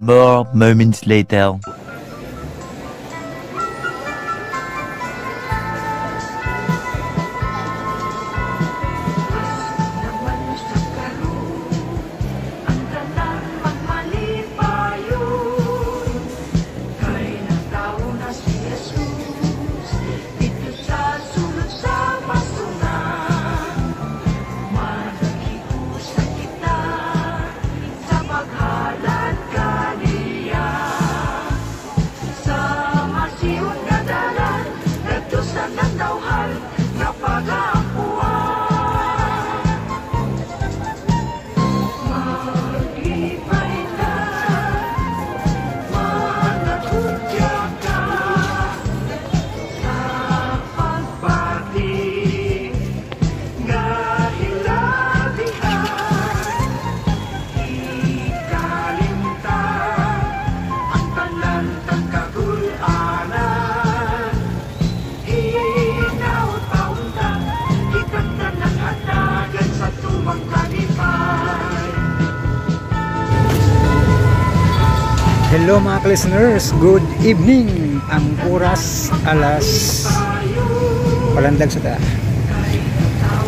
More moments later. Naman sa karon ang tanan magmalipayon kay natawo na si Jesus didto sa sulod sa pasungan. Managhiusa kita sa paghalad kaniya sa masiyon nga dalan ngadto sa natawhan nga pagaampuan. Maglipay ta, manatudya ka sa pagbati nga hilabihan. Ikalimtan ang tanan tang kagul-anan. Hinaot paunta, kitang tanan hatagan sa tumang kalipay. Hello mga listeners, good evening. Ang oras alas palandag sa ta.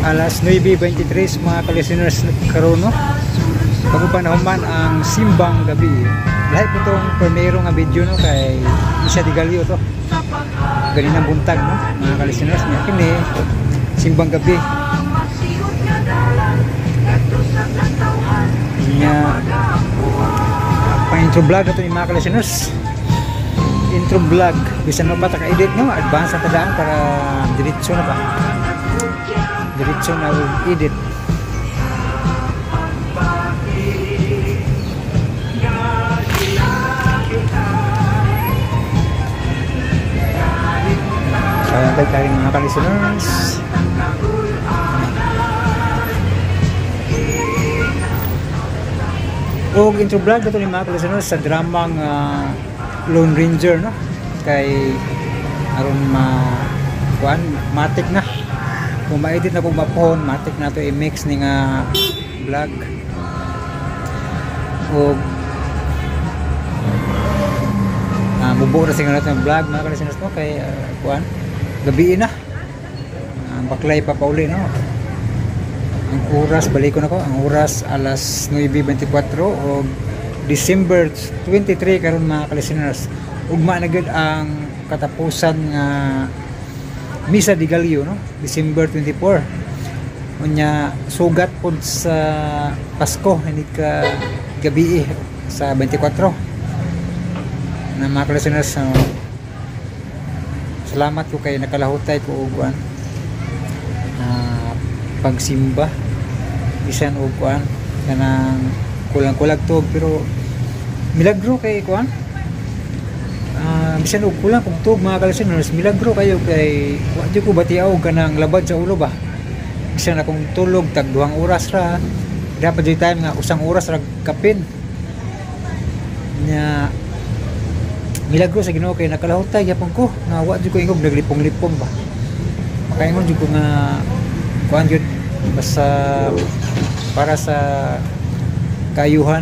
Alas 9:23 mga ka-listeners karon, no. Bago pa nahuman ang simbang gabi. Lahi po tong primero nga video, no, kay Misa de Gallo to. Ganinang buntag, no, mga ka-listeners niya kini simbang gabi. Nya pang intro vlog na to ni mga ka-listeners. Intro vlog bisan mo pa ta ka-edit, no, advance ang tadaan para diretso na ba. Diretso na og edit. Sayang tayo tayo mga ka-listeners. Og intro vlog na to ni mga ka-listeners sa dramang Lone Ranger, no, kay aron ma kuan matik na kung ma-edit na kung mapuhon, matik na to i-mix ni nga vlog og mubuo na siguro natin ang vlog mga ka-listeners, no, kay kuan gabi na. Baklay pa pauli, no. Ang oras, balik ko na ko, ang oras alas 9:24 og December 23 karon mga ka-listeners. Ugma na gyud ang katapusan nga Misa de Gallo, no, December 24. Unya sugat pod sa Pasko hindi ka gabi sa 24 na mga ka-listeners. Salamat ko kay nakalahutay ko og kuan pagsimba bisan og kuan kanang kulang-kulag tuog, pero milagro kay kuan bisan og kulang kog tuog mga ka-listeners, milagro kayo kay wa jud ko batiaw kanang labad sa ulo ba. Bisan akong tulog tag 2 oras ra, dapat jud time nga usang oras ra kapin. Nya milagro sa Ginoo kay nakalahutay gyapon ko nga wa jud ko ingog naglipong-lipong ba. Makaingon jud ko nga kuan jud basta para sa kayuhan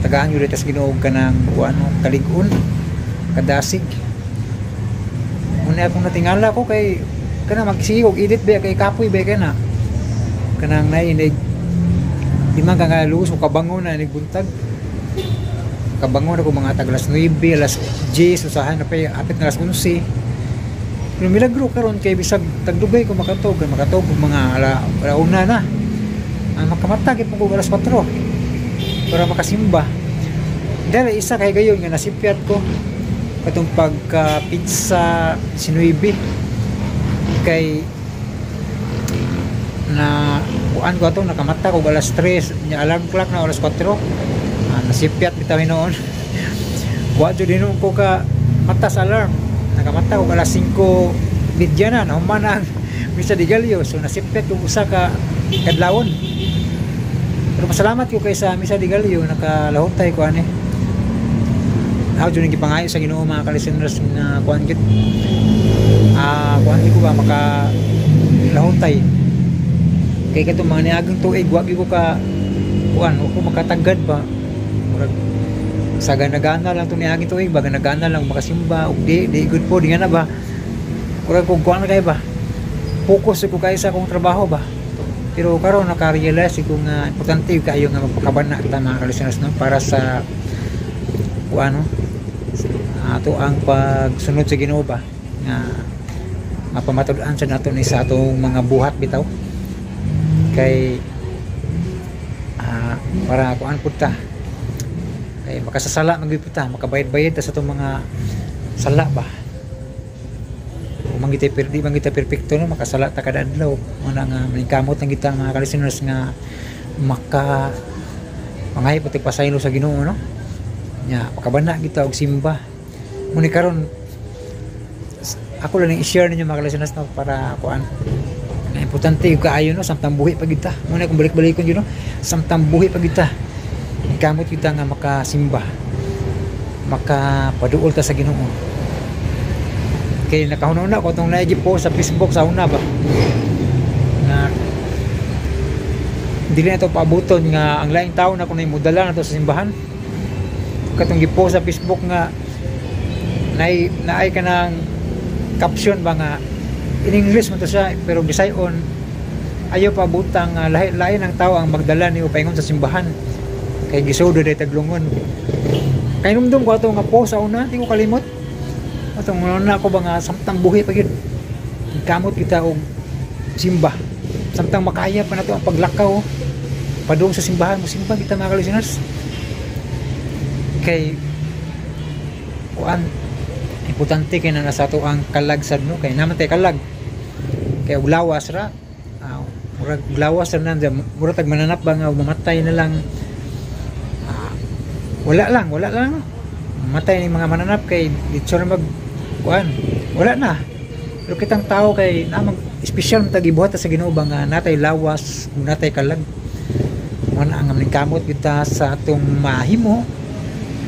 tagaan jud tas Ginoo kanang kuan kalig-on kadasig. Una akong natingala ko kay kana magsige og edit ba kay kapoy ba kay na kanang nainig di man ka nga luos o kabango na nigbuntag. Kabango na ko mga tag alas 9, alas 10, usahan na pa apit na alas 11. Pero milagro karon kay bisag tagdugay ko makatog, kay makatog og mga ala una na. Ang makamata gyud ko alas 4 para makasimba. Dahil isa kay gayon nga nasipyat ko katong pagka pizza 19 kay na kuan ko atong nakamata ko alas 3 nya alarm clock na alas 4. Nasipyat bitaw hinuon. Wa jud hinuon ko ka mata sa alarm. Nakamata ko alas 5:30 na nahuman ang Misa de Gallo. So nasipyat ko usa ka kadlawon. Pero pasalamat ko kay sa Misa de Gallo nakalahutay ko ani. How jud nang gipangayo sa Ginoo mga ka-listeners na kuan gid. Kuan ko ba maka lahutay. Kay katong mga niaging tuig wa gyud ko ka kuan, wa ko makatagad ba. Murag Sa gana-gana lang itong niaging tuig ba, gana-gana lang makasimba og di good po, di nga na ba. Murag kung kuan na kayo ba, focus ko kayo sa akong trabaho ba. Pero karon naka-realize ko nga importante kayo nga magpakabana ta mga ka-listeners, no, para sa kuano ato ang pagsunod sa Ginoo ba, nga mapamatud-an sa nato ni sa atong mga buhat bitaw kay para kuan pud ta, kay makasasala man gyud pud ta, makabayad-bayad ta sa atong mga sala ba. Kung man kita di man kita perpekto, no, makasala ta kada adlaw. Muna nga maningkamot lang kita mga ka-listeners nga maka mangay pati pasaylo sa Ginoo, no. Nya makabana kita og simba. Muni karon ako lang i-share ninyo mga ka-listeners, no, para kuan na importante yung kaayo, no, samtang buhi pa kita. Muna kung balik-balikon yun, no, samtang buhi pa kita, kamot kita nga makasimba, makapaduol ta sa Ginoo. Kay nakahuna-huna ko itong naigi post sa Facebook sa una ba, na dili na ito paabuton nga ang laing tao na kung mudala na to sa simbahan. Katong gipost sa Facebook nga naay ka ng caption ba nga in English man to siya pero Bisayon, ayaw paabutang nga lahi-lahi ng tao ang magdala ni paingon sa simbahan kay gisudo day taglungon. Kay numdum ko ato nga post sa una, di ko kalimot. Atong una ko ba nga samtang buhi pa gyud kamot kita og simba, samtang makaya pa nato ang paglakaw padung sa simbahan, mosimba kita mga ka-listeners. Kay kuan importante kay na nasa ato ang kalag sad, no, kay naman tay kalag kay og lawas ra, murag lawas ra na, murag tag mananap ba nga mamatay na lang, wala lang, no? Matay ni mga mananap kay ditso na mag kuan, wala na. Pero kitang tao kay namang espesyal man tag ibuhat sa Ginoo ba nga natay lawas, natay kalag. Mo na ang maningkamot kita sa atong mahimo,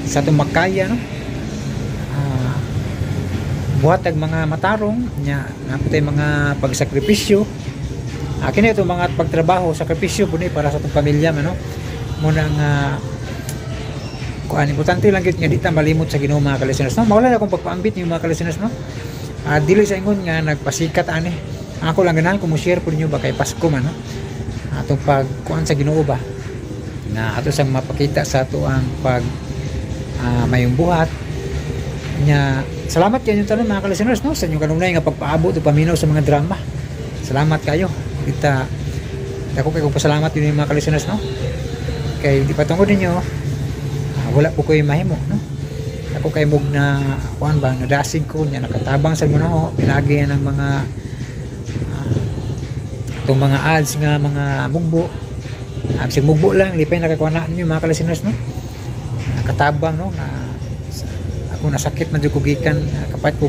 sa atong makaya, no. Buhat ag mga matarong nya, napatay mga pagsakripisyo. Kini itong mga pagtrabaho, sakripisyo po ni para sa atong pamilya man, no. Muna nga kuan importante lang gyud nga di ta malimot sa Ginoo mga ka-listeners, no. Mawala na akong pagpaambit niyo mga ka-listeners, no. Dili sa ingon nga nagpasikat ani. Ako lang ganahan kung mo-share po ninyo ba kay Pasko man, no. Atong pagkuan sa Ginoo ba na ato sang mapakita sa ato ang pag mayong buhat nya. Salamat kayo tanan mga ka-listeners, no, sa inyong kanunay nga pagpaabot o paminaw sa mga drama. Salamat kayo. Kita dako kay kong pasalamat yun mga ka-listeners, no. Kay di patungod ninyo, wala po ko'y mahimo, no. Ako kay mog na kuan ba nadasig ko nya, nakatabang sa munaho pinagi ng mga itong mga ads nga mga mugbo. Bisag mugbo lang lipay nakakuha na ninyo mga ka-listeners, no. Nakatabang, no, na ako nasakit man jud ko gikan, nakapalit ko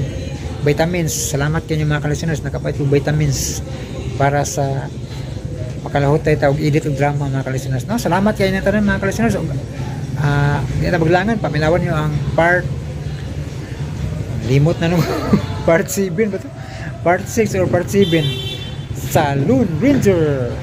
vitamins. Salamat kayo mga ka-listeners, nakapalit ko vitamins para sa makalahutay ta og edit og drama mga ka-listeners, no. Salamat kayo na tanan mga ka-listeners. Di na maglangan, paminawan niyo ang part limot na nung part 7 ba to? Part 6 or part 7 sa Lone Ranger.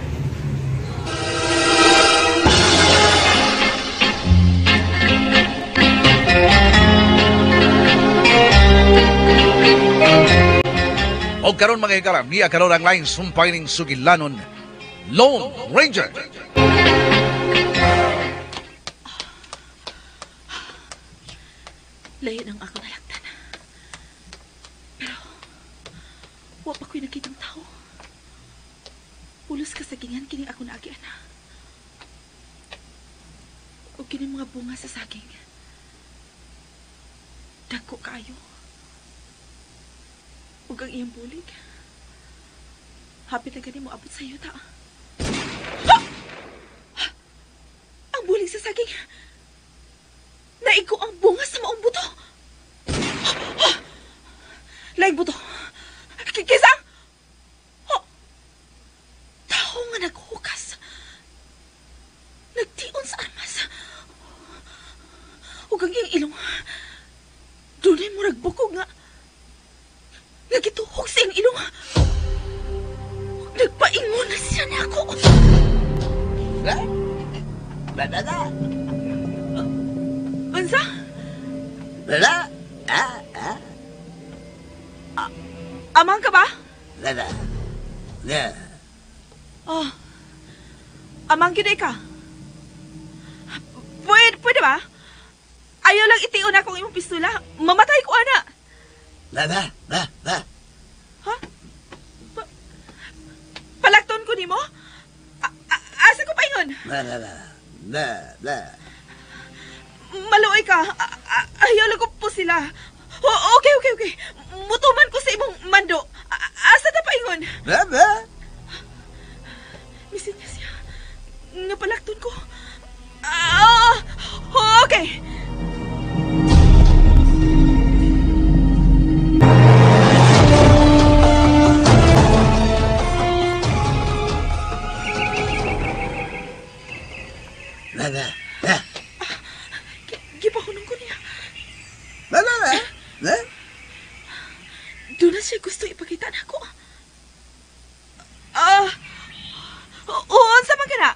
O karon mga higala, niya karon ang laing sumpay ning sugilanon, Lone Ranger. Layo ng ako nalaktan. Pero, wa pa ko'y nakitang tao. Pulos kasagingan kining ako naagian. O kining mga bunga sa saging. Dagko kaayo. Ug ang iyang bulig. Hapit na gani mo abot sa yuta. Ang bulig sa saging. Naigo ang bunga sa maong buto. Laing buto. Kisa! Tao nga naghukas. Nagtion sa armas. Ug ang iyang ilong. Dunay murag bukog nga. Nagituhog sa iyang ilong. Nagpaingon na siya na ako. Unsa? Amang ka ba? Oh. Amang gyud ka. Pwede ba? Ayaw lang itiun akong imong pistola. Mamatay ko, ana. Ha? Palakton ko nimo? Asa ko paingon? Maluoy ka. Ayaw lang ko po sila. Okay. Mutuman ko sa imong mando. Asa ta paingon? Misin niya siya. Nga palakton ko. Okay. Gipahunong ko niya. Doon na siya gusto ipakita na ako. Unsa man ka na?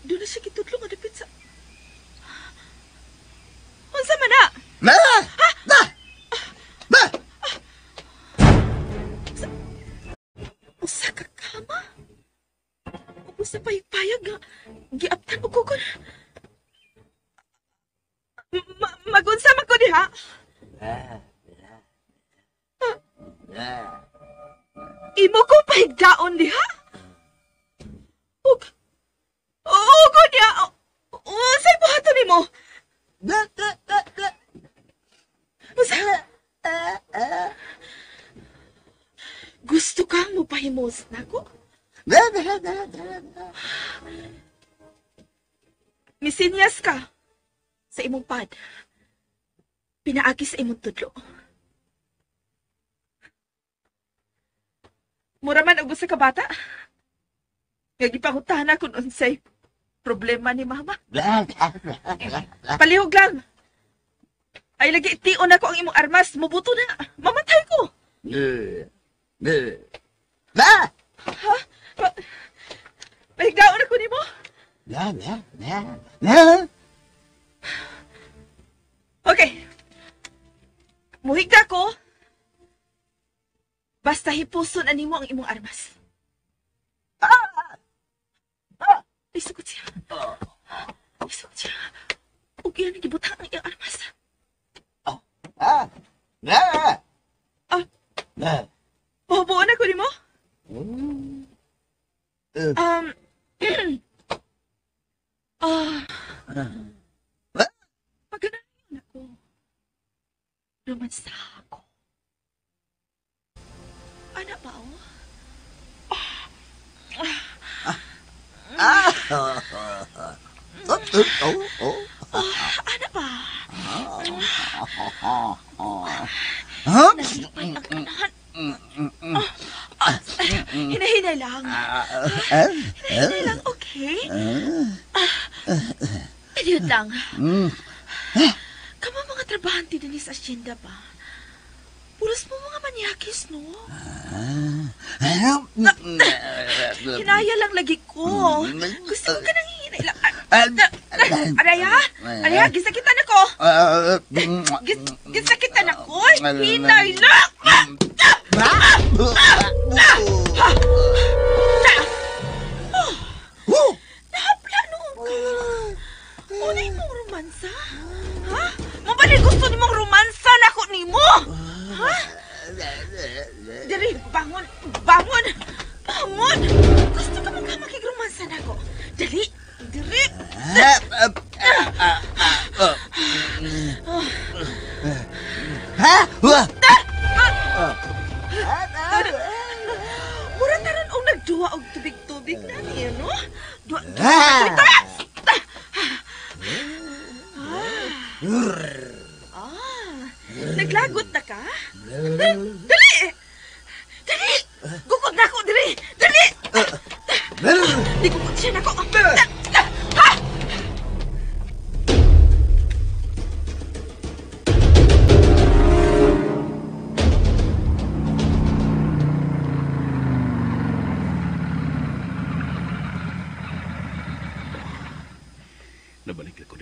Doon na siya gitudlo nga dapit sa... Unsa man na? Ha? Usa ka kama? Usa payag-payag nga giaptan og kugon. Magunsa man ko diha? Imo ko pahigdaon diha? Ug niya. Unsay buhaton nimo? Usa. Gusto kang mopahimos nako? Misinyas ka sa imong pad. Pinaagi sa imong tudlo. Mura man og usa ka bata. Nga gipangutana kun unsay problema ni mama. Palihog lang. Ay lagi tion ako ang imong armas, mubuto na. Mamatay ko. Ha? Pahigdaon ako nimo? Okay. Muhigda ko. Basta hipuson animo ang imong armas. Ay, sugot siya. Ay, sugot siya. Ug iyan gibutang ang iyang armas. Pahubuon ako nimo? Paganayon ako. Romansa ako. Ana ba, oh? Ana ba? Nalipay ang kanahan. Hinahinay lang. Hinahinay lang, okay? Ayun lang. Kama mga trabahante din sa asyenda ba? Pulos mo mga manyakis, no? Hinaya lang lagi ko. Gusto ko ka nang hihinay lang. Araya? Araya, gisakitan ako. Gisakitan ako. Hinay lang! Nahapla noon ka. Unay mong romansa? Ha? Mabalik gusto ni mong romansa na ako ni mo? Ha? Diri, bangon! Bangon! Bangon! Gusto ka mong kamakigromansa na ako. Dali! Diri! Mura na rin ang nagduwa og tubig-tubig na niya, no? Duwa, duwa, naglagot na ka? Dali! Dali! Gukod na ako, dali! Dali! Di gukod siya na ako! Ha! Nabalik ako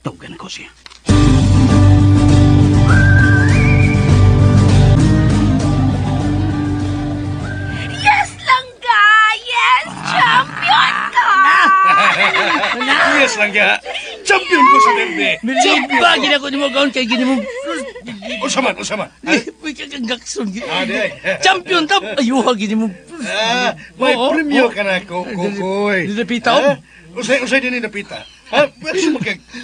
Tawagan ako siya. Yes, langga! Yes, champion ka! Yes, langga! Champion ko sa derby! Champion! Bagin ako ni mo gaon kay gini mo. Usaman, usaman. Gakson. Champion ta! Ayuha gini mo. May premyo ka na, Kukoy. Napita? Usay din napita. Ha?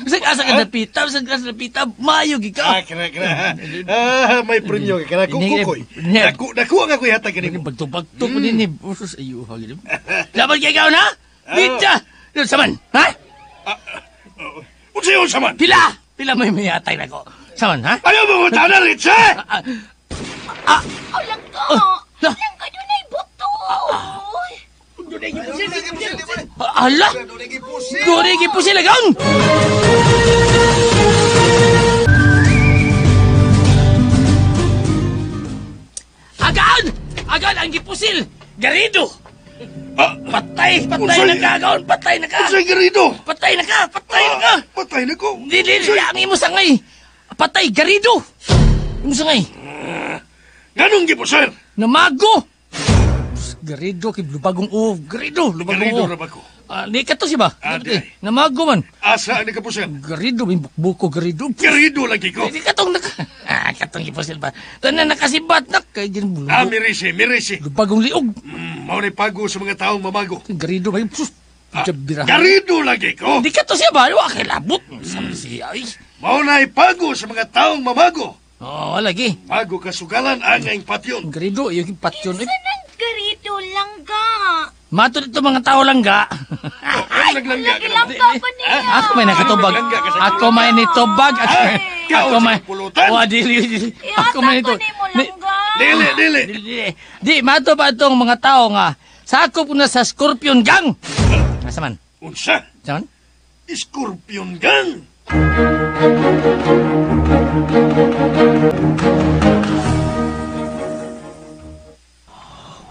Usay asa ka napita, usay asa napita, maayo gi ka. Kena, kena. May premyo ka na, Kukoy. Naku ang ako'y hatag gini mo. Bagto-bagto ko din eh. Usus, ayuha gini mo. Laban kay ikaw na? Bitsa! Saman, ha? Unsay saman? Pila! Pila may mayatay na ko. Saman, ha? Ayaw mo mo tana, Ritsa! Oh, langga! Langga, doon ay buto! Ala! Doon ay gipusil, agaon! Agaon! Agaon, ang gipusil! Garido! Patay! Patay na ka, agaon! Patay na ka! Unsay Garido? Patay na ka! Patay na ka! Patay na ko! Dili, ang imo sangay! Patay, Garido! Imo sangay! Ganong gipusil? Namago! Garido, kay lubagong uo. Garido, lubagong Garido uo. ra ba ko? Ni kato siya ba? Namago man. Asa ang nakapusil? Garido, may bukbuko, Garido. Garido lagi ko. Di katong naka... Katong gipusil ba? Tanan nakasibat na. Kay Mirisi, mirisi. Lubagong liog. Mao ni pago sa mga taong mamago. Garido ba? Garido lagi ko. Di kato siya ba? Wa kay labot. Sabi siya, ay. Mao na pago sa mga taong mamago. Oo, lagi. Mago kasugalan ang ang patyon. Garido, iyo yung patyon. Kinsa nang Garido, langga? Mato dito mga tao langga. Ay, naglangga ka naman. Langga pa niya. Ako may nakatubag. Ako may nitubag. Ako may... Oh, dili. Ako may nito. Dili, dili. Di, mato ba itong mga tao nga sakop na sa Scorpion Gang? Asa man? Unsa? Asa man? Scorpion Gang?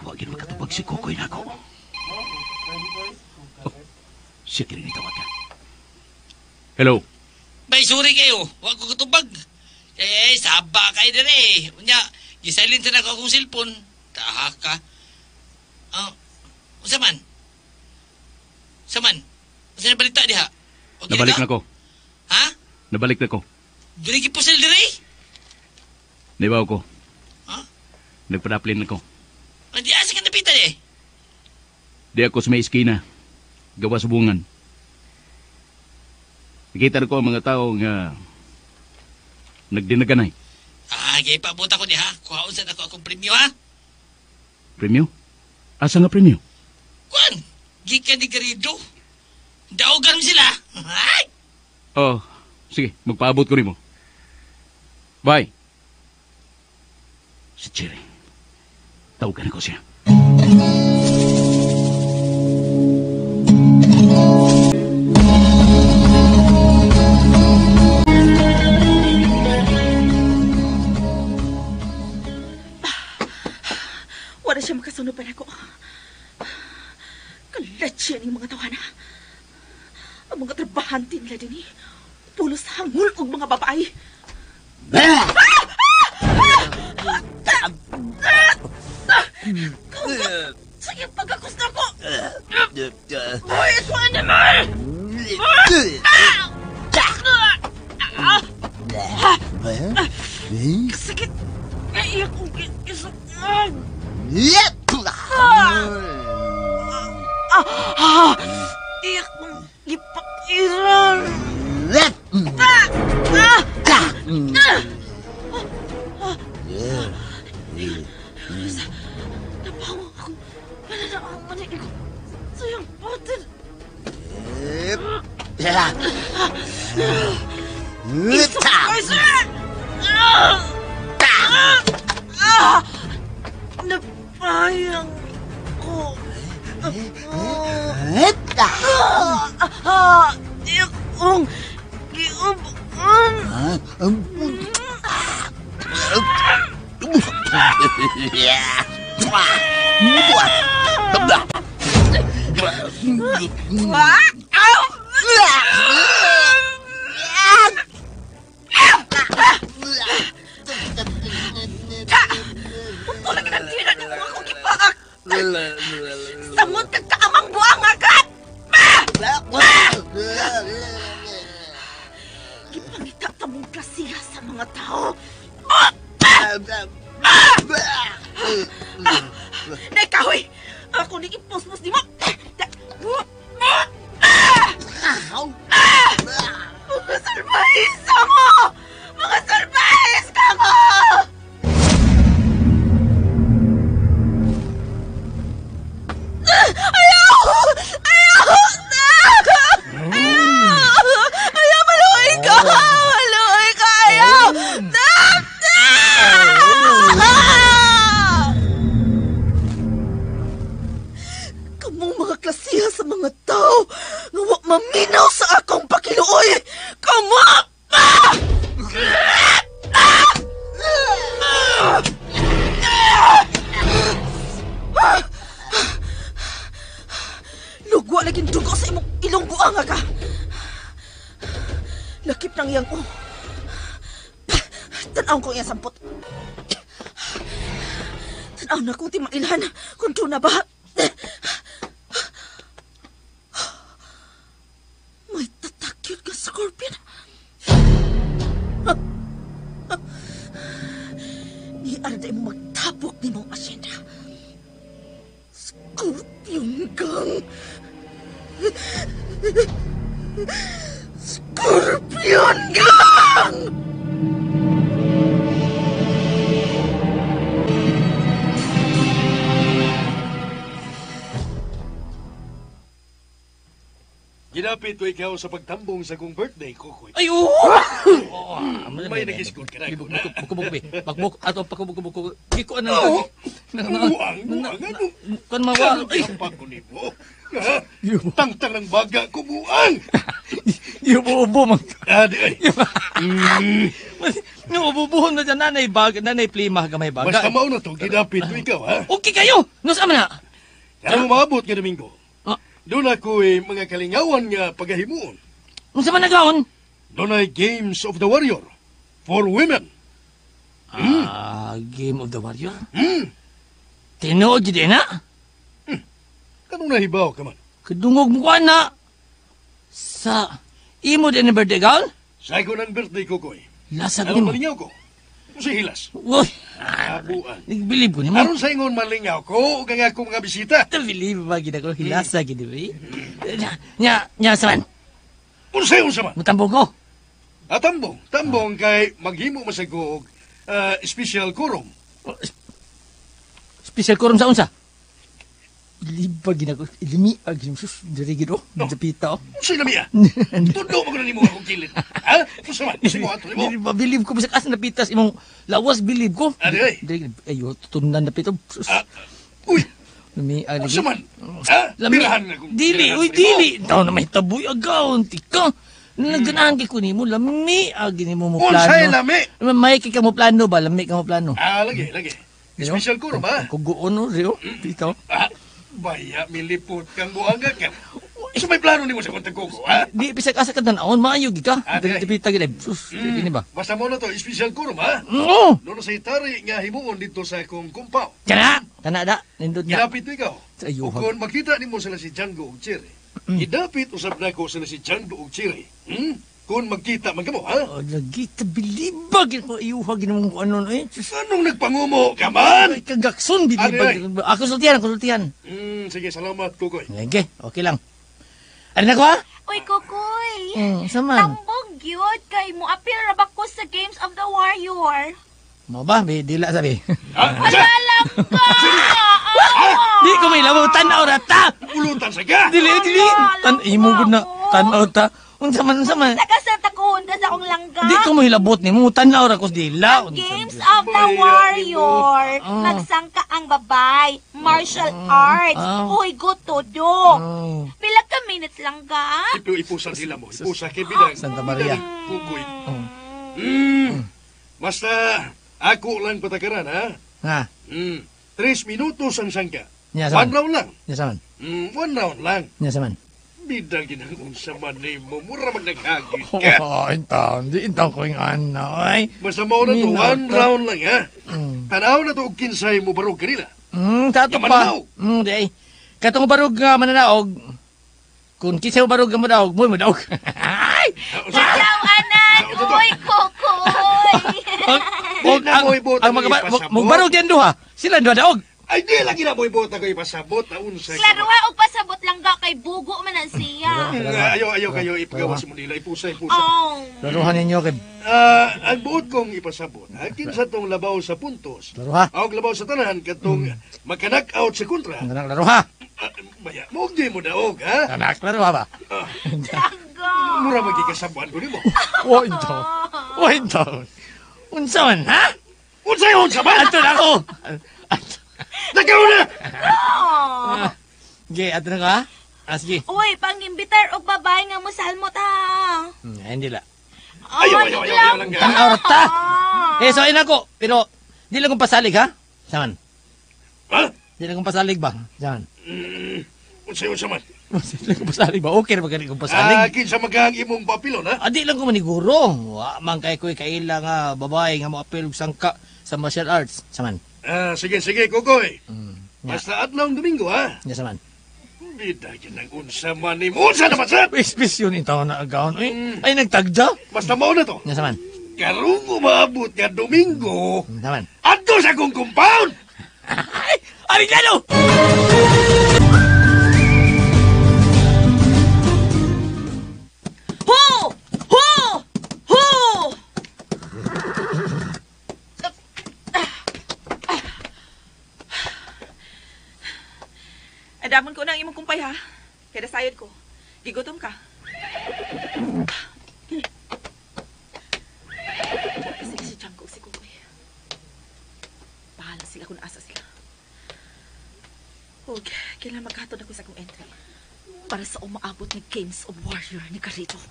Huwag yun makatubag si Kokoy na ako. Oh, siya kini nitawag ka. Hello. Bay, sorry kayo. Huwag ko katubag. Eh, saba kayo na rin. Unya, gisilent na ako akong cellphone. Taha ka. Unsa man? Saman? Unsa na balita diha? Okay. Nabalik na ko. Ha? Nabalik na ko. Diri gipusil diri? Nibaw ko. Ha? Nagpadaplin na ko. Di asa ka napita di? Di ako sa may iskina. Gawa sa bungan. Nakita na ko ang mga tao nga nagdinaganay. Gay paabot ako di ha. Kuhaon sa nako akong premyo ha. Premyo? Asa nga premyo? Kuan! Gikan ni Garido. Daogan sila. Ay! Oh, sige, magpaabot ko nimo. Bye. Si Cherry. Tawagan ko siya. Wala siya makasunod pa nako. Kalatsi ang mga tawana. Ang mga trabahante nila din eh. Pulos hangul og mga babae. Sige, pagkakos na ko! Boy, ito animal! Sakit! Naiyak kong isukag! Iyak kong ipakiran! Napawa akong pananaan man ko sa iyong patin. Napayang ko. Iyakong giubon. Gipangita ta mong klasiha sa mga tao. Nay, kahoy! Ako ni ipuspos ni mo! Mga salbahis mo! Mga salbahis ka mo! Ayaw! Ayaw! Ayaw! Ayaw! Maluoy ka! Maluoy ka! Ayaw! Kamong mga klasiha sa mga tao nga wa maminaw sa akong pakiluoy! Kamo! Lugwa laging dugo sa imong ilong buanga ka. Lakip ng iyang o. Tanaw ko iyang sampot. Tanaw na kong timailhan kung doon na ba. May tatak yun ka, Scorpion. Ni arda mo magtapok ni mong asyenda. Scorpion gang. Scorpion gang! Ginapit ko ikaw sa pagtambong sa kong birthday, Kukoy. Ay, oo! May nag-iskod ka na. Bakbuk, ato pakubuk-buk. Kiko na. Oo. Buang, buang. Ano? Kan mawa. Ay, ko nimo. Tangtang ng baga ko, buang. Yubo-ubo man. Adi, ay. Nuububuhon na dyan, nanay baga, nanay plima gamay baga. Basta mao na to, ginapit ko ikaw, ha? Okay kayo! Nasa man na? Kaya maabot nga Domingo. Doon ako'y mga kalingawan nga pagahimuon. Unsa man nagaon? Doon ay Games of the Warrior for women. Game of the Warrior? Tinuod jud na? Kanong nahibaw ka man? Kadungog mo ka na. Sa imo din ang birthday gaon? Sa ko ng birthday ko, koy. Lasag Aron nimo. malingaw ko. Sa hilas. Uy. Abuan. Nagbilib ko nimo. Aron sa ingon malingaw ko ug ang akong mga bisita. Bilib ba gid ako hilasa gid eh. Nya, nya saman. Unsay unsa man? Mutambong ko. Ah, tambong. Tambong kay maghimo man sa ko og special quorum. Special quorum sa unsa? Bilib ba gid ako ilimi ag sus diri gid oh. Dapita oh. Unsay lami ah? Tundo mo na nimo akong kilid. Ha? Unsa man? Unsa mo ato nimo? Dili ba bilib ko bisag asa napitas imong lawas bilib ko. Adi ay. Diri ayo tutunan na pito. Uy. Lami ah, Unsa man? Ha? Lami. Pirahan na kung Dili, pirahan uy ko nimo. dili. Taw na may taboy agaon tika. Naganahan kay ko nimo lami agi nimo mo plano. Unsay lami? May kay ka mo plano ba? Lami ka mo plano. Ah, lagi, lagi. Special quorum ha? Kuguon no, Rio. Dito. Ah, baya milipot kang buanga ka. So may plano nimo sa kontang kuko, ha? Di bisag asa ka tan-awon maayo gid ka. Ah, Dili di. pita gid. Sus, kini ba? Basta mo na to, special quorum ha? Oo. Doon sa itari nga himuon dito sa akong kumpaw. Kana, kana da, nindot niya. Gilapit mo ikaw. Ayuhag. Ug kung makita nimo sila si Django ug Cherry, gidapit usab nako sila si Django ug Cherry. Hmm? Kung magkita man kamo, ha? Oh, lagi tabilibag ko ayuhag ginamong ko ano eh. Sus, Anong nagpangumo ka man? Ay, kagakson bilibag. Ano, Ako sultihan, ako sultihan. Sige, salamat, Kukoy. Okay, okay lang. Ano na ko ha? Uy, Kukoy. Saman. Tambog yun kay mo apil ra ba ko sa Games of the Warrior. Mo ba? May dila sabi. Wala lang ka! Di ko may labaw, tanaw ra ta! Pulutan sa ka! Dili, dili! Tan imo gud na, tanaw ta. Unsa man, unsa man. Saka sa takuon ka sa akong langga. Di ko mahilabot nimo, tanaw ra ko sa dila. Games of the Warrior. Magsangka ang babay. Martial arts. Uy, go todo. Pila ka minutes lang ka? Ipo, ipusa sila mo. Ipusa kay Bidang. Santa Maria. Kukoy. Basta, ako lang patakaran, ha? Ha? 3 minutos ang sangka. Nya saman. One round lang. Nya saman. One round lang. Nya saman. Bidang ginang unsa man nimo, mura man naghagit ka. Oh, intaon, di intaon ko yung ano, ay. Basta mao na to, Minaw one ta. round lang, ha? Tanaw na to og kinsay mo barog kanila. Tato Yaman pa. daw. Di ay. Katong barog nga mananaog, kung kinsay mo barog nga manaog, mo manaog. Ay! Ikaw, anan! Uy, Kokoy! Di na mo ibot Ang ang ipasabot. Magbarog yan duha. Sila duha daog. Ay, di lagi na mo ibot ako ipasabot na unsay. Klaro ha, og pasabot lang ga kay bugo man ang siya. Ayaw, ayaw kayo ipagawa sa Manila. Ipusay, ipusay. Oh. Laruhan ninyo kay Ang buot kong ipasabot, ha, kinsa tong labaw sa puntos. Laro ha. Ang labaw sa tanan, katong maka-knockout sa kontra. Anak laro ha. Maya, mo di mo daog, ha? Anak laro ha ba? Langga. Mura magkikasabuan ko nimo. Wait daw. Wait daw. Unsa man, ha? Unsay unsa man? Ato na ako. Nagaw na! Oh. Sige, ato na ka, ha? Ah, sige. Uy, pangimbitar og babae nga musalmot ha. Hindi la. Ayaw, ayaw, ayaw, ayaw lang Tang aurat ta. Eh, so ayun ako. Pero, di lang kong pasalig, ha? Saman. Ha? Di lang kong pasalig ba? Saman. Unsay unsa man? Di lang kong pasalig ba? Okay ra ba gani kong pasalig? Kinsa magahang imong papilon, ha? Ah, di lang ko maniguro. Wa man kay ko'y kaila nga babae nga moapil og sangka sa martial arts. Saman. Sige, sige, Kokoy. Nya. Basta adlawng Domingo, ha? Nya saman. Bida yun ang unsa man ni Unsa naman, sir? Espes yun itaw na agaon. Uy, ay nagtagda. Basta mao na to. Nya saman. Karong umaabot nga Domingo, Saman. adto sa akong compound! Ay! Ariglano! Ho! Ho! Ho! Adamon ko na ang imong kumpay ha. Kaya sayod ko. Gigutom ka. Sila si Jangko si Kukoy. Bahala sila kung asa sila. Huwag, kailangan maghatod ako sa akong entry. Para sa umaabot ni Games of Warrior ni Carito.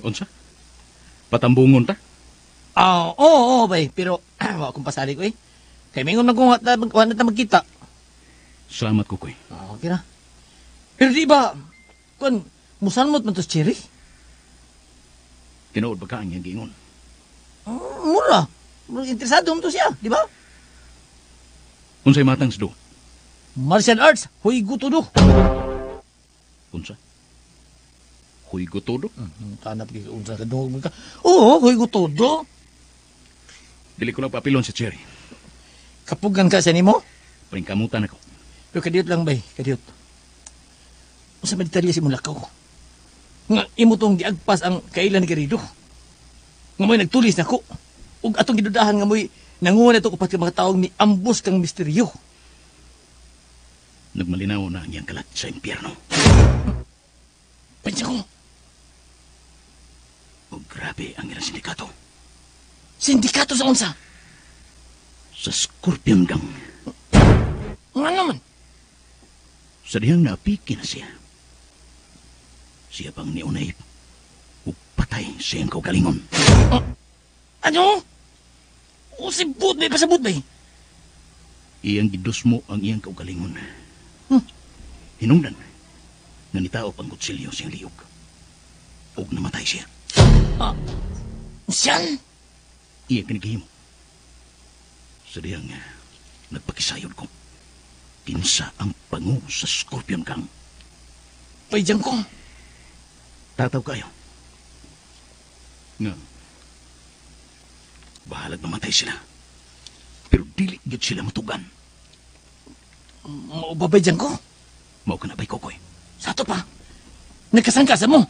Unsa? Patambungon ta? Ah, oo, oo, bay. Pero, wa akong pasalig, uy. Kay mingon man kung wa na ta magkita. Salamat, Kukoy. Okay na. Pero di ba, kun, musalmot man to si Cherry? Tinuod ba ka ang iyang giingon? Mura. Interesado mo to siya, di ba? Unsay matang sa duwa? Martial arts, huy guto do. Unsa? Huy guto do? Kanap kay unsa ka dungog ka. Oo, huy guto do. Dili ko lang papilon si Cherry. Kapugan ka sa nimo? Paringkamutan ako. Pero kadiyot lang bay, kadiyot. Unsa man detalye si imong lakaw? Nga imo tong giagpas ang kailan ni Garrido. Nga mo'y nagtulis nako. Ug atong gidudahan nga mo'y nanguha na ito upat ka mga taong ni ambos kang misteryo. Nagmalinaw na ang iyang kalat sa impyerno. Pansin ko. O grabe ang ilang sindikato. Sindikato sa unsa? Sa Scorpion Gang. Nga naman. Sa dihang naapiki na siya. Siya pang niunay ug patay sa iyang kaugalingon. Ano? O si Butbay, pa sa Butbay? Iyang gidusmo ang iyang kaugalingon. Hinungdan nga nitao pang kutsilyo siyang liyog. Ug namatay siya. Siyan? Iya kinighimo. Sa dihang nagpakisayod ko. Kinsa ang pangu sa Scorpion Gang. Paijang ko. Tataw kayo. Nga, bahalag mamatay sila. Pero dili gyud sila matugan. Mao ba paijang ko? Mao ka na ba'y Kokoy? Sa ato pa. Nagkasangka sa mo.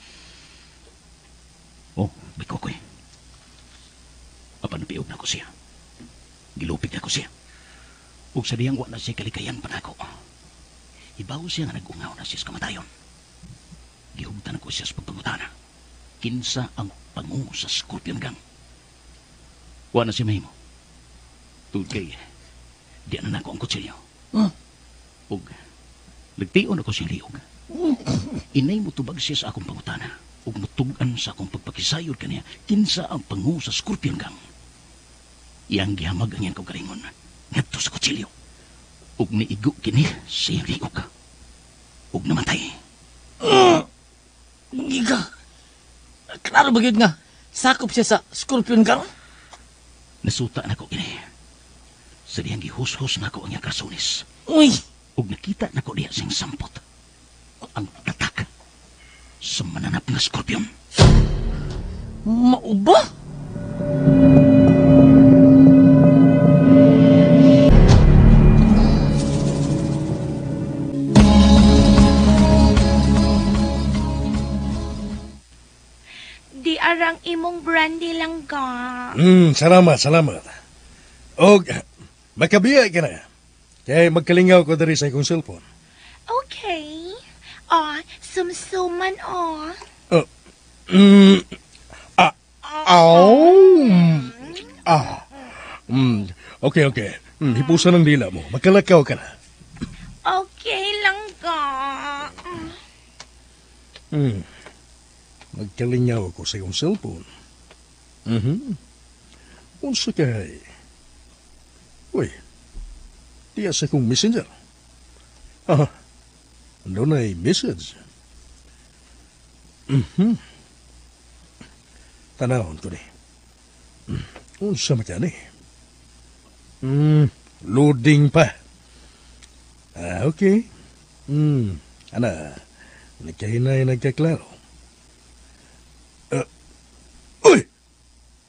Oh, bay Kokoy. Apan napiog na ko siya. Gilupig na ko siya. Ug sa diyang wa na siya kalikayan pa nako. Ibaw siya nga nag-ungaw na siya sa kamatayon. Gihugtan ko siya sa pagpangutana. Kinsa ang pangu sa Scorpion Gang. Wa na siya mahimo. Tungod kay, di na nako ang kutsilyo. Ug nagtion ako siyang liog. Inay mutubag siya sa akong pangutana. Ug mutugan sa akong pagpakisayod kaniya kinsa ang pangu sa Scorpion Gang. Iyang gihamag ang iyang kaugalingon ngadto sa kutsilyo. Ug niigo kini sa iyang liog. Ug namatay. Giga. Klaro ba gyud nga sakop siya sa Scorpion Gang? Nasuta na ko kini. Sa diyang gihushos nako ang iyang karsones. Uy! Ug nakita nako diha siyang sampot. Ang tatak sa mananap nga scorpion. Mauba? Di arang imong brandy lang ka. Salamat, salamat. Og, makabiya ka na. Kaya magkalingaw ko diri sa akong cellphone. Okay. Oh, sumsuman oh. Okay, okay. Hipusan ang dila mo. Magkalakaw ka na. Okay lang ka. Magkalingaw ako sa iyong cellphone. Unsa kay? Uy, diya sa kong messenger. Ah, doon ay message. Tanawon ko ni. Unsa man ni? Loading pa. Ah, okay. Ana, nagkahinay nagkaklaro. Uy!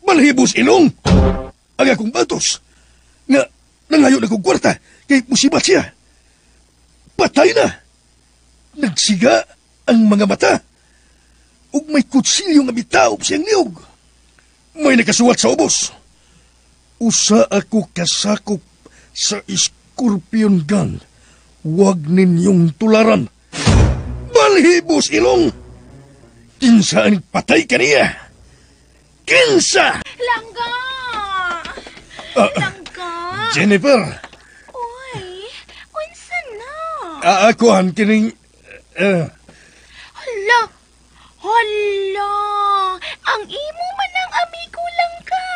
Balhibos ilong! Ang akong batos! Nga, nangayo na kong kwarta kay musibat siya. Patay na! Nagsiga ang mga mata. Ug may kutsilyo nga bitaob siyang niyog. May nakasuwat sa ubos. Usa ako kasakop sa Scorpion Gang. Huwag ninyong tularan. Balhibos ilong! Kinsa ang patay kaniya? Kinsa! Langga! Langga! Jennifer! Uy, unsa na? Ako ang kining... Hala! Hala! Ang imo man ang amigo lang ka.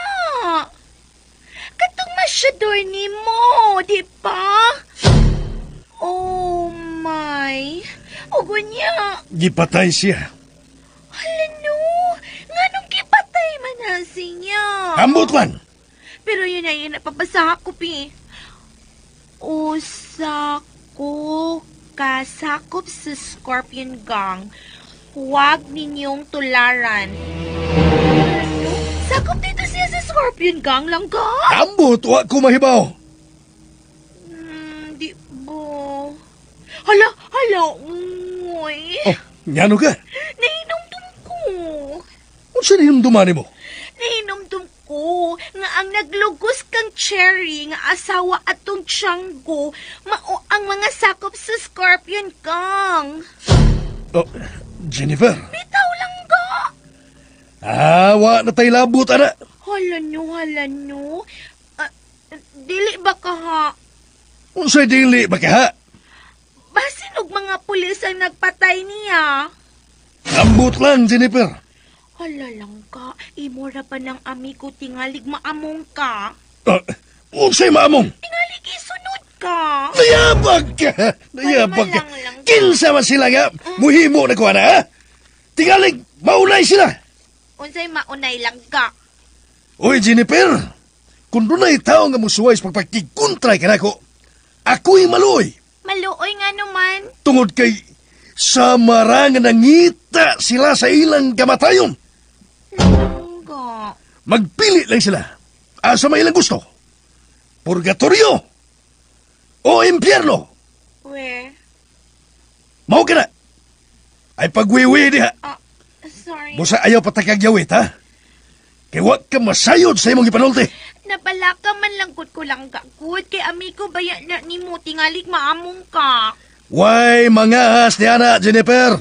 Katong masyador ni mo, di ba? Oh my! Ugo niya! Gipatay siya. Hala no! Nga nung gipatay man na siya. Ambot man! Pero yun ay napabasa ko, pi. Usa ko kasakop sa Scorpion Gang. Huwag ninyong tularan. Ano? Sakop dito siya sa Scorpion Gang lang ka? Ambot, wa ko mahibaw. Di ba? Hala, hala, uy. Oh, ngano ka? Nahinumdum ko. Unsa nahinumduman mo? Nahinumdum ko nga ang naglugos kang Cherry nga asawa atong Chango mao ang mga sakop sa Scorpion Gang. Oh, Jennifer. Bitaw lang ka. Ah, wa na tay labot, ana. Hala no, hala no. Dili ba ka ha? Unsay dili ba ka ha? Basin og mga pulis ang nagpatay niya. Ambot lang, Jennifer. Hala lang ka, imora pa ng amigo tingalig maamong ka. Unsay maamong? Tingalig isunod ka. Nayabag ka! Nayabag ka! Kinsa man sila nga, muhimo na ko na, ha? Tingalig, maunay sila! Unsay maunay lang ka? Uy, Jennifer! Kung dunay tao nga musuway sa pagpagkikontray ka nako, ako'y maluoy. Maluoy nga naman. Tungod kay sa marang nangita sila sa ilang kamatayon. Langga. Magpili lang sila. Asa may ilang gusto. Purgatorio o impyerno. We. Mao ka na. Ay pagwiwi diha. Sorry. Busa ayaw patakagyawit, ha? Kay wa ka masayod sa imong gipanulti. Napalaka man lang gud ko lang gagud. Kay amigo baya na nimo tingalig maamong ka. Way mga ahas ni ana, Jennifer.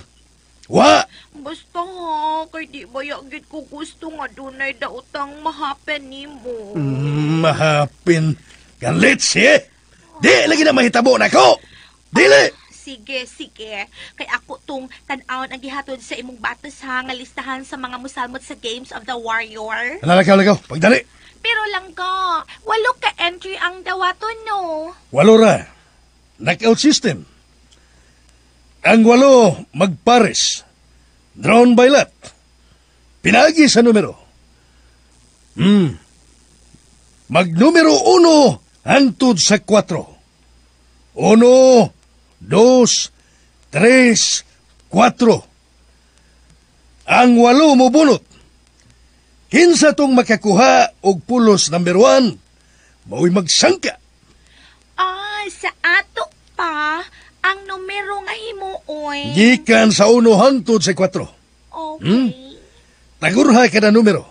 Wa! Basta ha, kay di baya gid ko gusto nga dunay daotang mahapen nimo. Mahapin. Galit siya. Di lagi na mahitabo nako. Dili! Sige, sige. Kay ako tong tan-awon ang gihatod sa imong batos ha, nga listahan sa mga musalmot sa Games of the Warrior. Lagaw, lagaw. Pagdali. Pero lang ka, walo ka entry ang dawaton, no? Walo ra. Knockout system. Ang walo, magpares. Drawn by lot. Pinagi sa numero. Magnumero 1 hangtod sa 4. 1, 2, 3, 4. Ang 8 mo bunot. Kinsa tong makakuha og pulos number 1, mao'y magsangka. Ah, sa ato pa, ang numero nga himuoy. Gikan sa 1 hangtod sa 4. Okay. Tagurha kada numero.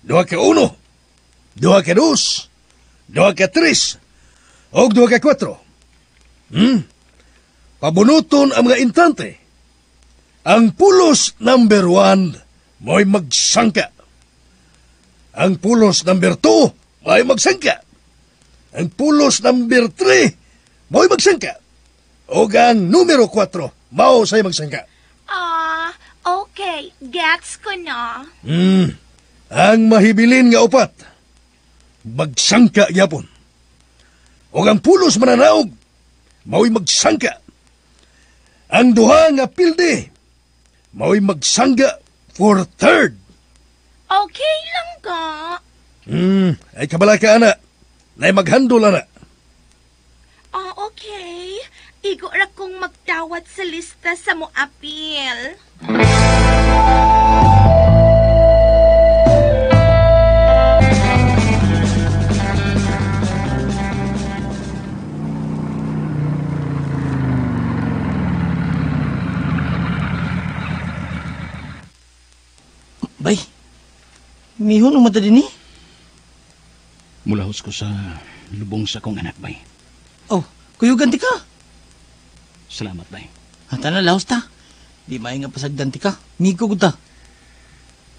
2 ka 1, 2 ka 2, 2 ka 3, og 2 ka 4. Pabunuton ang mga intrante. Ang pulos number 1 mo'y magsangka. Ang pulos number 2 mo'y magsangka. Ang pulos number 3 mo'y magsangka. Og ang numero 4 mao say magsangka. Ah, okay. Gets ko na. Ang mahibilin nga upat, magsangka gyapon. Og ang pulos mananaog, mao'y magsangka. Ang duha nga pildi, mao'y magsangga for third. Okay lang ka. Ay kabala ka, ana. Nay maghandol, ana. Ah, okay. Igo ra kong magdawat sa lista sa moapil. Bay, mihon ang mata din eh. Mulahos ko sa lubong sa kong anak, bay. Oh, kuyugan ti ka. Salamat, bay. Hata na, lahos ta. Di may nga pasagdan ti ka. Migo ko ta.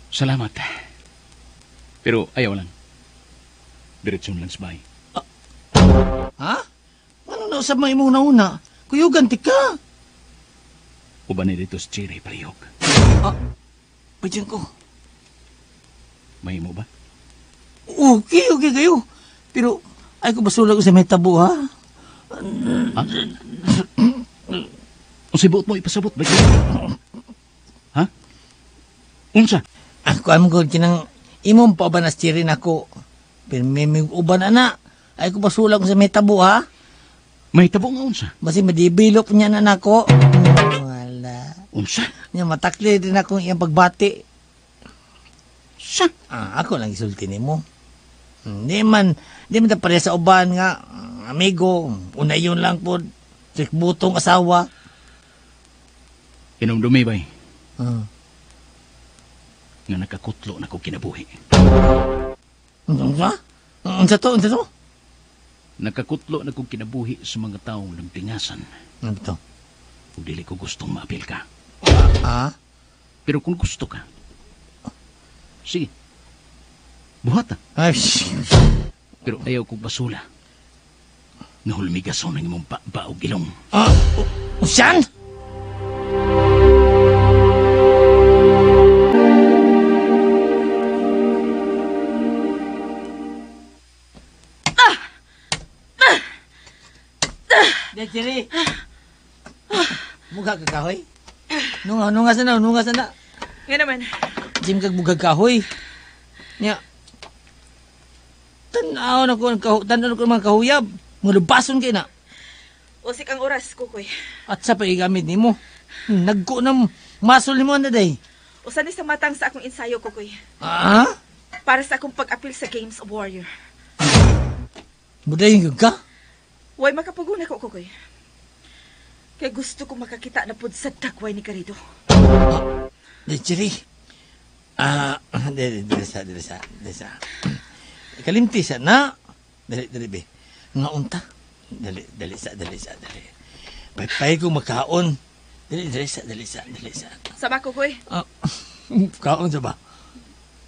Salamat. Pero ayaw lang. Diretso lang sa bahay. Ha? Ano na usap mo imong nauna? Kuyugan ti ka. Uban ni dito sa Cherry, palihog. Ah, pwede ko. May mo ba? Okay, okay kayo. Pero ay ko basulag ko sa may tabo, ha? Ha? Unsay buot mo ipasabot ba? Ha? Unsa? Ako am ko kinang imong pa ba na Cherry nako. Pero may uban ana. Ay ko basulag ko sa may tabo, ha? May tabo nga unsa? Basi ma-develop niya na nako. Wala. Unsa? Nya matakli din akong iyang pagbati. Sa? Ah, ako lang isulti nimo. Di man ta pareha sa uban nga amigo, una yun lang po, trikbutong asawa. Inomdumi bay. Nga nakakutlo na ko kinabuhi. Unsa? Unsa to? Unsa to? Nakakutlo na ko kinabuhi sa mga taong nagtingasan. Ano to? Ug dili ko gustong maapil ka. Ah? Pero kung gusto ka, sige, buhata. Ay, Pero ayaw kong basula. Nahulmigason ang imong baog ilong. Ah, usan? Cherry. Mugha ka kahoy? Nunga sana, nunga sana. Nga naman. Jim kag bugag kahoy. Nya. Tan-aw na ko ang kahoy, tan-aw na ko mga kahuyab. Mga kay na. Usik ang oras, Kukoy. At sa paigamit nimo. Nagko na masol nimo na day. Usan ni sa matang sa akong ensayo, Kukoy. Ah? Para sa akong pag-apil sa Games of Warrior. Budayin ka? Way makapugon ako, Kukoy. Kaya gusto ko makakita na pud sa dagway ni Garrido. Ah, di, Cherry. Ah, dili, dili sa, dili sa, dili sa. Kalimti sa na. Dali, dali, be. Nga unta. Dali, dali sa, dali sa, dali. Paypay ko makaon. Dali, dali sa, dali sa, dali sa. Sama, Kukoy. Ah, kaon sa ba?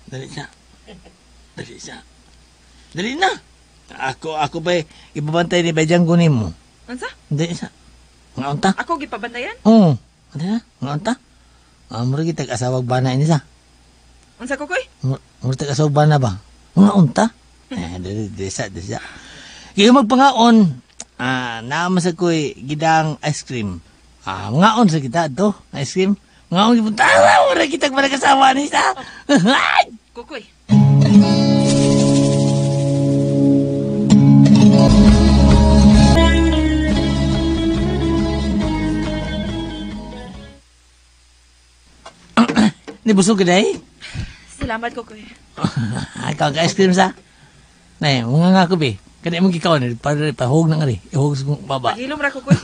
Dali sa. Dali sa. Dali na. Ako ba, ibabantay ni Bajang kunin mo. Unsa? Dali sa. Nga unta? Ako gipabantayan? Oo. Ano na? Nga unta? Ah, mura kita asawag bana ini sa. Unsa, Kukoy? Mura tag asawag bana ba? Nga unta? Eh, dali, dali sa, dali sa. Kaya magpangaon, ah, naman sa ko'y gidang ice cream. Ah, ngaon sa kita to, ice cream. Ngaon gipunta, ah, mura kita para kasawa ni sa. Kukoy. Nibusog ka day? Salamat, Kokoy. Ikaw ka ice cream sa? Nay, mga nga ko be. Kani mong gikaw ni para pahog na nga rin. Ihog sa kong baba. Paghilom ra, Kokoy.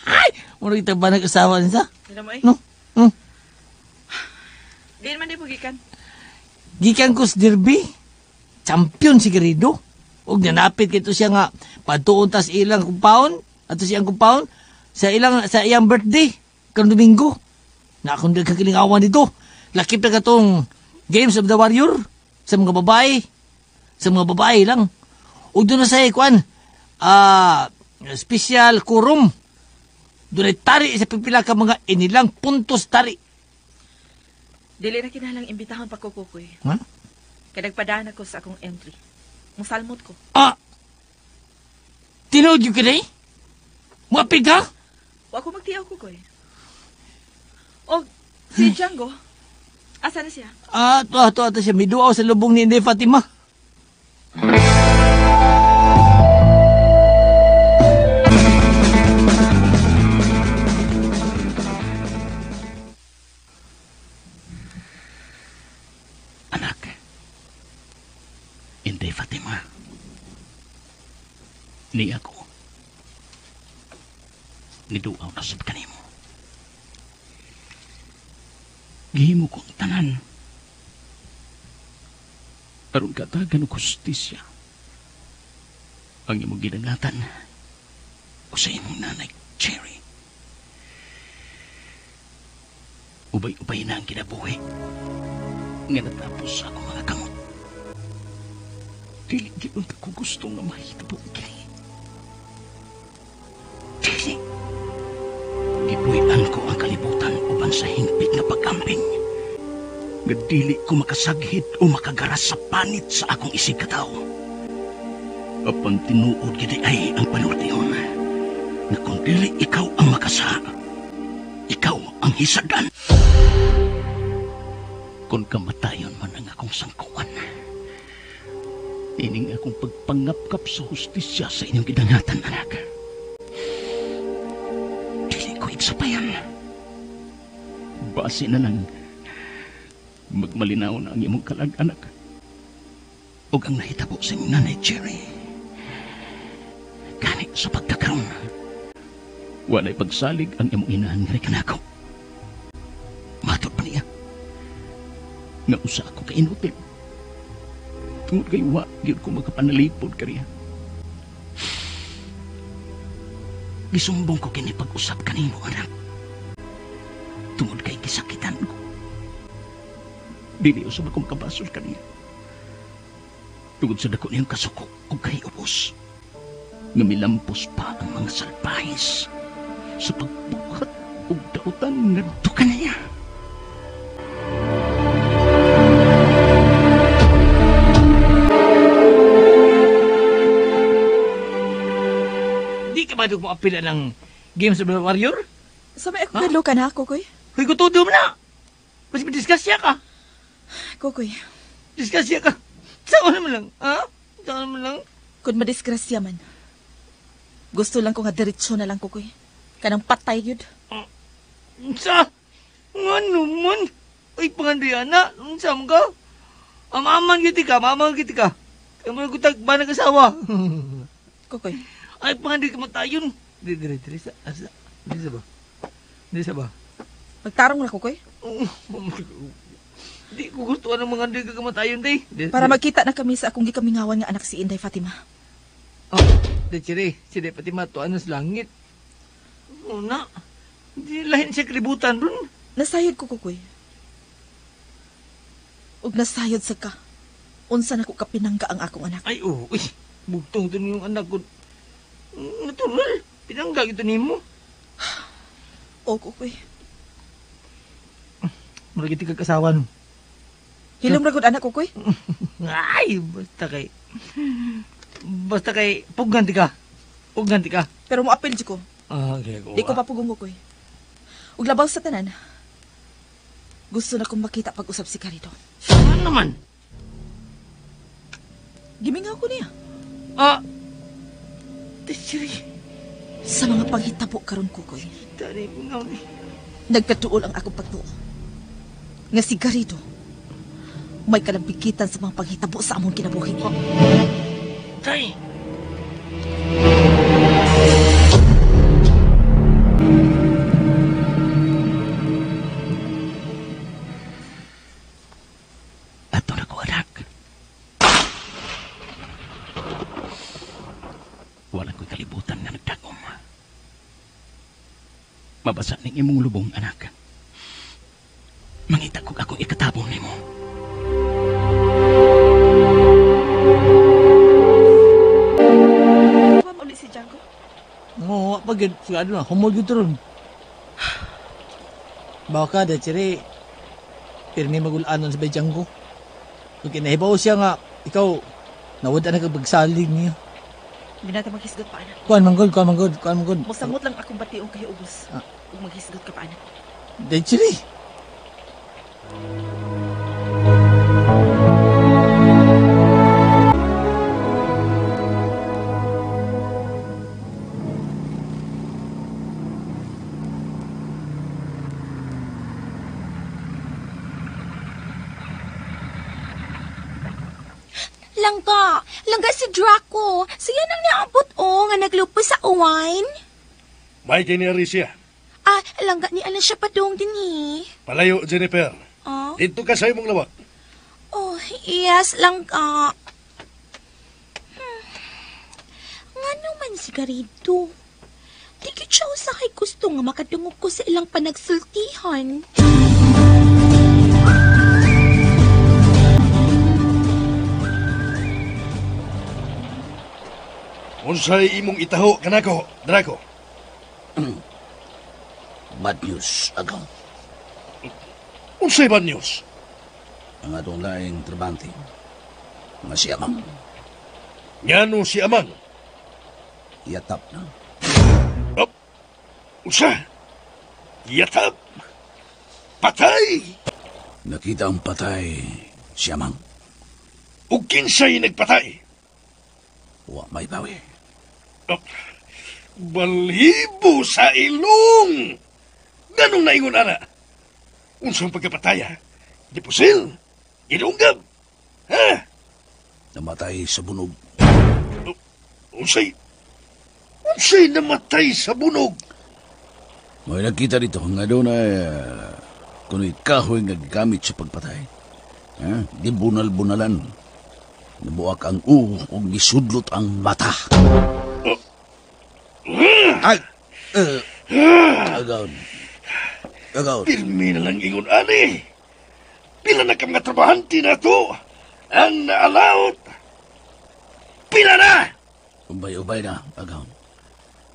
Ay! Mura kita ba nag-asawa niya sa? Hilom ay. No? Diin man di po gikan. Gikan ko sa derby. Champion si Garrido. Ug nanapit kito siya nga patuon tas ilang kumpaon. Ato siyang kumpaon sa ilang sa iyang birthday karong Domingo. Na akong nagkakalingawan dito. Lakip na katong Games of the Warrior sa mga babae. Sa mga babae lang. Ug doon na sa kuan special quorum. Doon ay tari sa pipila ka mga inilang puntos tari. Dili na kinahalang imbitahon pa ko, Kokoy. Ha? Kay nagpadaan ako sa akong entry. Musalmot ko. Ah! Tinuod yun ka na eh? Muapid ka? Wa ko magtiyaw, Kokoy. O, si Django, asa na siya? Ah, to siya. Miduaw sa lubong ni Inday Fatima. Anak, Inday Fatima, ni ako, niduaw na sab kanimo. Gihimo ko ang tanan. Aron katagan og hustisya ang imong gidangatan o sa imong nanay, Cherry. Ubay-ubay na ang kinabuhi nga natapos sa akong mga kamot. Dili gyud ko gusto nga mahitabo kini. Dili. Gibuy-an ko ang kalibutan uban sa hingpit nga pag-amping. Nga dili ko makasaghid o makagaras sa panit sa akong isig katawo. Apan tinuod gid ay ang panultihon na kung dili ikaw ang makasa, ikaw ang hisagan. Kung kamatayon man ang akong sangkuan, ining akong pagpangapkap sa hustisya sa inyong gidangatan, anak. Dili ko igsapayan. Base na lang magmalinaw na ang imong kalag, anak. Ug ang nahitabo sa imong nanay, Cherry. Gani sa pagkakaroon, walay pagsalig ang imong inahan nga kanako. Matod pa niya nga usa ako ka inutil. Tungod kay wa gyud ko makapanalipod kaniya. Gisumbong ko kini pag-usap kanimo, anak. Tungod kay gisakitan ko. Dili usab ako makabasol kaniya. Tungod sa dako niyang kasuko ug kahiubos, nga milampos pa ang mga salbahis sa pagbuhat ug dautan ngadto kaniya. Di ka ba mo apila ng Games of the Warrior? Sa may ako kadlo ka na, Kokoy. Hoy, kutudo mo na! Mas madisgrasya ka! Kokoy. Disgrasya ka! Saan naman lang, ha? Saan naman lang? Kung madisgrasya man, gusto lang ko nga diretsyo na lang, Kokoy. Kanang patay yun. Sa? Nga naman? Ay, pangandiana, unsa man ka? Amaman giti ka, amaman giti ka. Kaya mo nagutag ba nag-asawa? Kokoy. Ay, pangandi ka matayon. Dire, dire, sa, asa, di sa ba? Di sa ba? Magtarong na, Kokoy. Di ko gusto ng mga hindi ka kamatayon, day. Para magkita na kami sa akong gikamingawan nga anak si Inday Fatima. Oh, di, Chiri, si Inday Fatima, tuan na sa langit. Una, di lahin siya kalibutan dun. Nasayod ko, Kokoy. Ug nasayod sa ka. Unsa na ko kapinangga ang akong anak. Ay, oh, uy, bugtong to yung anak ko. Natural, pinangga ito nimo. O, Kokoy. Murag iti kag-asawa no. Hilom ra gud anak, Kokoy. Ay, basta kay puggan ti ka. Puggan ti ka. Pero moapil jud ko. Ah, okay, ko. Di ko papugong, Kokoy. Ug labaw sa tanan, gusto na kong makita pag-usap si Carito. Ano naman? Gimingaw ko niya. Ah, Chiri. Sa mga panghitabo karon, Kokoy. Tari, mingaw ni. Nagkatuol ang akong pagtuo. Nga si Garrido may kalambikitan sa mga panghitabo sa among kinabuhi. Tay! Ato na ko, anak. Wala ko'y kalibutan nga nagdagom. Mabasa ning imong lubong, anak. Mangita kog akong ikatabong nimo. Wa uli si Django? Oo, wa pa gyud. Sigurado na, humol gyud ron. Baka da tsiri, pirmi magulaan sa bay Django. Kung kinahibaw siya nga, ikaw, nawad na kagpagsalig niyo. Hindi natin maghisgot pa, anak. Kuan manggod, kuan manggod, kuan manggod. Musamot lang akong bationg kay ubos. Ug maghisgot ka pa, anak. Da tsiri. Langga! Langga si Draco! Siya nang naabot o nga naglupo sa wine. May kini siya. Ah, langga ni alam siya padung din eh. Palayo, Jennifer. Oh? Dito ka sa imong lawak. Oh, yes, langga. Nga naman si Garrido. Di gyud siya usahay gusto nga makadungog ko sa ilang panagsultihan. Unsay imong itaho kanako, Draco? Bad news, agaw. Unsay bad news? Ang atong laing trabante, nga si Amang. Ngano si Amang? Yatap na. Oh, unsa? Yatap? Patay! Nakita ang patay si Amang. Ug kinsay nagpatay? Wa may bawi. Oh, balhibo sa ilong! Ganong naingon ana? Unsang pagkapataya? Gipusil? Gidunggab? Ha? Namatay sa bunog. Unsay? Unsay namatay sa bunog? May nakita dito nga doon ay kuno'y kahoy nga gigamit sa pagpatay. Ha? Gibunal-bunalan. Nabuak ang uho ug gisudlot ang mata. Ay! Agaw. Agaw. Pirmi na lang ingon ani. Pila na ka mga trabahante na to ang naalaot. Pila na! Ubay-ubay na, agaw.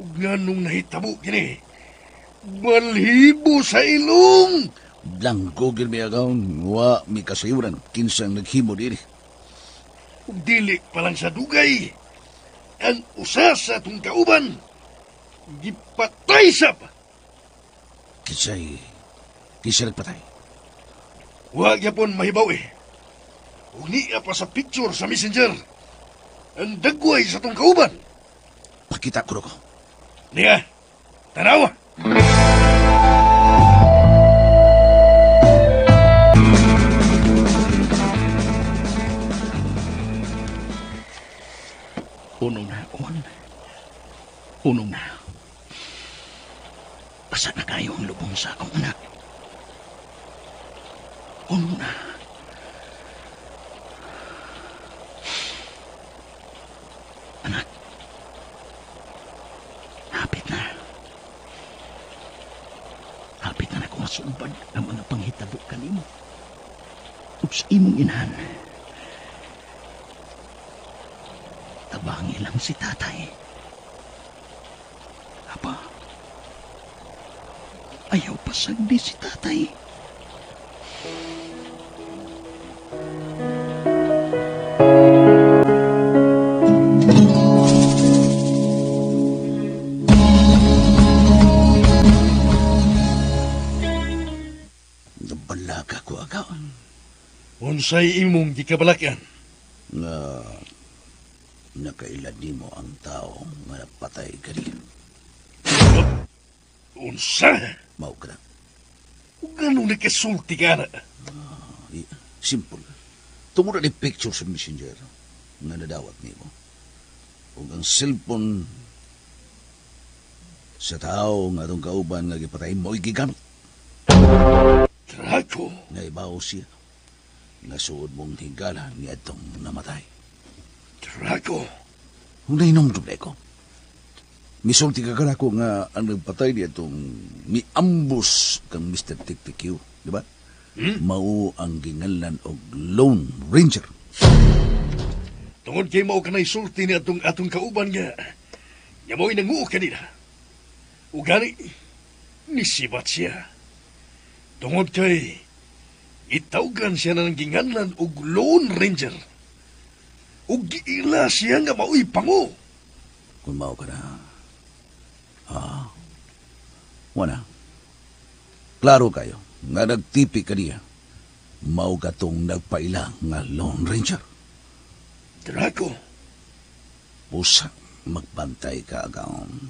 Ug nganong nahitabo kini? Balhibo sa ilong! Blanco gid mi agaw. Wa mi kasayuran kinsang naghimo diri. Ug dili pa lang sa dugay, ang usa sa atong kauban, gipatay sab. Kinsay nagpatay? Wa gyapon mahibaw eh. Ug niya pa sa picture sa messenger, ang dagway sa atong kauban. Pakita ko ko. Niya, tanawa. Unong na, Juan. Unong na. Basa na kayo ang lubong sa akong anak. Unong na. Anak. Hapit na. Hapit na na masumbad ang mga panghitabo kanimo. Ug sa imong inahan. Tabangi lang si tatay. Aba, ayaw pasagdi si tatay. Nabalaka ko agaw. Unsay imong gikabalakan? Nga nakailad nimo ang tao nga napatay kani. Unsa? Mao ka na. Ug nganong nakasulti ka na? Simple. Tungod ni picture sa messenger nga nadawat nimo. Ug ang cellphone sa tao nga atong kauban nga gipatay mo'y gigamit. Draco! Naibaw siya. Nga suod mong higala ni atong namatay. Draco! Kung nainom ko. Misulti ka kanako nga ang nagpatay ni atong miambus kang Mr. Tiktikiw, di ba? Mao ang gingalan og Lone Ranger. Tungod kay mao kanay sulti ni atong atong kauban nga nga mo'y nanguo kanina. Ug gani nisibat siya. Tungod kay itawgan siya na ng ginganlan og Lone Ranger. Ug giila siya nga mao'y pango. Kung mao ka na, wala. Klaro kayo, nga nagtipi ka niya, mao ka tong nagpaila nga Lone Ranger. Draco! Pusa, magbantay ka agaon.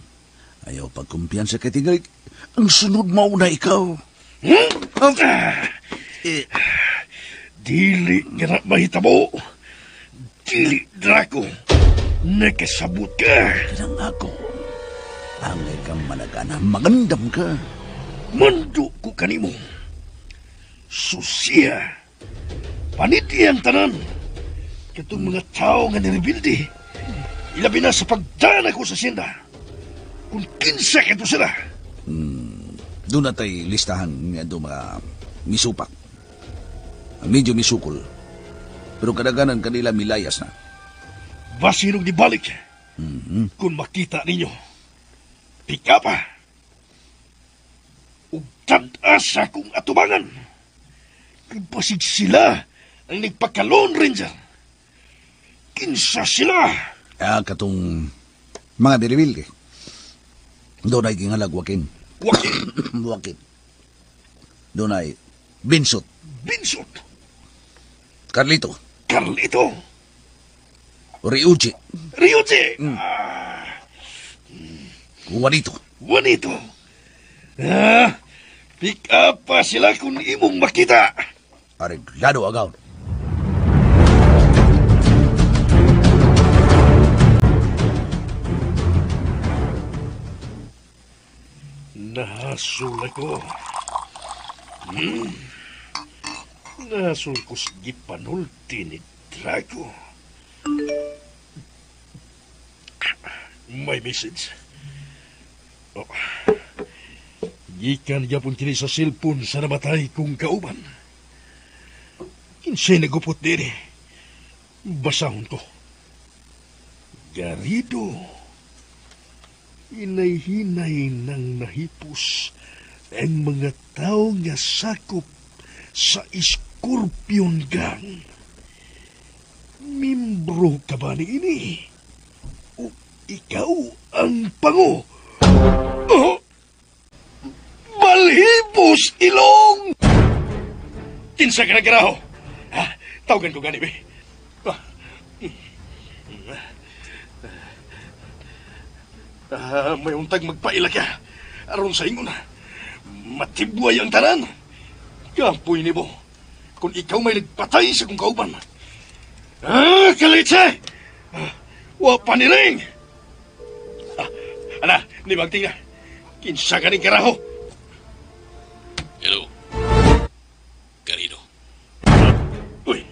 Ayaw pagkumpiyansa kay Tingalik. Ang sunod mao na ikaw. Dili nga na mahitabo. Dili, Draco. Nakasabot ka. Kanang ako. Angay kang managana, magandam ka. Mando ko kanimo. Susiya. Paniti ang tanan. Katong mga tao nga nirebilde. Ilabi na sa pagdana ko sa siyenda. Kung kinsa kato sila. Doon na tayo listahan nga doon mga misupak. Medyo misukol. Pero kadaganan kanila milayas na. Basinong dibalik. Kung makita ninyo, pika pa. Ug tad-as sa akong atubangan. Kung basig sila ang nagpaka-Lone Ranger. Kinsa sila? Katong mga biribilde. Doon ay gingalag wakin. Wakin? Wakin. Doon ay Binsot. Binsot? Carlito. Carlito? Ryuji. Ryuji! Juanito. Juanito. Pick up pa sila kung imong makita. Areglado agaw. Nahasol ako. Nahasol ko sa gipanulti ni Draco. May message. Oh. Gikan gyapon kini sa cellphone sa namatay kong kauban. Kinsay nagupot diri. Basahon ko. Garrido. Hinay-hinay nang nahipos ang mga tao nga sakop sa Scorpion Gang. Membro ka ba ni ini? O ikaw ang pango? Oh! Balhibos ilong! Kinsa ka na garaho? Ha? Tawagan ko gani, be. May untag magpaila ka. Aron sa ingon, matibway ang tanan. Kampoy ni mo, kung ikaw may nagpatay sa kong kauban. Kalitse! Wa pa ni ring! Ana, ni magting na. Kinsa ka ning karaho? Hello. Garrido. Uy,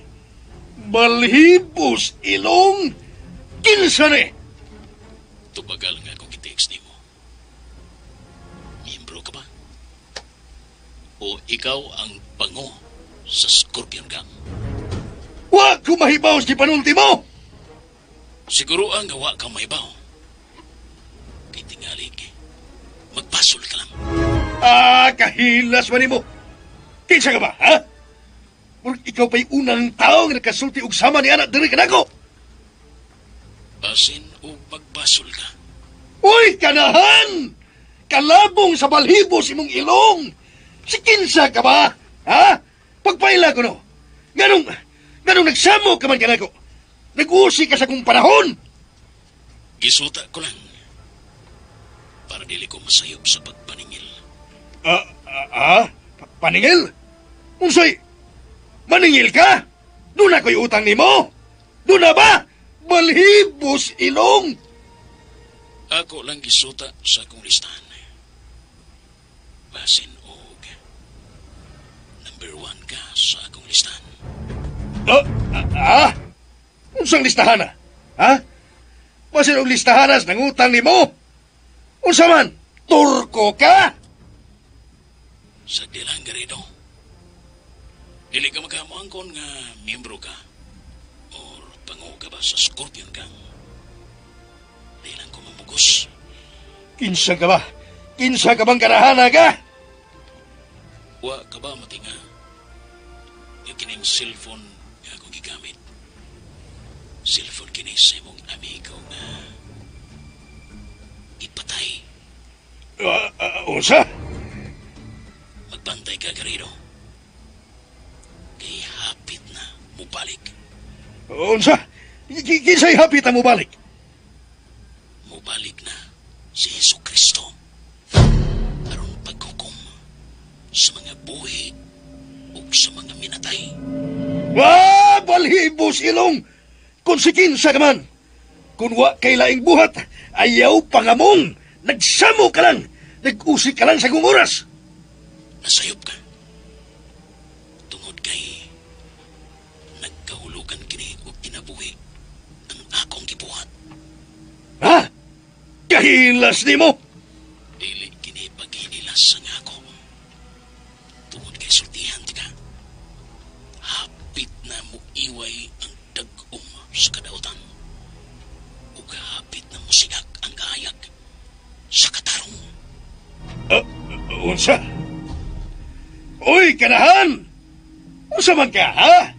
balhibos ilong! Kinsa ni? Tubagal nga akong gitext nimo. Miyembro ka ba? O ikaw ang pango sa Scorpion Gang? Wa ko mahibaw sa panulti mo! Siguro ang gawa ka mahibaw. Kay tingali, magbasol ka lang. Kahilas man nimo. Kinsa ka ba, ha? Murag ikaw pa'y unang tao nga nakasulti og sama ni anak diri kanako. Basin o magbasol ka. Uy, kanahan! Kalabong sa balhibos imong ilong! Si kinsa ka ba? Ha? Pagpaila ko no. Nganong nagsamo ka man kanako? Nag-usi ka sa kong panahon! Gisuta ko lang. Para dili ko masayop sa pagpaningil. Paningil? Unsay? Maningil ka? Doon ako'y utang nimo? Doon na ba? Balhibos ilong! Ako lang gisuta sa akong listahan. Basin og number 1 ka sa akong listahan. Unsang listahan na? Ha? Basin og listahanas ng utang nimo? Unsa man? Turko ka? Sa dilang Garrido, dili ka magkamuangkon nga miyembro ka or pangu ka ba sa Scorpion Gang? Di lang ko mamugos. Kinsa ka ba? Kinsa ka bang karahana ka? Wa ka ba matinga? Yung kining cellphone nga akong gigamit. Cellphone kini sa imong amigo nga ipatay. Unsa? Magbantay ka, Garrido. Kay hapit na mubalik. Unsa? Kinsa'y hapit na mubalik? Mubalik na si Hesus Kristo. Aron paghukom sa mga buhi ug sa mga minatay. Wa, balhibos ilong! Kung si kinsa ka man, kung wa kay laing buhat, ayaw pangamong! Nagsamo ka lang! Nag-usik ka lang sa kong oras! Nasayop ka. Tungod kay nagkahulugan kini og kinabuhi ang akong gibuhat. Ha? Kahilas nimo? Dili kini paghinilas ang ako. Tungod kay sultihan tika. Hapit na muiway ang dag-om sa kadautan. Ug hapit na musigak ang kahayag sa katarong. Unsa? Uy, kanahan! Unsa man ka, ha?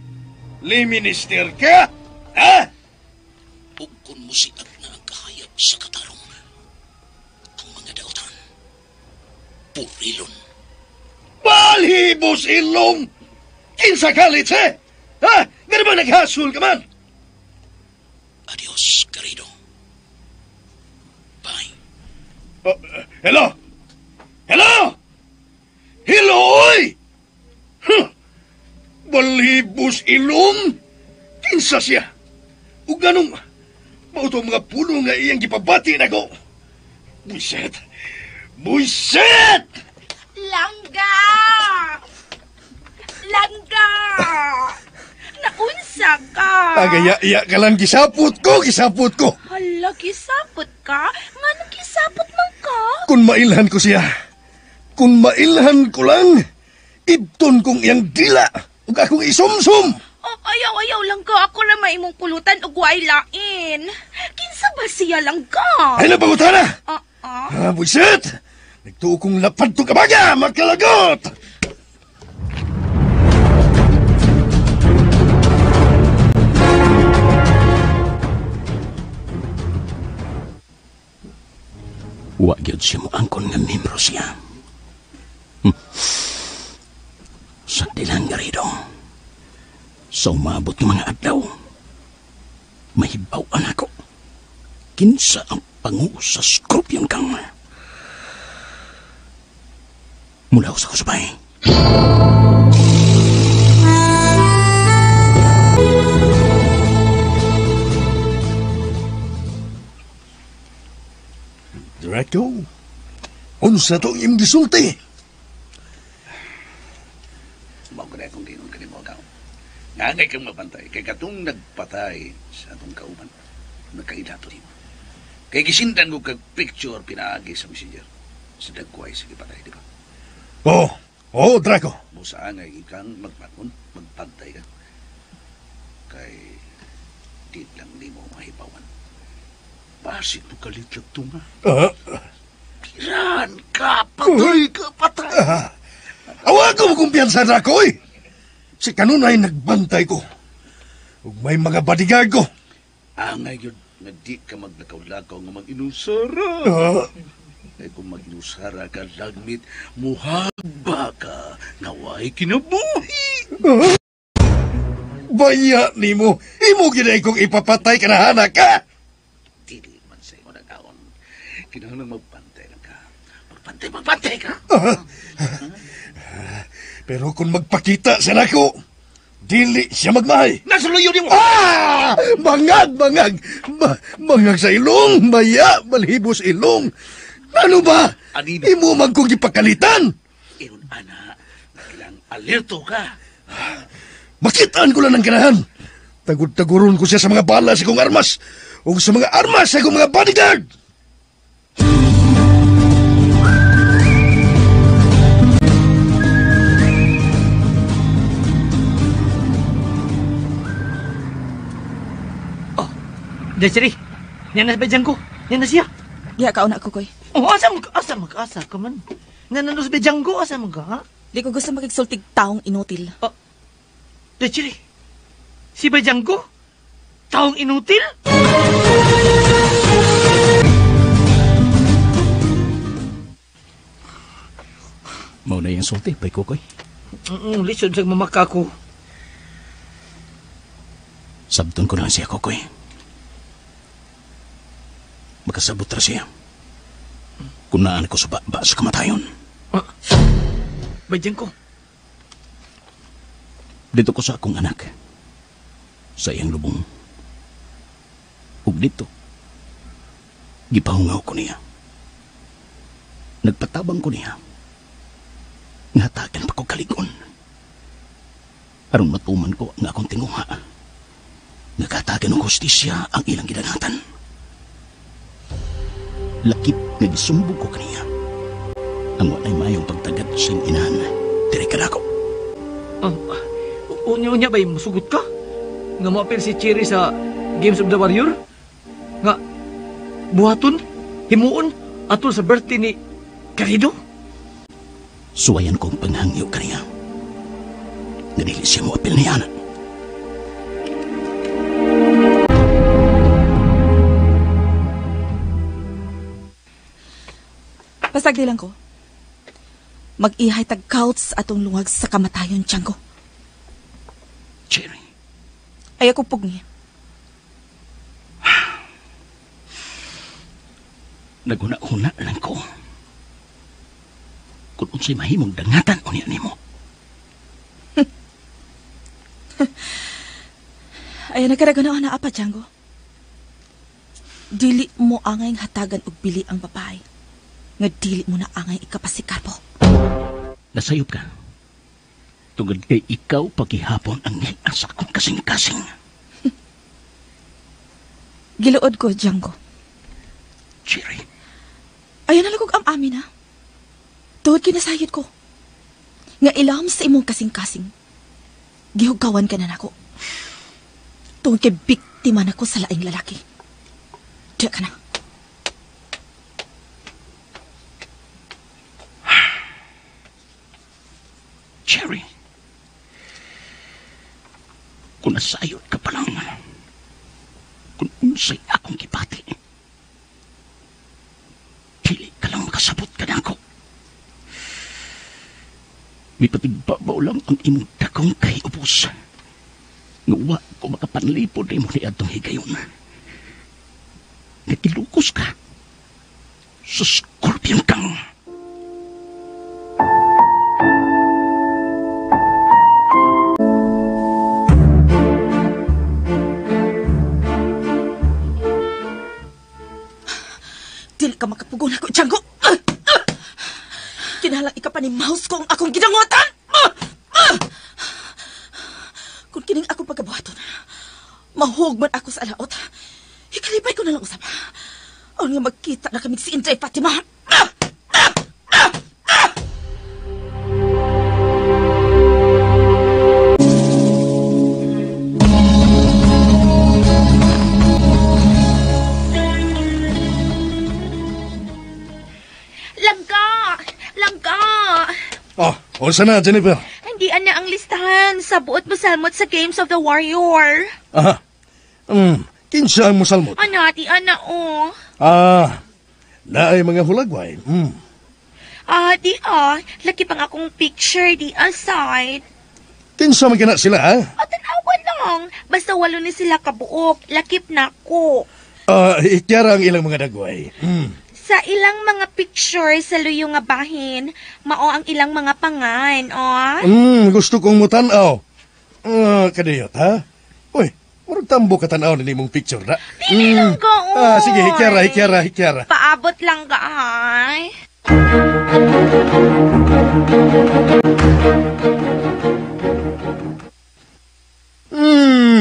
Liminister ka? Ha? Ug kung musiag na ang kahayag sa katarong, ang mga dautan, purilon. Balhibos ilong! Kinsa kalit, eh? Ha? Nga naman naghasul ka man? Adios, Garrido. Bye. Hello? Hello? Hello, oy! Huh! Balhibos ilong? Kinsa siya? Ug ganong mao to mga pulo nga iyang gipabati nako. Buiset! Buiset! Langga! Langga! Naunsa ka? Agaya-iya ka lang, gisapot ko, gisapot ko. Hala, gisapot ka? Nga nang gisapot man ka? Kung mailhan ko siya, kung mailhan ko lang, ibton kong iyang dila ug akong isumsum. Oh, ayaw, ayaw lang ka. Ako na maimong pulutan ug way lain. Kinsa ba siya lang ka? Ay, napangutana! Ah, buisit! Nagtuo kong lapad to kabaga, makalagot! Wa gyud siya mo angkon nga membro siya. Sa dilang Garrido, sa umabot ng mga adlaw, mahibaw-an ako. Kinsa ang pangu sa Scorpion Gang. Mula sa kusubay. Draco, unsa to imong gisulti? Mao gani akong giingon kanimo akaw. Ngangay kang mabantay kay katong nagpatay sa atong kauban nakaila to nimo. Kay gisindan ko kag picture pinaagi sa messenger sa dagway sa gipatay, di ba? Oh, oh Draco. Busa angay ikang magpaton, magpantay ka. Kay di lang nimo mahibawan. Basit mo kalitlag tunga. Piran ka, patay ka, patay. Awa ko mo kumpiyansa, Draco, oy! Si kanunay nagbantay ko. Ug may mga bodyguard ko. Angay yun, nga di ka maglakaw-lakaw nga mag-inusara. Kaya kung mag-inusara ka, lagmit, muhagba ka, nga way kinabuhi. Baya nimo, imo ginay kong ipapatay ka na hanak ka. Dili man sa sa imong nagkaon. Kinahanglan magbantay lang ka. Magbantay, magbantay ka. Pero kung magpakita siya nako, dili siya magmahay. Nasa luyo nimo. Ah! Bangag, bangag. Bangag sa ilong, maya, malhibos ilong. Ano ba? Anino? Imo man kong gipakalitan. Iron ana, kailang alerto ka. Makitaan ko lang ng ganahan. Tagud-taguron ko siya sa mga bala sa kong armas o sa mga armas sa kong mga bodyguard. Oh, Desiree, niya na ba ko? Niya na siya. Diha ka una ko, Koy. Oh, asa mo ka, asa ka man. Nanano sa Django, asa mo ka, ha? Di ko gusto makigsultig taong inutil. Oh, Desiree, si Bajango? Taong inutil? Mao na yung sulti, Bay Kokoy. Lisod sa mamaka ko. Sabton ko lang siya, Kokoy. Makasabot ra siya. Kung naan ko sa ba sa kamatayon. Bajango. Dito ko sa akong anak. Sa iyang lubong. Ug dito, gipahungaw ko niya. Nagpatabang ko niya. Ngatagan pa ko kaligon. Aron matuman ko ang akong tinguha. Nagatagan og hustisya ang ilang gidangatan. Lakip nga gisumbog ko kaniya. Ang walay mayong pagtagad sa iyang inahan. Diri ka nako. Unya-unya ba'y musugot ka? Nga moapil si Cherry sa Games of the Warrior? Nga buhaton, himuon, atol sa birthday ni Garrido? Suwayan kong panghangyo kaniya. Nga dili siya moapil niya, anak. Pasagdi lang ko. Mag-ihay tag-couch atong lungag sa kamatayon, Django. Cherry. Ay ako pugni. Naguna-una lang ko. Kung unsay mahimong dangatan unya nimo. Ay nagkaraguna-una apa, Django. Dili mo angay hatagan og bili ang babae. Nga dili mo na angay ikapasikarpo. Nasayop ka. Tungod kay ikaw pagihapon ang niasa kong kasing-kasing. Giluod ko, Django. Cherry. Ayaw na lang kong am-amin, ha? Tuhod kinasayod ko. Nga ilam sa imong kasing-kasing. Gihugawan ka na nako. Tuhod kay biktima na ko sa laing lalaki. Diya ka na. Cherry. Kung nasayod ka pa lang, kung unsay akong gibati, dili ka lang makasabot ka na ako. Mipatigbabaw lang ang imong dakong kahiubos. Nga wa ko makapanlipod nimo ni adtong higayon. Nagilukos ka sa Scorpion Kang. Dili ka makapugon ako, Django! Kinahalang ika pa ni mouse ko ang akong gidangotan! Kung kining akong pagkabuhaton, mahuog man ako sa alaot. Ikalipay ko na lang usap. Aron nga magkita na kami si Inday Fatima. Langga! Langga! Oh, unsa na, Jennifer? Hindi ana ang listahan sa buot musalmot sa Games of the Warrior. Aha. Kinsa ang musalmot? Ana, ti ana, oh. Ah, naay mga hulagway. Ah, di ah. Laki pang akong picture di aside. Kinsa man kina sila, ha? O, tanawa lang. Basta walo ni sila kabuok. Lakip na ko. Ikyara ang ilang mga dagway. Sa ilang mga picture sa luyo nga bahin, mao ang ilang mga pangan, oh. Gusto kong mutanaw. Kadiyot, ha? Uy, murag tambo ka tanaw na nimong picture na. Dili lang ka, oy. Sige, hikyara, hikyara. Paabot lang ka, ay.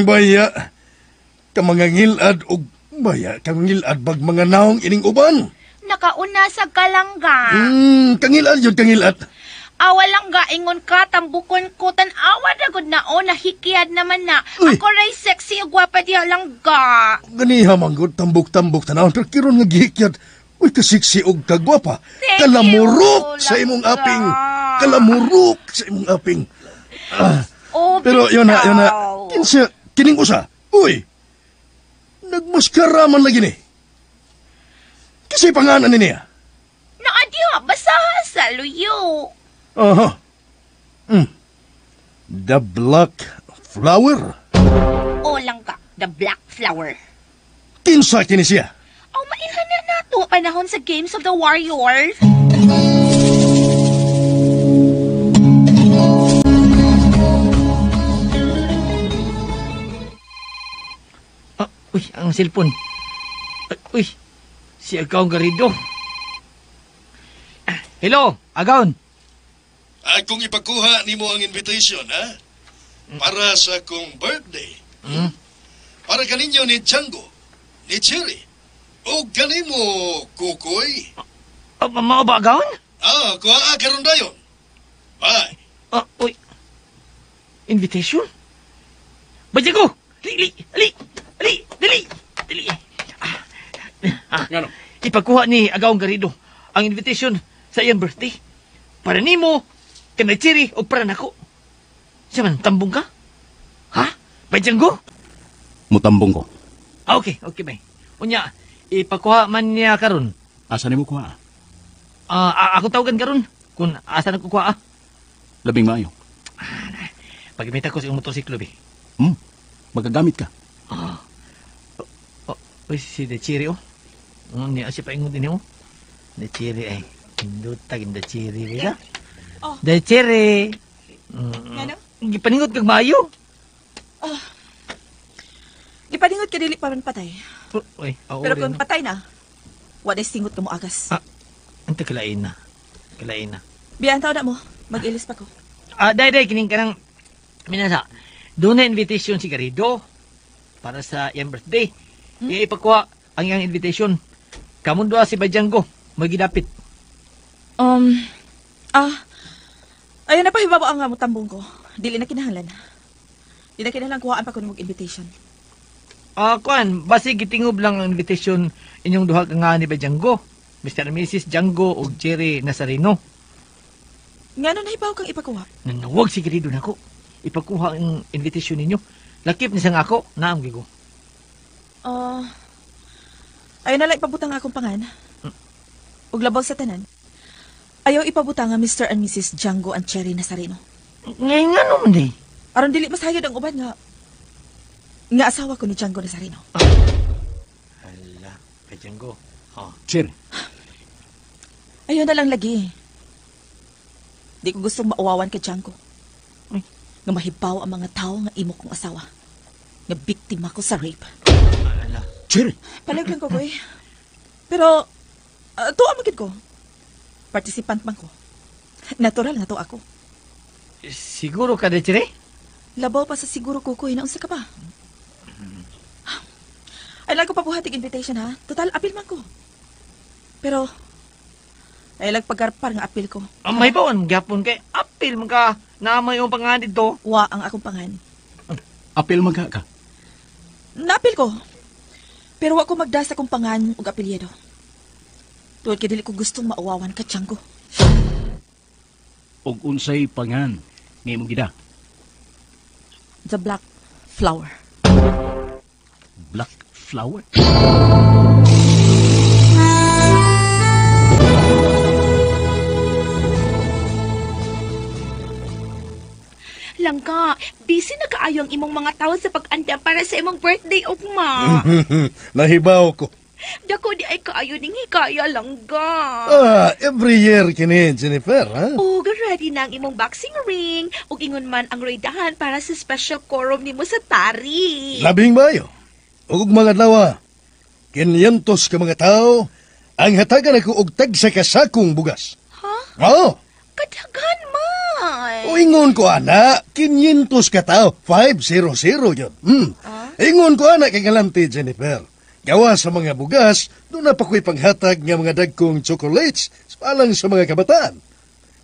Baya. Kamangangilad og baya, kangilad bag mga naong ining uban. Nakauna sa kalangga. Kangilad yun, kangilad. Awa lang ga, ingon ka, tambukon ko, tan-awa na gud na, oh, nahikiad naman na. Uy. Ako ray sexy, gwapa diha lang ga. Ganiha man gud, tambuk-tambuk tanaw, pero kiron nga gihikyad. Uy, kasiksi og kagwapa. Thank Kalamurok you, sa imong langga. aping. Kalamurok sa imong aping. Oh, Pero yun na, yun na. bitaw. Kinsa, kining usa. Uy, nagmaskara man lagi ni. Kasi pangalan ni niya. Naa diha, basaha sa luyo. Aha. The Black Flower. O langga, the Black Flower. Kinsa kini siya? Oh, mailhan na nato panahon sa Games of the Warriors. Uy, ang cellphone. Uy, si Agaw Garrido. Hello, Agaw. Akong ipakuha nimo ang invitation, ha? Para sa akong birthday. Para kaninyo ni Django, ni Cherry, o ganimo, Kukoy. Mao ba, Agaw? Kuha karon dayon. Bye. Uy. Invitation? Badyago! Li, li, ali, dali, dali. Ngano? Ipakuha ni Agaw Garrido ang invitation sa iyang birthday. Para nimo, kanay Cherry o para nako. Siya man, tambong ka? Ha? Badyago? Mutambong ko. Okay, okay, bay. Unya, ipakuha man niya karon. Asa nimo kuha? Ako tawagan karon kung asa na kukuha. Labing maayo. Paggamit ako sa iyong motorsiklo, be. Magagamit ka. Uy, si De Cherry, oh. Niya siya paingon din, oh. De Cherry, ay. Hinduta, De Cherry, ba? Oh. De Cherry. Ngano? Gipaningot kag maayo. Oh. Gipaningot ka dili pa man patay. Uy, Pero kung patay na, wala singot ka mo agas. Ante kalain na. Kalain na. Biyan tao na mo, mag-ilis pa ko. Day, kining ka ng minasa. Doon na invitation si Garrido para sa iyang birthday. Ipakuha ang iyang invitation. Kamundo si Badjanggo, magidapit. Ayun na pa hibaw ang mutambong ko. Dili na kinahanglan. Di na kinahanglan kuhaan pa ko ng invitation. Kuan, basi gitingob lang ang invitation inyong duha ka nga ni Badjanggo. Mr. and Mrs. Django ug Jerry Nazareno. Ngano na hibaw kang ipakuha? Nanawag si Garrido nako. Ipakuha ang invitation ninyo. Lakip ni sang ako, naam gigo. Ayaw na lang ipabutang akong pangan. Ug labaw sa tanan. Ayaw ipabutang nga Mr. and Mrs. Django and Cherry Nazareno. Ngayon nga naman eh. Aron dili masayod ang uban nga asawa ko ni Django Nazareno. Hala, kay Django. Oh. Cherry. Ayaw na lang lagi. Di ko gustong mauwawan kay Django. Ay. Nga mahibaw ang mga tao nga imo kong asawa. Nga biktima ko sa rape. Hala. Cherry. Palag lang ko, koy. Pero, tuwa magid ko. Participant man ko. Natural nga to ako. Siguro ka, Cherry? Labaw pa sa siguro ko, koy. Naunsa ka pa? Ay lang ko pabuhatig invitation, ha? Total, apil man ko. Pero, ay lang pagkarpar nga apil ko. May bawan, gyapon kay apil man ka. Naamay yung pangan dito. Wa ang akong pangan. Apil man ka. Naapil ko. Pero wa ko magdasa kong pangan ug apelyido. Tuod kay dili ko gustong mauwawan ka, Django. Og unsay pangan nga imong gida? The Black Flower. Black Flower? Langga, busy Busy na kaayo ang imong mga tao sa pag-andam para sa imong birthday ugma. Nahibaw ko. Dako di ay kaayo ning hikaya langga. Ah, every year kini, Jennifer, ha? Ug ready na ang imong boxing ring ug ingon man ang roydahan para sa special quorum nimo sa tari. Labing mayo. Ug mga adlaw, 500 ka mga tao ang hatagan ako og tagsa ka sakong bugas. Ha? Oo. Kadaghan man. O ingon ko ana, 500 ka tao, 500 yun. Ingon ko ana kay galante, Jennifer. Gawa sa mga bugas, doon na pa ko'y panghatag nga mga dagkong chocolates alang sa mga kabataan.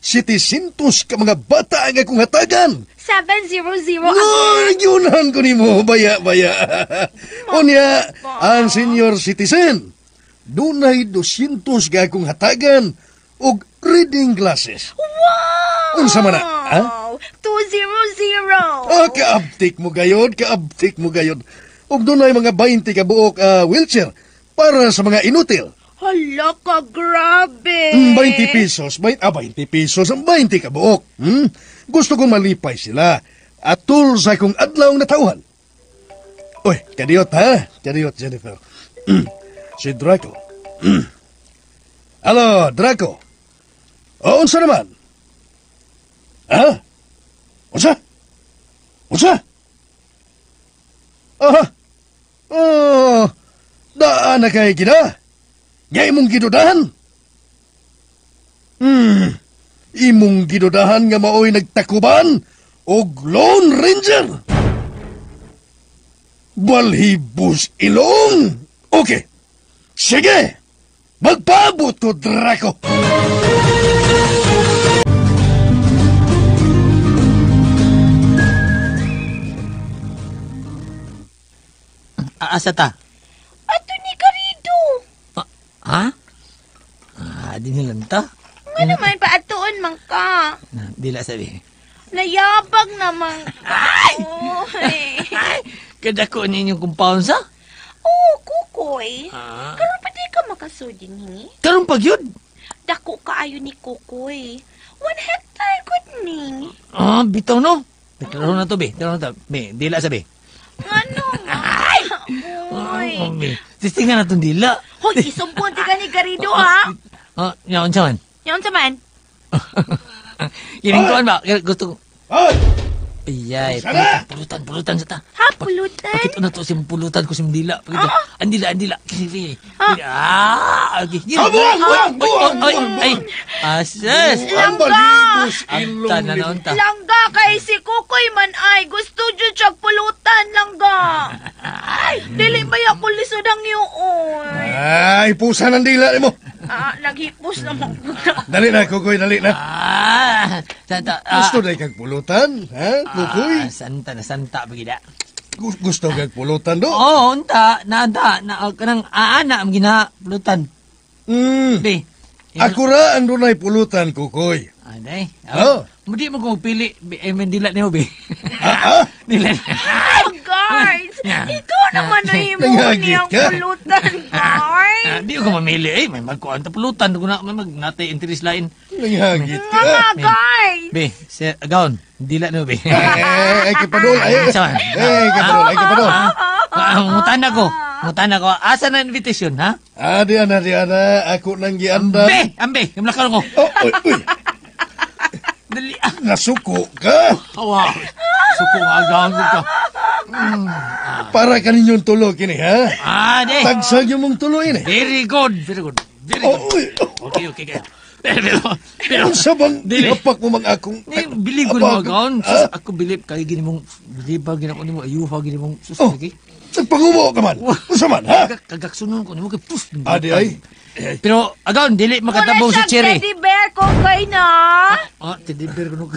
700 ka mga bata ang akong hatagan. 700 Ay, yunan ko nimo, baya-baya. Unya, ang senior citizen, dunay 200 ka akong hatagan og reading glasses. Wow! Unsa man na, ha? 200. Ah, kaabtik mo gayod, kaabtik mo gayod. Ug dunay mga 20 ka buok wheelchair para sa mga inutil. Hala ka, grabe. 20 pesos, 20 pesos, ang 20 ka buok. Gusto kong malipay sila. Atul sa akong adlaw na tauhan. Uy, kadiyot ha? Kadiyot, Jennifer. Si Draco. Hello, Draco. O, unsa naman? Ha? Unsa? Unsa? Aha! Oh, daan na kay gina? Nga imong gidudahan? Imong gidudahan nga maoy nagtakuban og Lone Ranger? Balhibus ilong! Okay, sige! Magpaabot ko, Draco! Asa ta? Ato ni Garrido. Ha? Ah, di nilang ta. Nga naman, paatuon man ka. Dila sabi. Nayabag naman ka. Ay! Kadako ninyong compound sa? Oo, Kukoy. Ah. Karon pa di ka makasudin hingi. Karon pag yun? Dako kaayo ni Kukoy. 1 hectare good ni. Ah, bitaw no. Klaro na to, be. Klaro na to. Be, dila sabi. Ano? Ay! Uy. Oh, be. Tistingan na itong dila. Hoy, isumpon ti ka ni Garrido, ha? Ah, yaon sa man. Yaon sa man. Kining kuan ba? Gusto ko. Ay! Ayay, pulutan, pulutan sa ta. Ha, pulutan? Pakita na to si pulutan ko si dila. Pakita. Ang dila, ang dila. Ah, okay. Ah, buang, buang, buang, ay. Ases. Langga. Langga. Langga kay si Kukoy man ay gusto jud siya pulutan, langga. Ay, dili ba ako lisod ang yuon? Ay, pusa ng dila mo. Ah, naghipos na mo. Dali na, Kukoy, dali na. Ah, santa. Gusto na kag pulutan, ha, Kukoy? Ah, santa na santa pagida. Gusto kag pulutan do? Oo, unta, na anta, na kanang aana ang gina pulutan. Di. Ako ra ang dunay pulutan, Kukoy. Aday. Oh. Mudi mo kung pili, eh, dila niyo, be. Ah, ah? Dila. Oh, guards! Ikaw naman na imo niyang pulutan, guards! Di ko mamili, eh. May magkuhan ta pulutan. Kung na, may magnatay interest lain. Nanghagit ka. Mga guards! Be, sir, agaon, dila niyo, be. Eh, kapadol. Eh, kapadol, ay, kapadol. Mutan ako. Mutan ako. Asa na invitation, ha? Ah, di ana, di ana. Ako nang giandam. Ambe! Ambe! Kamlakal ko. Oh, uy, uy. Dali. Nasuko ka. Wow. Suko nga agaon ko ka. Para kaninyong tulo kini, ha? Ah, di. Tagsag yung mong tulo ini. Very good. Very good. Very good. Oh, uy. Okay, okay. okay. Pero, unsa bang inapak mo mang akong... Bilib ko nimo agaon. Sus, ako bilib. Kaya gini mong... Bilib ba, gini ko nimo. Ayuha, gini mong... Sus, oh, lagi. Nagpangumo ka man. Unsa man, ha? Kagaksunon ko nimo. Puf. Adi, ay. Pero, agaon, dili makatabong si Cherry. Wala siyang teddy bear ko kay na. Ah, teddy bear ko nung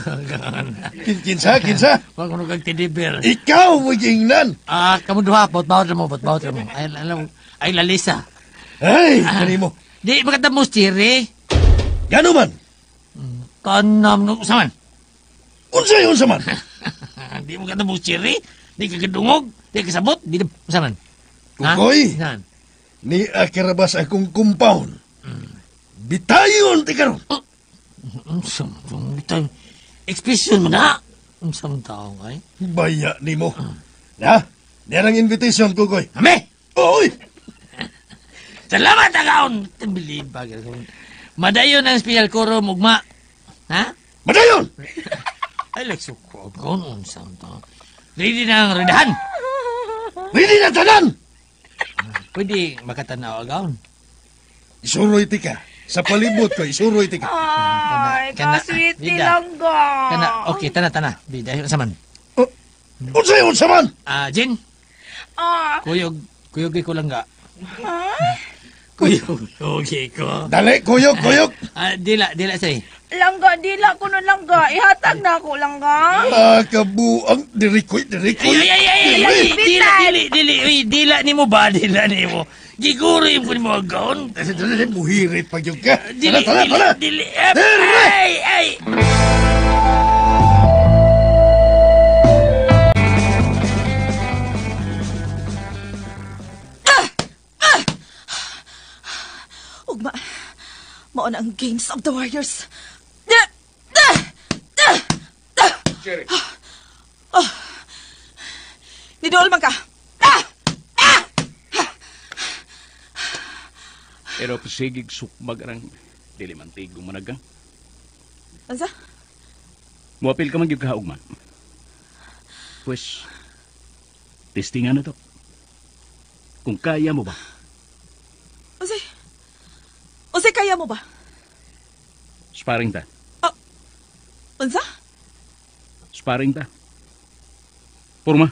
Kinsa, kinsa? Wala ko nung kag teddy bear. Ikaw mo gingnan. Ah, kamu duha, bot-bawt mo, bot-bawt mo. Ay, alam, ay, lalisa. Ay, kanimo. Di makatabong si Cherry. Gano man? Kanam, no, usaman. Unsa yun sa man? Di makatabong si Cherry. Di ka kadungog, di kasabot, di usaman. Kukoy. Ni akirabas akong compound. Bitayon ti karon. Bitayon. Expression mo na. Unsa man taong ay? Baya nimo. Na, niyan ang invitation ko, Koy. Ame! Oy! Salamat, agaon! Bilib ba? Madayon ang special quorum, ugma. Ha? Madayon! Ay, like, suko, agaon, unsa man taong. Ready na ang redahan! Ready na tanan! Pwede makatanaw, agaon. Isuroy ti ka. Sa palibot ko, isuroy ti ka. Ay, ka-sweet lang ga. Kana, okay, tana, tana. Bida, unsa man? Unsa, unsa man? Jin? Kuyog, kuyog ko lang ga. Kuyog, okay ko. Dali, kuyog, kuyog. Dila, dila, say. Langga, dila ko nun langga. Ihatag na ako, langga. Kabuang, dirikoy, dirikoy. Ay, ay, ay, ay, ay, dila, dili, dili, uy, dila ni mo ba, dila ni mo. Giguro yung ko ni mo agaon. Dali, dali, muhirit pag yun ka. Dili, tara, tara, dili, dili. Ay, ay. Ugma, mauna ang Games of the Warriors. Jerry. Oh. Nidool man ka. Pero pasigig sukbag arang dili man tigong managang. Ansa? Muapil ka man gyud ka ugma. Pues testingan na to. Kung kaya mo ba? Unsay? Unsay kaya mo ba? Sparring ta. Oh. Unsa? Sparring ta. Porma.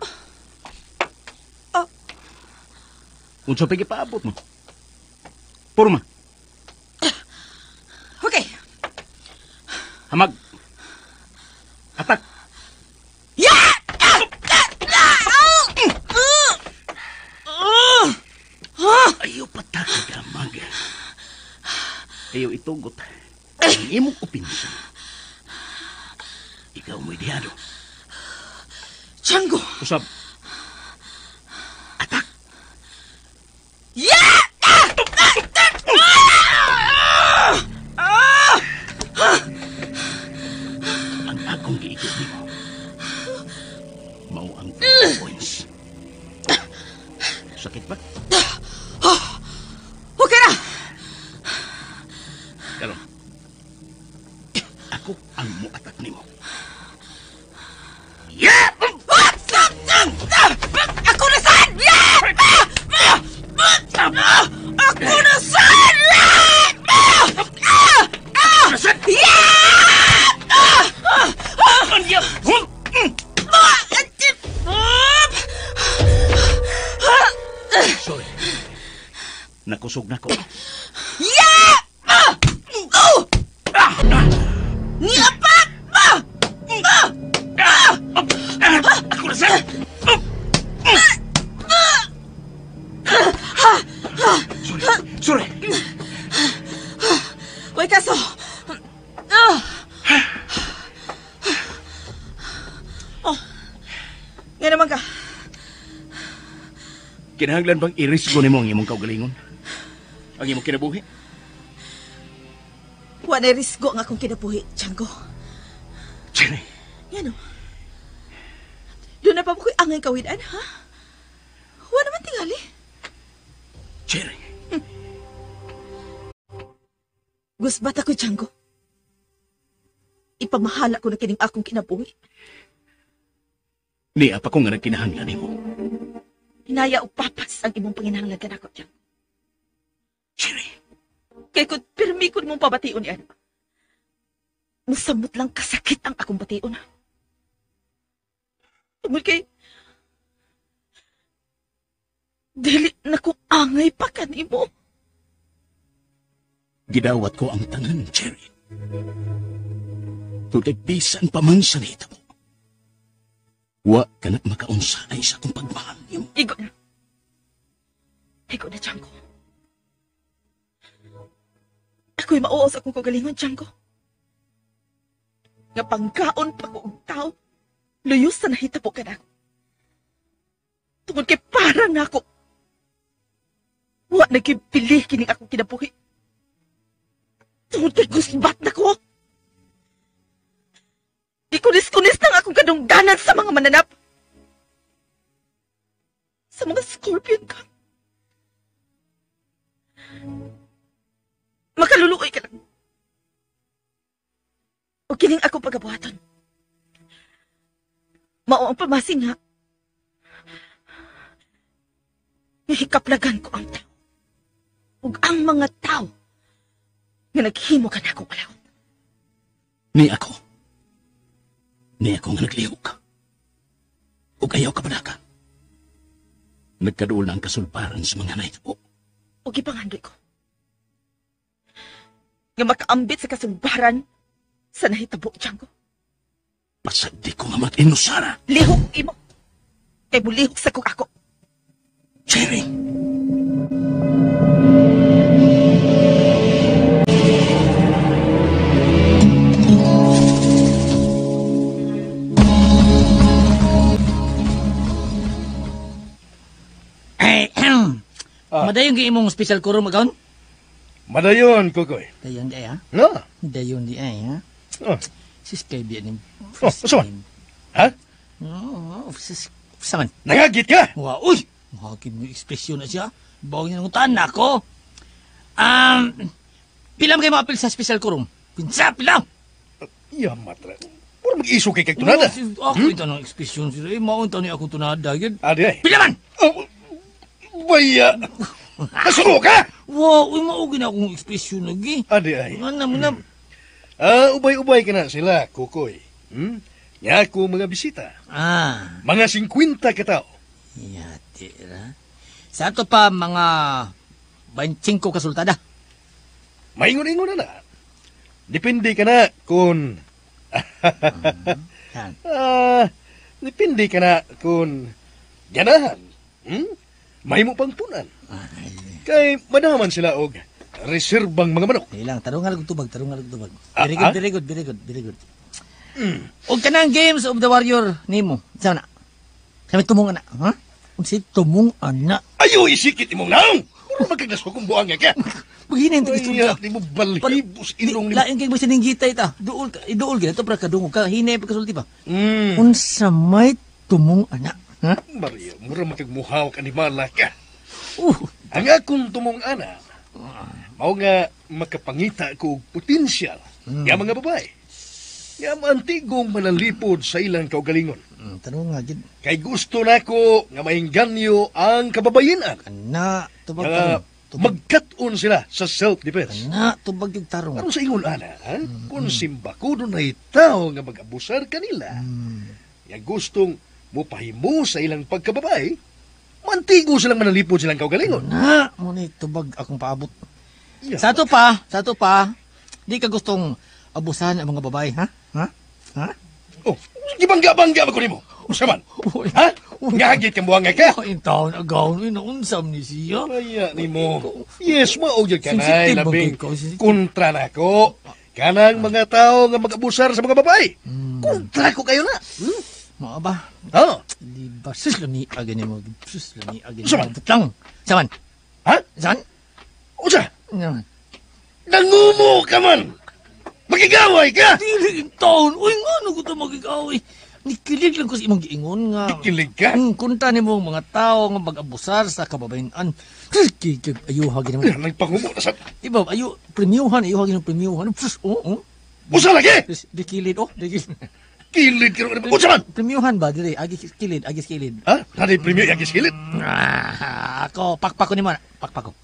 Oh. Unsa pa gipaabot mo? Porma. Okay. Hamag. Atak. Yeah! Ayaw patak gamag. Ayaw itugot. Ang imong opinsa. Ikaw mo'y dihado. Django! Usab. Atak! Yeah! Ang akong giigo nimo mao ang 5 points. Sakit ba? Okay na! Karon, ako ang muatak nimo. Yeah! Ako na saan! Ako na saan! Sorry. Nakusog na ko. Yeah! Niapak! Ako na saan! Sorry. Sorry. Way kaso. Oh. Nga naman ka. Kinahanglan bang irisgo nimo ang imong kaugalingon? Ang imong kinabuhi? Wa na risgo ang akong kinabuhi, Django. Cherry. Ngano? Doon na pa mo ko'y angay kawidan, ha? Wa naman tingali. Cherry. Gusbat ako, Django. Ipamahala ko na kining akong kinabuhi. Niya pa ko nga nagkinahanglan nimo. Hinaya o papas ang imong panginahanglan kanako, Django. Cherry. Kay kung pirmi ko mong pabation yan, musamot lang kasakit ang akong bation. Tungod kay dili na ko angay pa kanimo. Gidawat ko ang tanan, Cherry. Tungod kay bisan pa man sa nita mo, wa ka na makaunsanay sa akong pagmahal nimo. Igo na. Igo na, Django. Ako'y mauo sa akong kagalingon, Django. Nga pangkaon pa ko og tao, luyos sa nahitabo ka na ako. Tungod kay para na ako. Wa nagkipili kining akong kinabuhi. Tungod kay gusbat na ko. Ikunis-kunis nang akong akong kadungganan sa mga mananap. Sa mga scorpion ka. Makaluluoy ka lang. O kining ako pagabuhaton. Mao ang pamasin nga. Hikaplagan ko ang tao. Ug ang mga tao nga naghimo ka na akong alaot. Ni ako. Ni ako nga naglihok. Ug ayaw ka manaka. Nagkaduol na ang kasulparan sa mga nahitabo. Ug ipangandoy ko nga makaambit sa kasulbaran sa nahitabo, Django. Pasagdi ko nga mag-inusara. Lihok imo. Kay mulihok sa kong ako. Cherry! Madayon kay imong special kurum agaon? Madayon, Kokoy. Dayon di ay, ha? No. Dayon di ay, ha? Oh. Sis kay biya ni... Oh, usaman? Ha? Oo, sis... Usaman? Nangagit ka? Wa, uy! Mahakin mo ekspresyon na siya. Bawang niya nangutan na ako. Pila mo kayo maapil sa special kurum? Pinsa, pila! Iya, matra. Puro mag-iso kay kag tunada. Ako ito ng ekspresyon sila. Eh, maunta niya akong tunada. Adi ay. Pila man! Baya! Nasuro ka! Wow, uy, maugi na akong ekspresyon lagi. Adi ay. Ano mo na? Ubay-ubay ka na sila, Kokoy. Nya ako mga bisita. Ah. Mga 50 katao. Yati ra. Sa ato pa mga 25 kasultada. Maingon-ingon na na. Depende ka na kung... Depende ka na kung ganahan. May mo pang punan. Kay madaman sila og reserbang mga manok. Ilang, tarungan og tubag, tarungan og tubag. Very good, very good, very good, very good. Og kanang Games of the Warrior nimo. Sa na. Sa tumong ana, ha? Unsa tumong ana? Ayo isikit imong naong. Puro magkagnas ko kung buang ka. Maghina yung tigistorya. Di mo balhibos ilong nimo. Lain kay bisan ning gitay ta. Duol ka, iduol gyud to para kadungog ka, hinay pagkasulti ba. Unsa may tumong ana? Ha? Maria, mura magkagmuhaw ka ni mala ka. Ang akong tumong ana, mao nga makapangita ko og potensyal nga mga babae. Nga maantigong manalipod sa ilang kaugalingon. Tanong nga gid. Kay gusto nako nga maingganyo ang kababayenan. Kana tubag tarong. Magkat-on sila sa self-defense. Kana tubag yung tarong. Aron sa ingon ana, ha? Kung simbako dunay tawo nga mag-abusar kanila. Nga gustong mopahimo sa ilang pagkababae, mantigo silang manalipod silang kaugalingon. Na, mo ni tubag akong paabot. Yeah. Sa ato pa, di ka gustong abusahan ang mga babae, ha? Ha? Ha? Oh, gibangga-bangga ba ko nimo? Unsa man? Ha? Ngagit kang buwangga ka? Oh, intaon agaw ni naunsam ni siya. Kaya nimo. Yes, mao gyud kanay labing kontra nako. Kanang mga tao nga mag-abusar sa mga babae. Kontra ko kayo na. Mao ba? Oh. Di ba sus lami agin nimo? Sus lami agin. Saman? Butang. Saman. Ha? Saman? Unsa? Saman. Nangumo ka man. Magigaway ka! Dili intaon. Uy, ngano ko to magigaway? Nikilig lang ko sa imong giingon nga. Nikilig ka? Kunta nimo ang mga tao nga mag-abusar sa kababayen-an. Ayuha gid mo. Nagpangumo na sa... Di ba, ayo, premiuhan, ayuha gid mo premiuhan. Oo. Usa lagi! Di kilid, oh, di kilid. Kilid ka naman. Unsa man? Premiuhan ba diri? Agi kilid, agi kilid. Ha? Nadi premium agi kilid? Ako, pakpak ko nimo. Pakpak ko.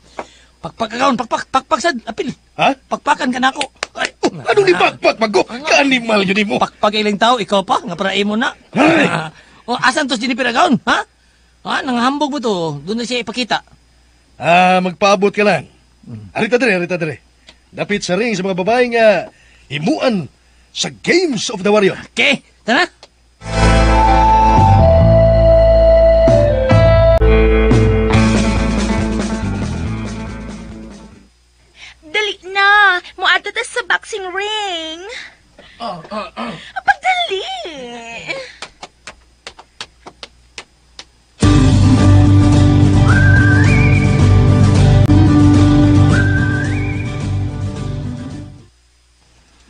Pakpak ka kaon, pakpak, pakpak sad, apil. Ha? Pakpakan ka nako. Ay, ano ni pakpak magko? Ka-animal yun mo. Pakpak ilang tao, ikaw pa, nga para imo na. O, asan to si Jennifer agaon, ha? Ha, nanghambog mo to, doon na siya ipakita. Magpaabot ka lang. Arita dere, arita dere. Dapit sa ring sa mga babae nga himuan sa Games of the Warrior. Okay, tara. Dali na! Muadto ta sa boxing ring! Pagdali!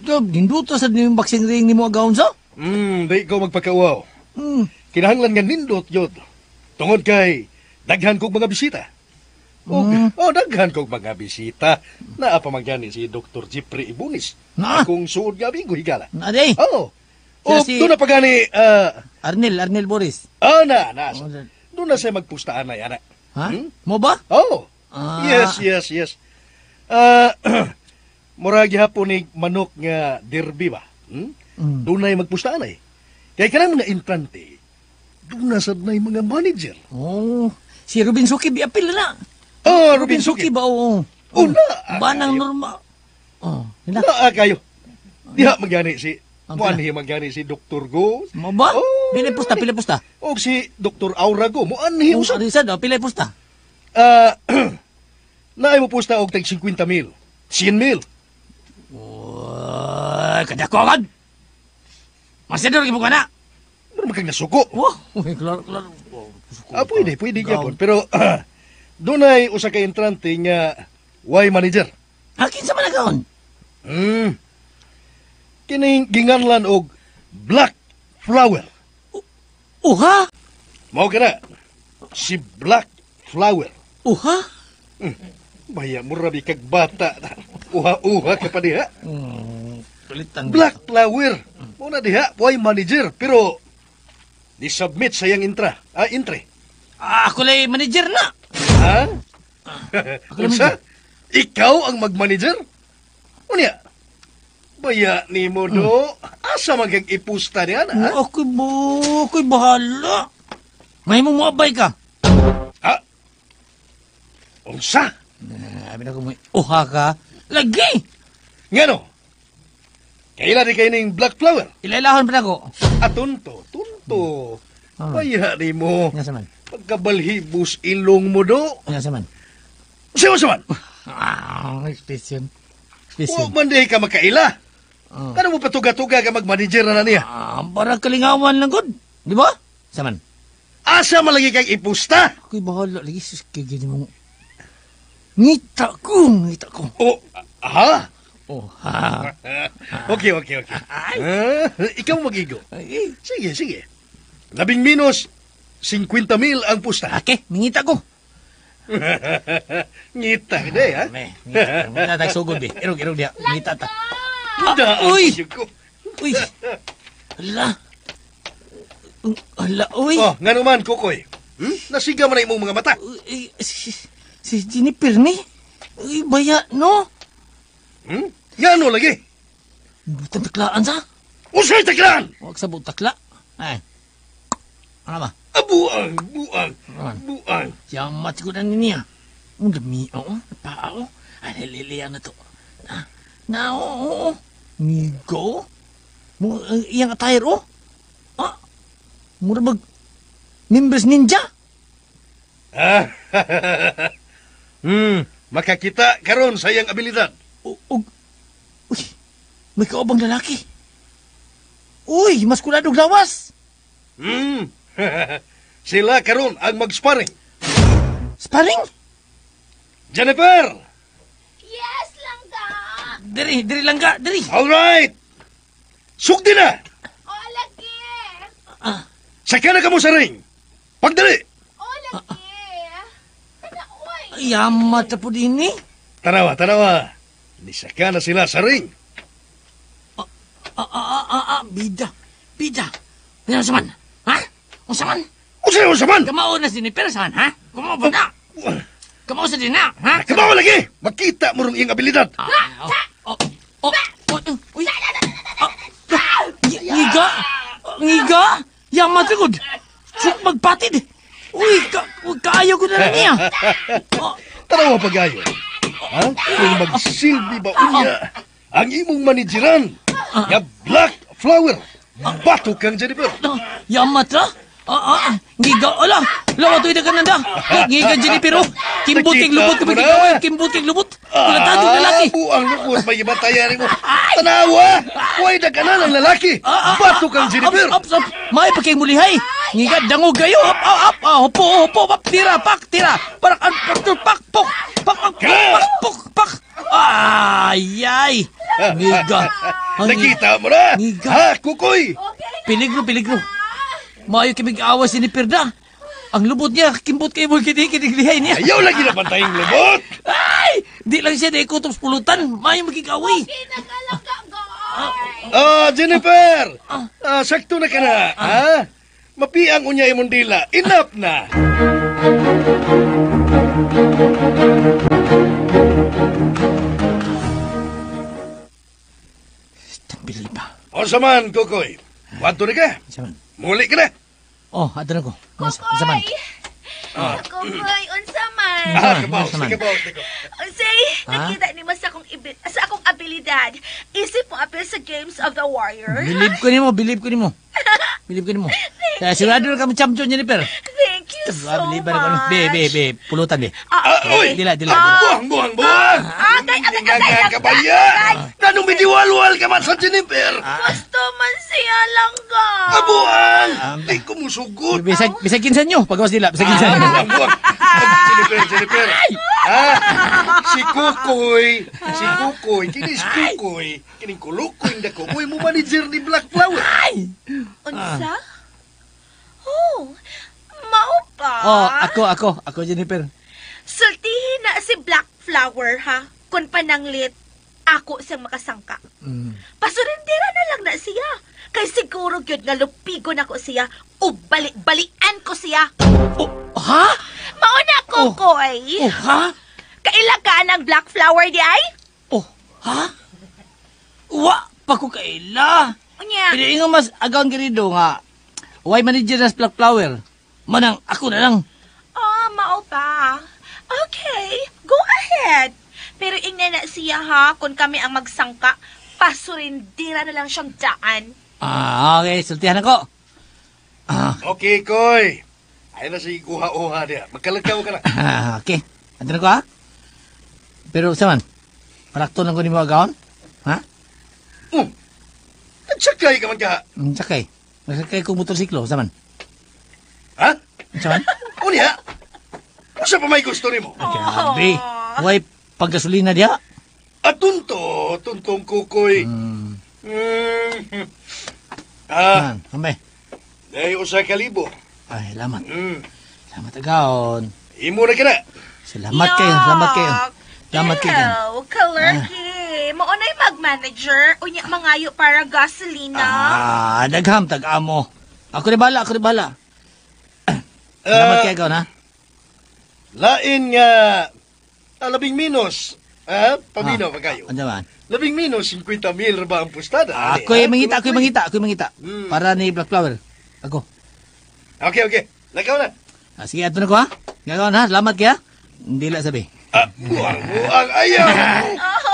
Dog, ninduto sa niyong boxing ring ni mo agawon sa? Di ko magpakauaw. Kinahanglan nga nindot yun. Tungod kay daghan kog mga bisita. Oh, daghan kog mga bisita. Naa pa man gani si Dr. Jeffrey Ibunis. Na? Akong suod nga amigo higala. Na day. Oh. Siya Oh, si- doon na pa gani Arnel Boris. Na. Oh, Doon na siya magpustaan na yana. Ha? Mo ba? Oh. Ah. Yes, yes. Mura gihapon ni manok nga derby ba? Doon na magpustaan ay. Kay kanang mga entrante, doon na sad na mga manager. Oh, si Ruben Suki biapil na. Oh, Ruben Suki. ba oo. Oh, na. Banang normal. Oh, hila. Naa kayo. Diha magyani si Ang Muanhi magyani si Dr. Go. Mo ba? Oh, Pilay pusta, pilay pusta. Og si Dr. Aura Go. Muanhi Oh, usab. Arisad, oh, pilay pusta. Naay mo pusta og tag 50 mil. 100 mil. Uy, kadako agad. Masidor gimo ka na. Pero magkang nasuko. Oh, uy, klaro, klaro. Oh, suko. Pwede, pwede gyapon. Pero dunay usa ka entrante nga way manager. Ha, kinsa man nagaon? Kining ginganlan og Black Flower. Uha? Mao kana. Si Black Flower. Uha? Baya mo rabi kag bata. Uha-uha ka pa diha. Kulitan. Black Flower. Mo na diha, way manager pero di-submit sa iyang intra. Entry. Ah, ako lay manager na. Ha? Ako lay Unsa? Ikaw ang mag-manager? Unya? Baya ni mo do. Asa man kag ipusta niya na? Oh, ako'y ako'y bahala. May mo moabay ka. Ha? Unsa? Sabi na ko mo, uha ka. Lagi! Ngano? Kaila di kay ning Black Flower? Ilailahon pa na ko. Ah, tunto, tunto. Baya ni mo. Nga sa man. Pagkabalhibos ilong mo do. Nga sa man. Unsa man? Ah, expression. Expression. Wa man di ka makaila. Kano mo patuga-tuga ka mag-manager na niya? Ah, para kalingawan lang gud. Di ba? Saman. Asa man lagi kang ipusta? Ako'y bahala lagi. Sus, kay ganyan mong... Ngita ko, ngita ko. Oh, ha? Oh, ha? Okay. Ah, ikaw mag-igo. Ay, Sige, sige. Labing minus 50 mil ang pusta. Okay, mingita ko. Ngita ka day, ha? Me, ngita. Ngita tayo sugod, be. Irog, irog diya. Ngita ta. Ah, uy! ko. Uy! Hala. Hala, uy! Oh, nga naman, Kukoy. Nasiga man na imong mga mata. Uy, si Jennifer ni. Uy, baya, no? Ngano lagi? Butang taklaan sa? Usay taklaan! Huwag sa butakla. Ay. Ano ba? Ah, buang, buang, buang. Yamat ko na niya. Ang dami, oo. Napaa, oo. Ay, liliyan na to. Na, oo, oo. Nigo? Iyang attire, oh. Ah, mura bag members ninja? Ah, makakita karon sa iyang abilidad. Uy, may kaubang lalaki. Uy, mas kuladog lawas. Sila karon ang mag-sparring. Sparring? Jennifer! Yes, langga! Diri, diri langga, diri. All right. Sugdi na. Oh, lagi! Saka na kamo sa ring. Pagdali. Oh, lagi! Tana, oy! Yamat na po din eh. Tanawa, tanawa. Nisaka na sila sa ring. Bida, bida. Ano sa man? Ha? Unsa man? Unsa man? Kamao na si Jennifer saan, ha? Kamao ba na? Kamao sa din na, ha? Kamao lagi! Makita mo rin iyang abilidad. Oh, uy. Ngiga! Ngiga! Yamat ko! Suk magpatid! Uy, kaayo ko na lang niya! Tanawa pagayo. Ha? Kung magsilbi ba unya ang imong manageran nga Black Flower. Bato kang Jennifer. Yamat ra? Ngiga, ala! Lawa tuwi na ka nanda! Ngiga Jennifer, oh! Kimbuting lubot ka ba? Kimbuting lubot! Kulatado lalaki! Buang lubot, may ibatayan mo. Tanawa! Huwag na ka na ng lalaki! Bato kang Jennifer! Up, up, up! May pakimulihay! Ngiga, dangog kayo! Up, up, up! Hupo, hupo! Up, tira, pak, tira! Parak, pak, pok! Pak, pak, pak, pok, pak! Ay, ay! Ngiga! Nakita mo na! Ngiga! Ha, Kukoy! Okay Peligro, peligro. Maayo kami awas ni Perda. Ang lubot niya, kimbot kay mo kiniglihay niya. Ayaw lagi na pantayong lubot! Ay! Di lang siya naikutob sa pulutan. Maayo magigaway. Ah, Jennifer! Ah, sakto na ka na, ha? Mapiang unya imong dila. Enough na! Tambili pa. Unsa man, Kukoy? Wadto na ka. Muli ka na. Oh, ato na ko. Unsa man? Kukoy, unsa man? Ah, kabaw, kabaw. Unsay, nakita nimo sa akong sa akong abilidad. Isip mo apil sa Games of the Warrior. Bilib ko nimo, bilib ko nimo. Bilib ko nimo. Sigurado na ka mo champion, Jennifer. Thank you so Bilib ba much. Be, be, be, pulutan be. Ah, Uy! Dila, dila. Buang, buang, buang! Agay, agay, agay, Nga kabaya! Nanong midiwalwal ka man sa Jennifer? Gusto man siya lang ka. Abuang! Di ko musugot. Bisag, bisag kinsan nyo. Pagawas dila, bisag kinsan nyo. Buang, buang. Jennifer, Jennifer. Ha? Si Kukoy, si Kukoy, kini si Kukoy, kining kulukoy dako, mo'y mo manager ni Black Flower. Unsa? Oh, mao pa. Oh, ako, Jennifer. Sultihin na si Black Flower, ha? Kung pananglit, ako siyang makasangka. Pasurindera na lang na siya. Kay siguro gyud nga lupigon ako siya o balik-balian ko siya. Oh, ha? Mauna, Kukoy. Oh, ha? Kaila ka ng Black Flower di ay? Oh, ha? Wa pa ko kaila. Unya. Pero ingon mas agaw ang gerido nga. Why manager na sa Black Flower? Manang ako na lang. Ah, mao pa. Okay, go ahead. Pero ingnan na siya ha, kung kami ang magsangka, pasurindira na lang siyang daan. Ah, okay, sultihan ako. Ah. Okay, Koy. Ay na sige kuha-uha niya. Magkalagkaw ka na. Ah, okay. Andun ko ha? Pero saman, parakto lang ko ni mo agawon? Ha? Nagsakay ka man ka. Nagsakay. Nagsakay ko motorsiklo, saman. Ha? Saman? Unya? Unsa pa may gusto nimo? Grabe. Way paggasolina diha. Ah, tunto, tuntong Kukoy. Ah, Man, ambe. dahil usa ka libo. Ay, salamat. Salamat agaon. Imo na ka na. Salamat kayo, salamat kayo. Salamat kayo. Ew, kalerki. Maunay mag-manager. Unya mangayo para gasolina. Ah, dagham tag-amo. Ako ni bala, ako ni bala. Salamat kayo agaon ha. Lain nga labing minus. Ah, pamino pa kayo. Ano man? Labing minus 50,000 ba ang pustada? Ako'y mangita, ako'y mangita, ako'y mangita. Para ni Black Flower. Ako. Okay, okay. Lakaw na. Ah, sige, ato na ko ha. Gagawan ha, salamat kaya. Hindi lang sabi. Ah, buang, buang, ayaw.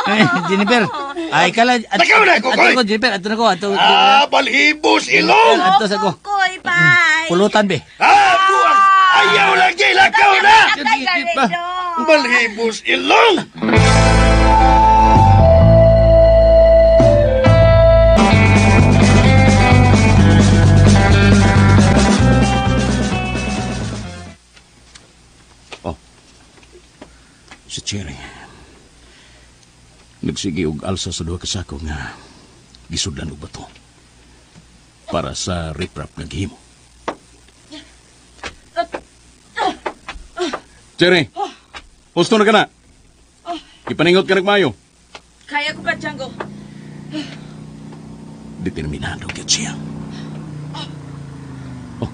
Ay, Jennifer. Ay, kala. Lakaw na, Kukoy. Ato ko, Jennifer. Ato na ko. Ato, Ah, balhibos ilong. Ato sa ko. Kukoy, bye. Pulutan be. Ah, buang. Ayaw lagi, lakaw na. Balhibos ilong. Si Cherry. Nagsige og alsa sa duha ka sako nga gisudlan og bato para sa riprap nga gihimo. Cherry, husto na ka na. Ipaningot ka nagmayo. Kaya ko pa, Django. Determinado gyud siya. Oh,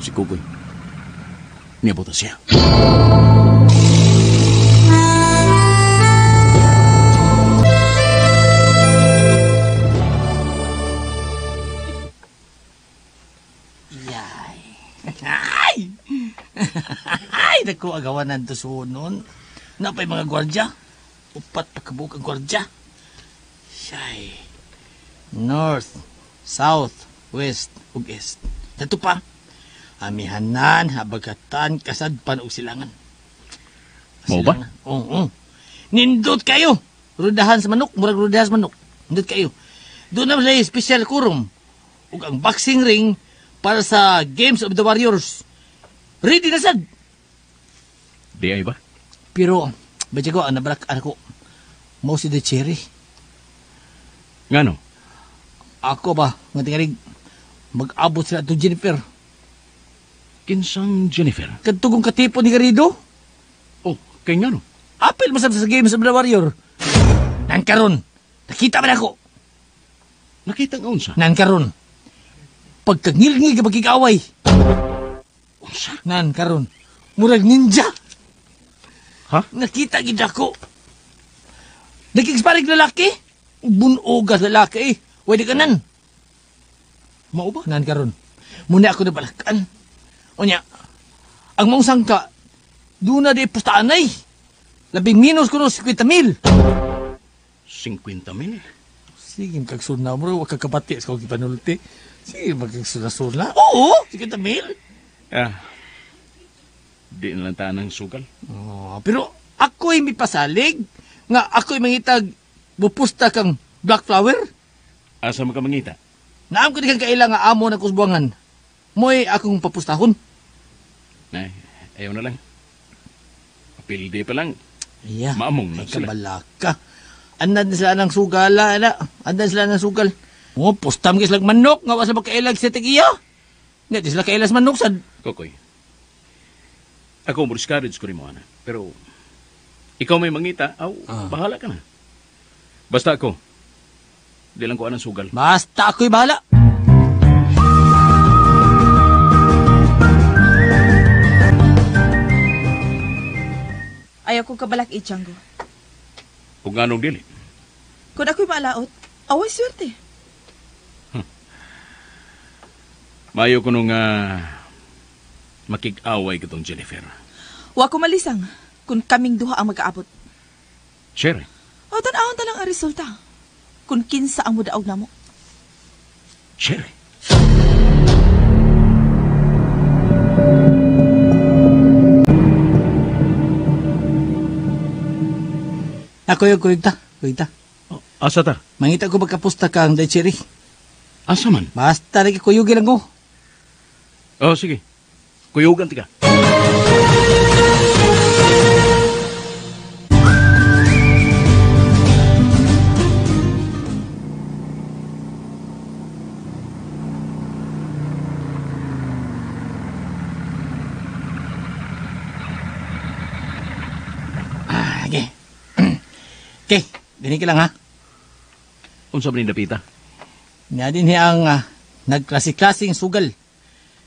si Kukoy. Niabot na siya. Ay! Ay, naku, agawan na sunon. Napay mga gwardya. Upat pa kabuok ang gwardya. Siyay. North, South, West, ug East. Dato pa. Amihanan, habagatan, kasadpan, ug silangan. Mao ba? Oo. Oh, oh. Nindot kayo. Rudahan sa manok, murag rudahan sa manok. Nindot kayo. Doon na sila special kurum. Ug ang boxing ring para sa Games of the Warriors. Ready na sad. Di ay ba? Pero, badya ko, ang nabalak ako, mo si The Cherry. Ngano? Ako ba, nga tingalig, mag-abot sila itong Jennifer. Kinsang Jennifer? Kadtugong katipo ni Garrido? Oh, kay nga no? Apil masab sa game sa Blood Warrior. Nan karon, nakita man ako. Nakita nga unsa? Nan karon. Pagkangilngil ka magkikaway. Unsa? Nan karon. Murag ninja. Ha? Nakita gid ako. Nagkiksparig lalaki. Bunogas lalaki eh. Pwede ka nan. Mao ba? Nan karon. Muna ako nabalakan. Unya, ang maong sangka, doon na di pustaan ay. Labing minus ko no, 50,000. 50,000? Sige, kagsurna mo, huwag kakabati sa kong ipanulti. Sige, magkagsuna-surna. Oo, 50,000. Ah, di na lang taan ang sugal. Oh, pero ako'y may pasalig nga ako'y mangitag bupusta kang Black Flower. Asa mo ka mangita? Naam ko di kang kaila nga amo ng kusbuangan. Mo'y akong papustahon. Nay, ayaw na lang. Pildi pa lang. Iya. Maamong na ay, sila. Kabalaka. Andan sila ng sugal, ala. Andan sila ng sugal. Oh, pustam kay silang manok. Nga wa sila makailag sa tigiya. Hindi sila kailas manok sad. Kokoy. Ako, mo discourage ko rin mo, ana. Pero, ikaw may mangita, aw, bahala ka na. Basta ako, di lang ko anang sugal. Basta ako'y bahala. Ayaw kong kabalak i-Django. Kung anong dili. Kung ako'y maalaot, away swerte. Mayo ko nung makig-away kitong Jennifer. Wa ko malisang kung kaming duha ang mag-aabot. Sure. O, tan-awon ta lang ang resulta. Kung kinsa ang mudaog namo. Sure. Ako yung kuyog ta. Kuyog ta. Oh, asa ta? Mangita ko magkapusta kang Daichiri. Asa man? Basta lagi kuyugin lang ko. Oh, sige. Kuyugan tika. Ah, okay. Okay, dinig ka lang ha. Unsa man ni dapita? Nga din niya ang nagklase-klaseng sugal.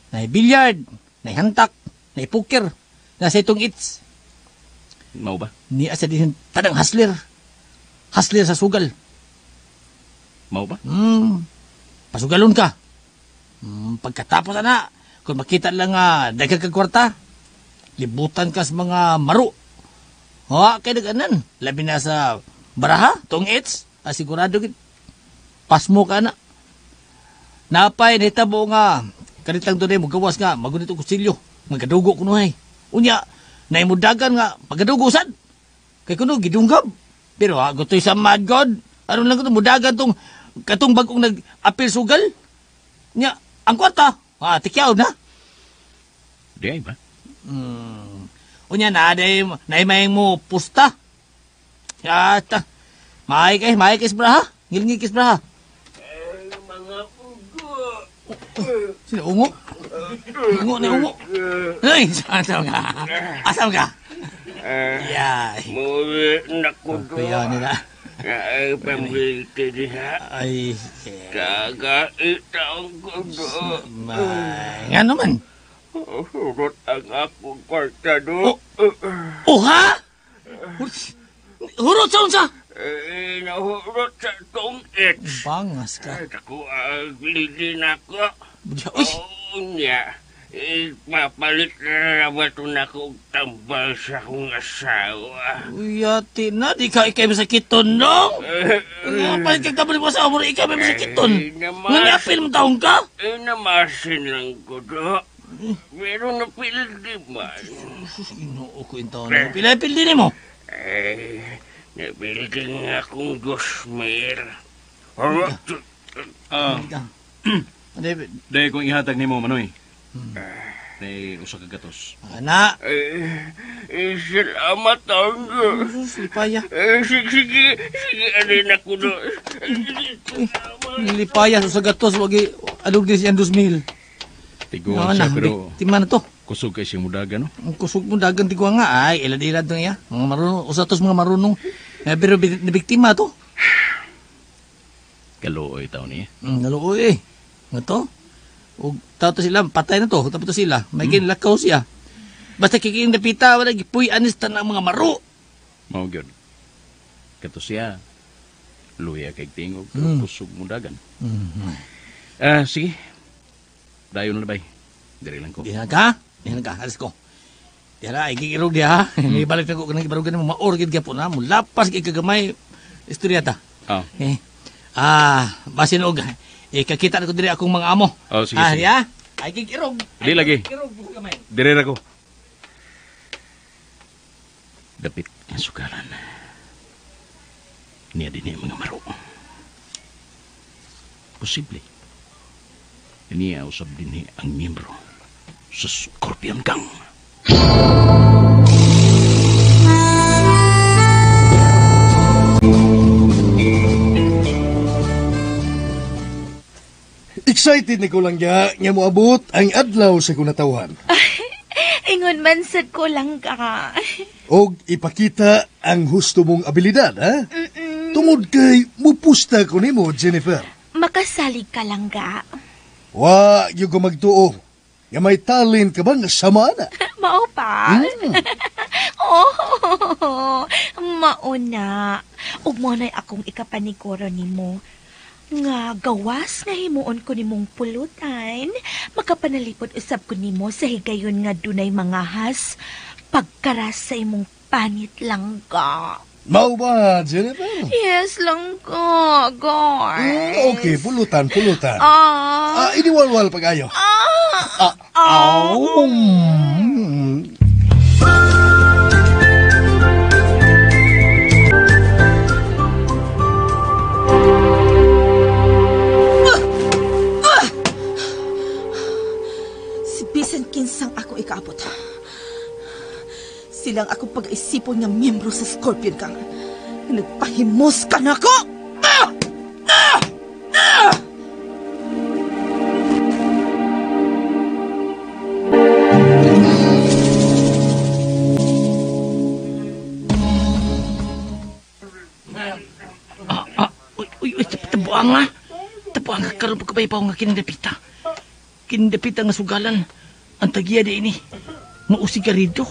Nay billiard, nay hantak, nay poker, nasa itong its. Mao ba? Niya sa din tanang hustler. Hustler sa sugal. Mao ba? Pasugalon ka. Pagkatapos na, kung makita lang daghan kag kwarta, libutan ka sa mga maru. Wa kay daganan, labi na sa baraha, tong its, sigurado gid pasmo ka na. Napay nahitabo nga kanitang dunay mogawas nga magunit og kutsilyo, magkadugo kunuhay. Unya naimudagan nga pagkadugo sad. Kay kuno gidunggab. Pero gutoy sa mad god, aron lang kuno mudagan tong katong bag-ong nag-apil sugal. Nya ang kwarta, tikyaw na. Di ay ba? Unya na day naimay mo pusta. Yata. Maay kay, maay kay braha. Ngilngil kay braha. Mga ugo. Sino ungo? Ungo ni ungo. Ay, asam ka. Asam ka. Yay. Muwi na ko do. Kuya nila. Ay, pamilite diha. Ay. Kagaitaon ko do. May, nga naman. Hurot ang akong kwarta do. Oh, ha? Hurot sa unsa? Eh, nahurot sa tong it. Bangas ka. Ay, ako, bildi na ko. Uy! Unya, ipapalit na naman ito na ko tambal sa akong asawa. Uy, ate na, di ka ikay masakiton, no? Nga, palit kang tambal mo asawa mo, ikaw may masakiton. Nga niapil mo taong ka? Eh, namasin lang ko do. Pero napildi man. Sus, ginoo ko yung taon na. Pila-pildi ni mo? Eh, napildi nga akong 2,000. Dahil kung ihatag ni mo, Manoy. Dahil usa ka gatos. Ana. Eh, salamat, Anggo. Sus, lipaya. Eh, sige, sige, sige, alin ako do. Salamat. Lipayas sa gatos wagi adog din siyang 2,000. Tiguang siya pero biktima na to. Kusog kay siya mudagan, no? Ang kusog mo dagan tiguang nga ay ilad-ilad na iya. Mga marunong, usa tos mga marunong. Pero nabiktima to. Kaluoy taon niya. Kaluoy eh. Nga to. Og tao to sila, patay na to, tapos to sila. May ginlakaw siya. Basta kikiing napita, wala gipuy anis tanang mga maro. Mao gyud. Kato siya. Luya kay tingog, kusog mo dagan. Sige. Dayon na bay. Diri lang ko. Diha ka? Diha ka, alis ko. Diha na, ikikirog diha. Ibalik na ko kanang ibarugan mo, maor gid gyapon na, mulapas kay kagamay istorya ta. Oh. Eh. Basin og kakita na ko diri akong mga amo. Oh, sige, sige. Diha. Ay kikirog. Di lagi. Kirog gamay. Diri ra ko. Dapit ang sukalan. Niya din niya mga maro. Posible. Niya usab din niya ang miyembro sa Scorpion Gang. Excited ni ko lang nga moabot ang adlaw sa kunatawan. Ingon man sad ko lang ka. Og ipakita ang husto mong abilidad, ha? Tungod kay mupusta ko nimo, Jennifer. Makasalig ka lang ga. Wa gyud ko magtuo. Nga may talent ka ba nga sama na? Mao pa. Oh, mao na. Ug mo na'y akong ikapaniguro nimo. Nga gawas nga himuon ko nimong pulutan, makapanalipod usab ko nimo sa higayon nga dunay mga has pagkaras sa imong panit lang ka. Mao ba, Jennifer? Yes lang ka, guys. Okay, pulutan, pulutan. Iniwalwal pag-ayo. Si bisan kinsang ako ikaabot. Silang akong pag-isipon nga miyembro sa Scorpion Gang. Nagpahimos ka na ko! Uy, uy, tabuang nga. Tabuang nga, karoon pa kabay pa nga kinindapita. Kinindapita nga sugalan. Ang tagiya di ini. Mausig ka rito.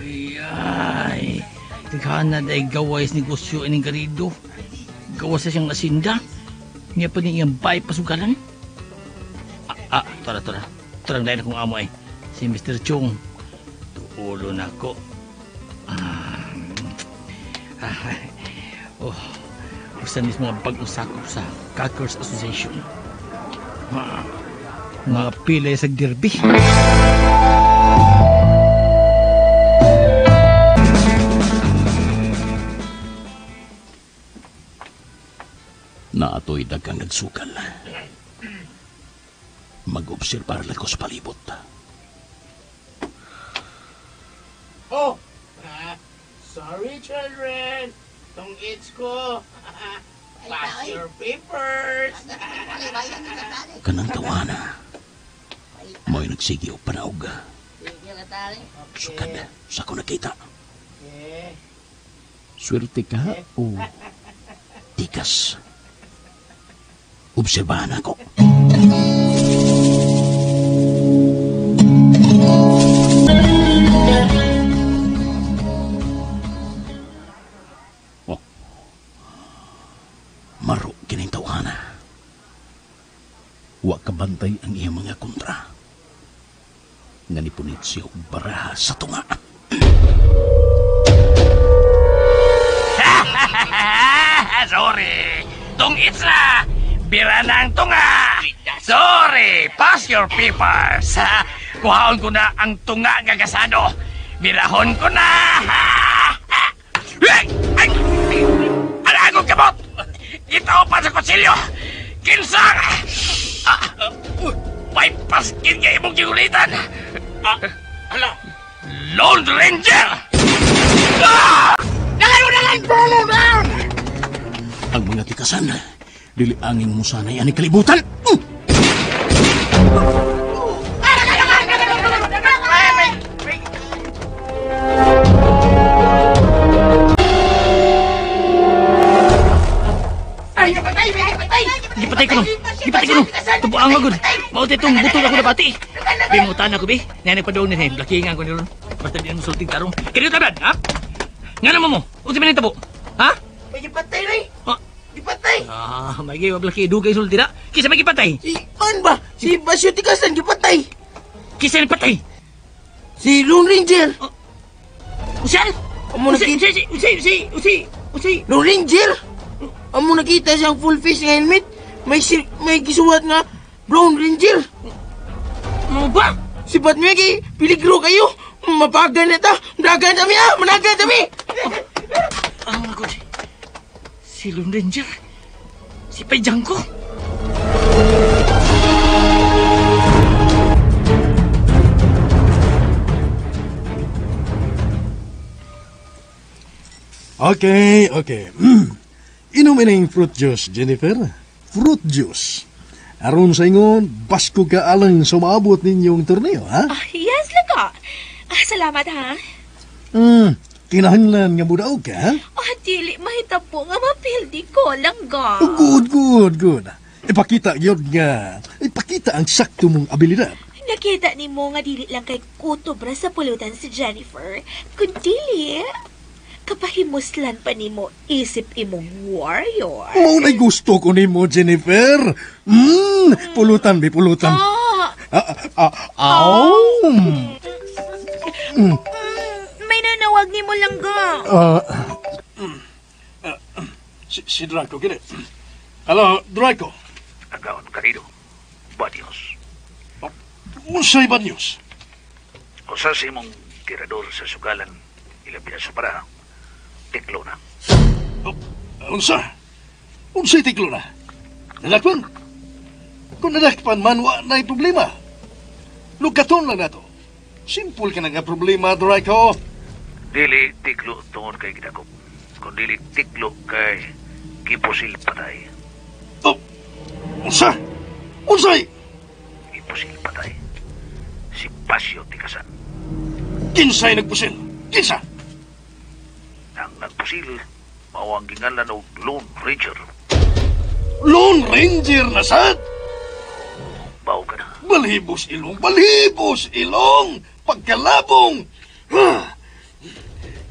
Ay, ay. Tighana na gaway sa negosyo ining Garrido. Gawas sa siyang asinda. Niya pa niya iyang bay pasugalan. Tara, tara. Tarang lain akong amo ay. Si Mr. Chung. Tuulo na ko. Oh, usan is mga bagong sakop sa Cockers Association. Mga pila sa derby. Naatoy daghang nagsukal. Mag-obserbar lang ko sa palibot. Oh! Sorry, children. Tong its ko. Pass your papers. Kanang tawana. Mo'y nagsige og panaog. Sukad sa ko nakita. Swerte ka o tikas. Obserbahan ako. Oh. Maro kining tawhana. Wa kabantay ang iyang mga kontra. Nga nipunit siya og baraha sa tunga. Sorry! Tung itsa! Bira na ang tunga! Sorry! Pass your papers! Kuhaon ko na ang tunga nga gasado! Birahon ko na! Ay! Ay! Alagong kamot! Itaw pa sa kutsilyo! Kinsang! May paskin nga imong gigulitan! Ala! Lone Ranger! Ah! Dalayo na lang! Down! Ang mga tikasan, dili angin musanay ani kalibutan. Gipatay ko no. Gipatay ko no. Tubuang magud. Mao itong butol ako nabati. Bimutan ako bi. Nanay pa doon ni Blakingan ko ni ron. Basta di ang musulting tarong. Kaya taban, ha? Nga naman mo. Unsa man tabo? Ha? Gipatay ray. Ha? Gipatay. Ah, may giwa blaki dugay sulti na. Kisa may gipatay. Si an ba? Si Basyo Tikasan gipatay. Kisa ni patay. Si Lone Ranger. Usan? Amo nakita Usi, usi, usi, usi, usi. Lone Ranger. Amo nakita siyang full face nga helmet. May gisuwat nga Brown Ranger. Mo ba? Si Batman kay peligro kayo. Mapagan na ta. Managan kami ah. Managan kami. Ang ako. Si Lone Ranger. Si Pajang ko. Okay, okay. Inom ining fruit juice, Jennifer. Fruit juice. Aron sa ingon, basko ka alang sa maabot ninyong torneo, ha? Ah, yes, laga. Ah, salamat, ha? Kinahanglan nga mudaog ka, ha? Ah, dili, mahitabo nga mapildi ko, langga. Oh, good, good, good. Ipakita yun nga. Ipakita ang sakto mong abilidad. Nakita ni mo nga dili lang kay kutob ra sa pulutan si Jennifer. Kundili, kapahimuslan pa nimo isip imong warrior. Mao na'y gusto ko nimo, Jennifer. Pulutan, bi, pulutan. Ah, aw. May nanawag nimo langga. Si Draco, gini. Hello, Draco. Agaon karido. Bad news. Unsay bad news? Usa sa imong tirador sa sugalan, ilabi na sa para, tiklo na. Unsa? Unsay tiklo na? Nadakpan? Kung nadakpan man, wa na'y problema. Lugaton lang nato. Simple ka na nga problema, Draco. Dili tiklo tungod kay gidakop. Kung dili tiklo kay gipusil patay. Oh, unsa? Unsay? Gipusil patay. Si Pasyo Tikasan. Kinsay nagpusil? Kinsa? Ang nagpusil, mao ang ginganlan og Lone Ranger. Lone Ranger na sad? Bao ka na. Balhibos ilong, balhibos ilong! Pagkalabong!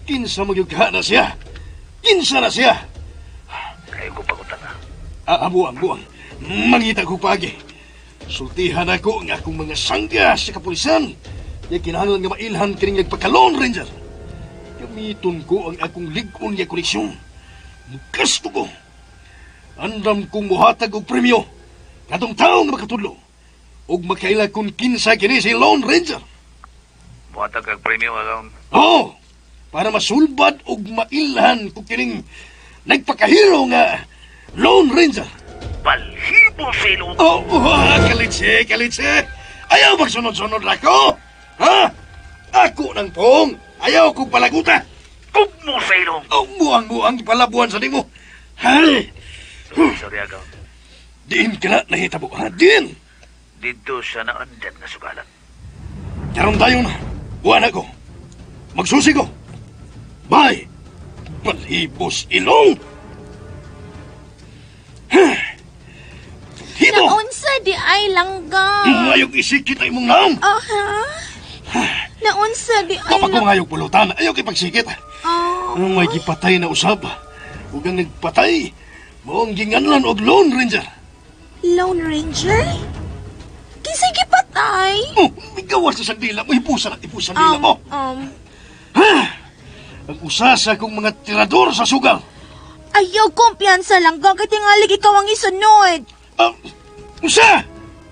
Kinsa magyugha na siya? Kinsa na siya? Kayo ko pagutan na. Buang, buang. Mangita ko paagi. Sultihan ako ang akong mga sangga sa kapulisan. Ya kinahanglan nga mailhan kining nagpaka-Lone Ranger. Gamiton ko ang akong lig-on nga koleksyon. Mugasto ko. Andam kong muhatag og premyo. Katong tawo nga makatudlo. Og makaila kung kinsa kini si Lone Ranger. Muhatag kag premyo agaon. Oo! Para masulbad og mailhan ko kining nagpakahero nga Lone Ranger. Balhibo sa ilong. Oh, kalitsi, kalitsi. Ayaw magsunod-sunod ako. Ha? Ako ng pong. Ayaw kong palaguta. Ug mo sa ilong. Oh, buang-buang palabuan sa nimo. Hay! Sorry, agaon. Diin ka na nahitabo, ha? Diin! Dito sa naandan nga sugalan. Karon tayo na. Buwan ako. Magsusi ko. Bye! Balhibos ilong! Hibo! Naunsa di ay langga. Ngayog isikit ay mong naong! Aha. Naunsa di ay Kapag ko ngayog pulutan, ayaw kipagsikit. Oh. Ang may gipatay na usab. Ug ang nagpatay, maong ginganlan og Lone Ranger. Lone Ranger? Kinsay gipatay? Oh, migawas na sa dila mo, ipusa na, ipusa dila mo. Ang usa sa akong mga tirador sa sugal. Ayaw kumpiyansa langga, kay tingalig ikaw ang isunod. Usa!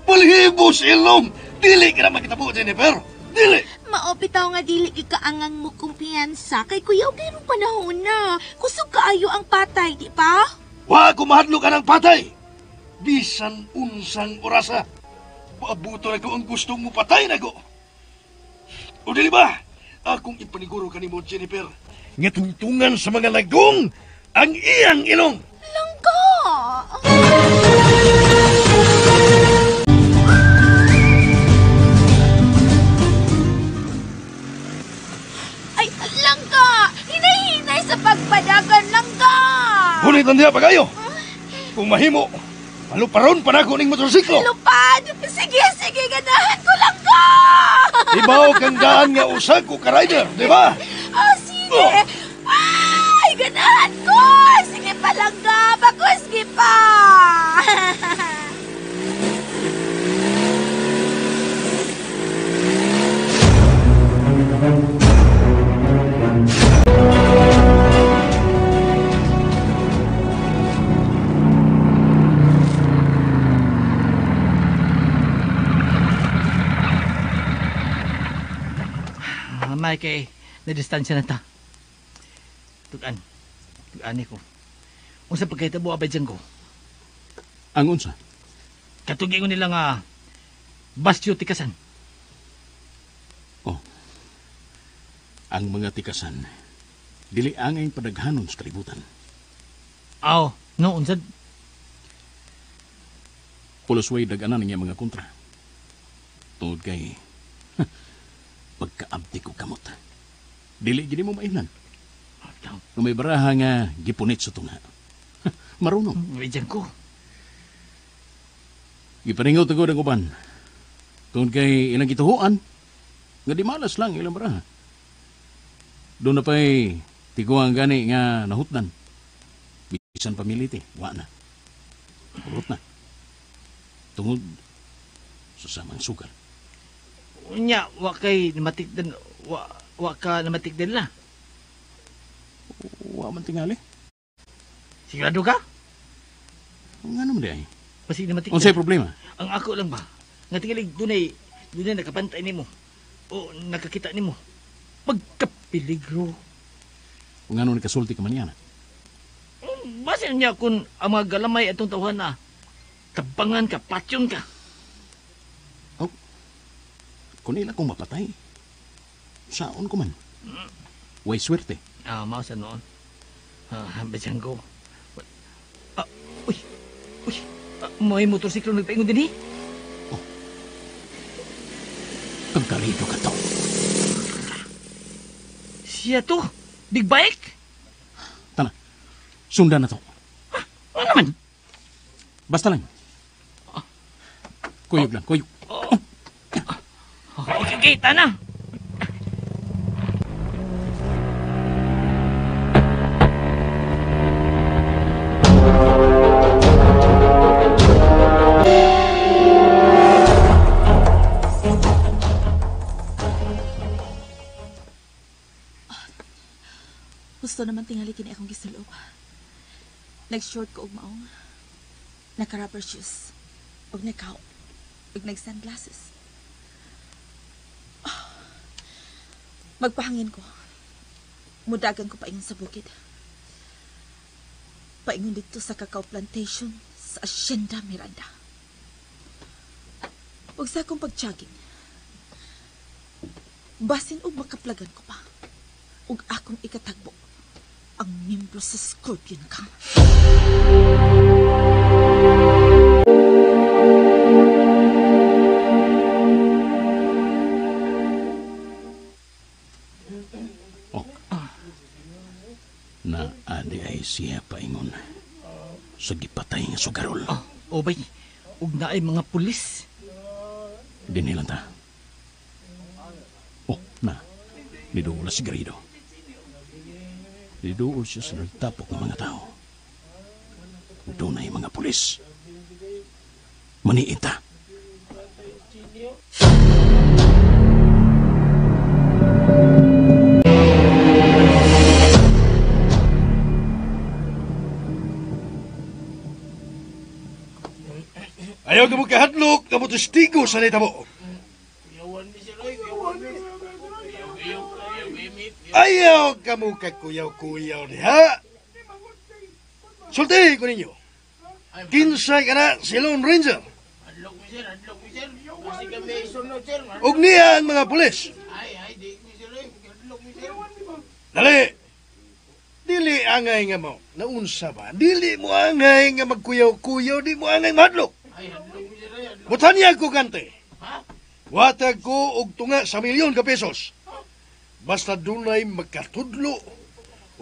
Palhibos ilong! Dili ka na makitabo, Jennifer! Dili! Maopitaw nga dili ikaangang mo kumpiyansa kay kuyaw kay mong panahon na. Kusog kaayo ang patay, di pa? Wa kumahadlo ka ng patay! Bisan unsang orasa. Maabuto na ko ang gustong mo patay na ko. O dili ba? Akong ipaniguro kanimo, Jennifer. Nga tungtungan sa mga lagong ang iyang ilong. Langga, sa pagpadagan, langga. Ngunit lang diha pagayo. Kung mahimo, maluparon pa nako ning motorsiklo. Lupad! Sige, sige, ganahan ko langga. Ibaw kang daan nga usag ko ka rider, di ba? Oh, sige. Ay, ganahan ko. Sige pa, langga. Bakusgi pa. May kay na-distansya na ta. Tugan. Tugan ko. Unsa pagkahitabo abay dyan ko? Ang unsa? Katugi ko nila nga Basyo tikasan. Oh. Ang mga tikasan dili angay padaghanon sa kalibutan. Aw, no unsad? Pulos way dag-anan niya mga kontra. Tungod kay pagkaabdi ko kamot. Dili gini mo mainan. Kung may baraha nga gipunit sa tunga. Marunong. Medyan ko. Giparingaw tagod ang uban. Tungod kay ilang gituhuan, nga di malas lang ilang baraha. Doon na pa'y tiguang gani nga nahutdan. Bisan pamiliti, wa na. Urot na. Tungod sa samang sugal. Unya, wa kay namatikdan, wa ka namatikdan la. Wa man tingali. Sigurado ka? Nga naman di ay. Basi namatikdan. Unsay problema? Ang ako lang ba, nga tingali dunay nakabantay nimo o nakakita nimo. Pagkapiligro. Kung ano nakasulti ka man yan. Basi niya kung ang mga galamay atong tawhan na tabangan ka, patyon ka. Kung ila kong mapatay, saon ko man. Way swerte. Ah, mausa noon. Ah, basyang ko. Ah, uy, uy, may motorsiklo nagpaingon din eh. Oh. Kagkarito ka to. Siya to? Big bike? Tana, sundan na to. Ah, ano naman? Basta lang. Kuyog lang, kuyog. Oh. Okay, okay, tana. Gusto naman tingali kini akong gisulog. Nag-short ko og maong. Naka-rubber shoes. Og nakaw. Og nag-sunglasses. Oh. Magpahangin ko. Mudagan ko paingon sa bukid. Paingon dito sa cacao plantation sa Hacienda Miranda. Ug sa akong pag-jogging, basin og makaplagan ko pa. Ug akong ikatagbo ang miyembro sa Scorpion Gang. Oh. Na adi ay siya paingon sa gipatay nga sugarol. Oh, obay, ug naay mga pulis. Dinilan ta. Oh, na. Niduol si Garrido. Niduol siya sa nagtapok ng mga tao. Doon ay mga pulis. Maniit ta. Ayaw ka mo kahadlok, ka mo testigo sa nitabo. Ayaw ka mo kakuyaw-kuyaw diha. Sulti ko ninyo. Kinsay ka na si Lone Ranger. Ug niya ang mga pulis. Dali. Dili angay nga mo. Naunsa ba? Dili mo angay nga magkuyaw-kuyaw. Di mo angay mahadlok. Butanya ko kante. Watag ko og tunga sa milyon ka pesos. Basta dunay makatudlo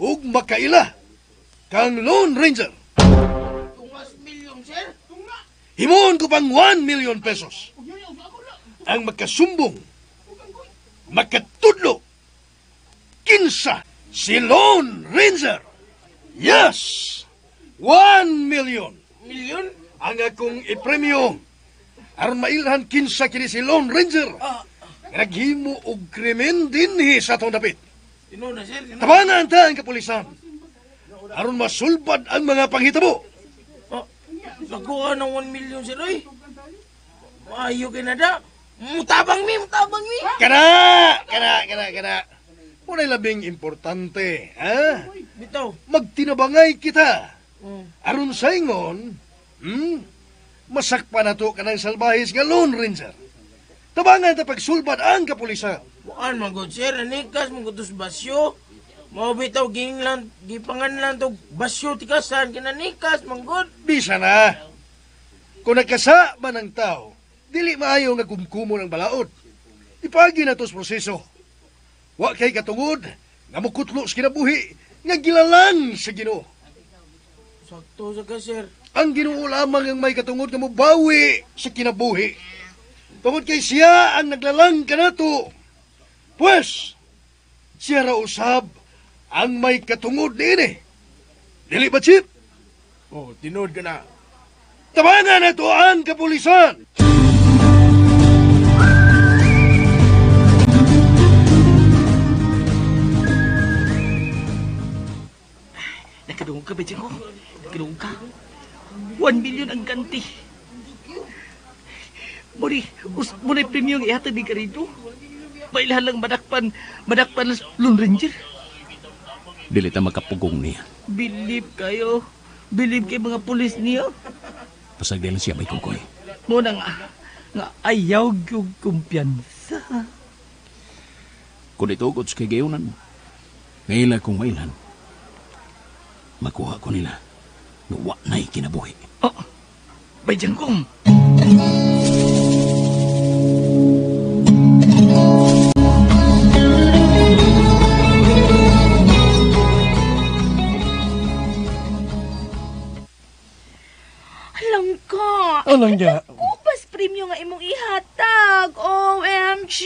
ug makaila kang Lone Ranger. Tungas milyon, sir. Himuon ko pang 1 million pesos. Ang makasumbong, makatudlo, kinsa si Lone Ranger. Yes! 1 million. Milyon? Ang akong ipremyo aron mailhan kinsa kini si Lone Ranger. Naghimo og krimen dinhi sa atong dapit. Tinuod na, sir. Tinuod. Tabangan ta ang kapulisan. Aron masulbad ang mga panghitabo. Nakuha ng 1 million, sir, oy. Maayo kay nada. Mutabang mi, mutabang mi. Kana, kana, kana, kana. Unay labing importante, ha? Bitaw. Magtinabangay kita. Aron sa ingon, masakpa na to kanang salbahis nga Lone Ranger. Tabangan ta pagsulbad ang kapulisan. Bukan man gud, sir. Anikas mo gutos basyo. Mao bitaw ginglan, gipanganlan to basyo tikasan kinanikas man gud. Bisa na. Kung nagkasa man ang tao, dili maayo nga kumkumo ng balaod. Ipagi na to sa proseso. Wa kay katungod nga mukutlo sa kinabuhi nga gilalan sa Ginoo. Sakto sa ka, sir. Ang Ginoo lamang ang may katungod nga mobawi sa kinabuhi. Tungod kay siya ang naglalang kanato. Pues, siya ra usab ang may katungod niini. Dili ba, Chip? Oh, tinuod ka na. Tabangan na to ang kapulisan! Nakadungog ka, Betty ko. Nakadungog ka. 1 million ang ganti. Muli, muli premium ihatag ni Garrido. Mailahan lang madakpan, madakpan Lone Ranger. Dili ta makapugong niya. Bilib kayo. Bilib kay mga pulis niya. Pasag dahil siya may kukoy. Muna nga, nga ayaw yung kumpiyansa. Kung itugot sa kagayunan, ngaila kong mailan, makuha ko nila nga wa na'y kinabuhi. Oh, bay jangkong. Langka. Alangga. Kupas premyo nga imong ihatag. OMG!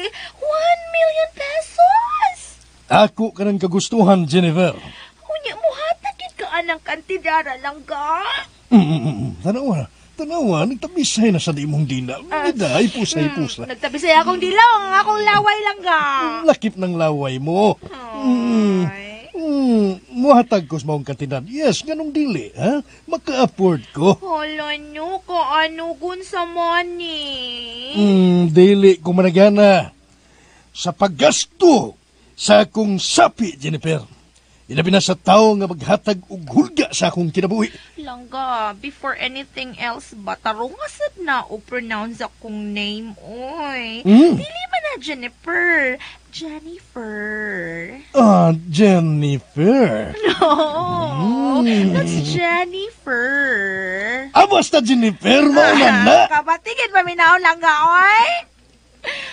1 million pesos! Ako ka ng kagustuhan, Jennifer. Unya mo hatag gid ka anang kantidara, langga. Tanawa, tanawa, nagtabisay na sa di mong dila. Iday, pusay, pusa. Nagtabisay akong dilaw, ang akong laway, langga. Lakip ng laway mo. Muhatag ko sa maong kantidad. Yes, ganong dili, ha? Maka-afford ko. Hala nyo, kaano gun sa money? Dili ko managana. Sa paggasto sa akong sapi, Jennifer. Ilabi na sa tao nga maghatag og hulga sa akong kinabuhi. Langga, before anything else ba, tarungasad na o pronounce akong name, oy. Dili man na Jennifer. Jennifer. Ah, Jennifer. No, that's Jennifer. Ah, basta Jennifer, mauna na. Kabatigid pa minaon, langga, oy.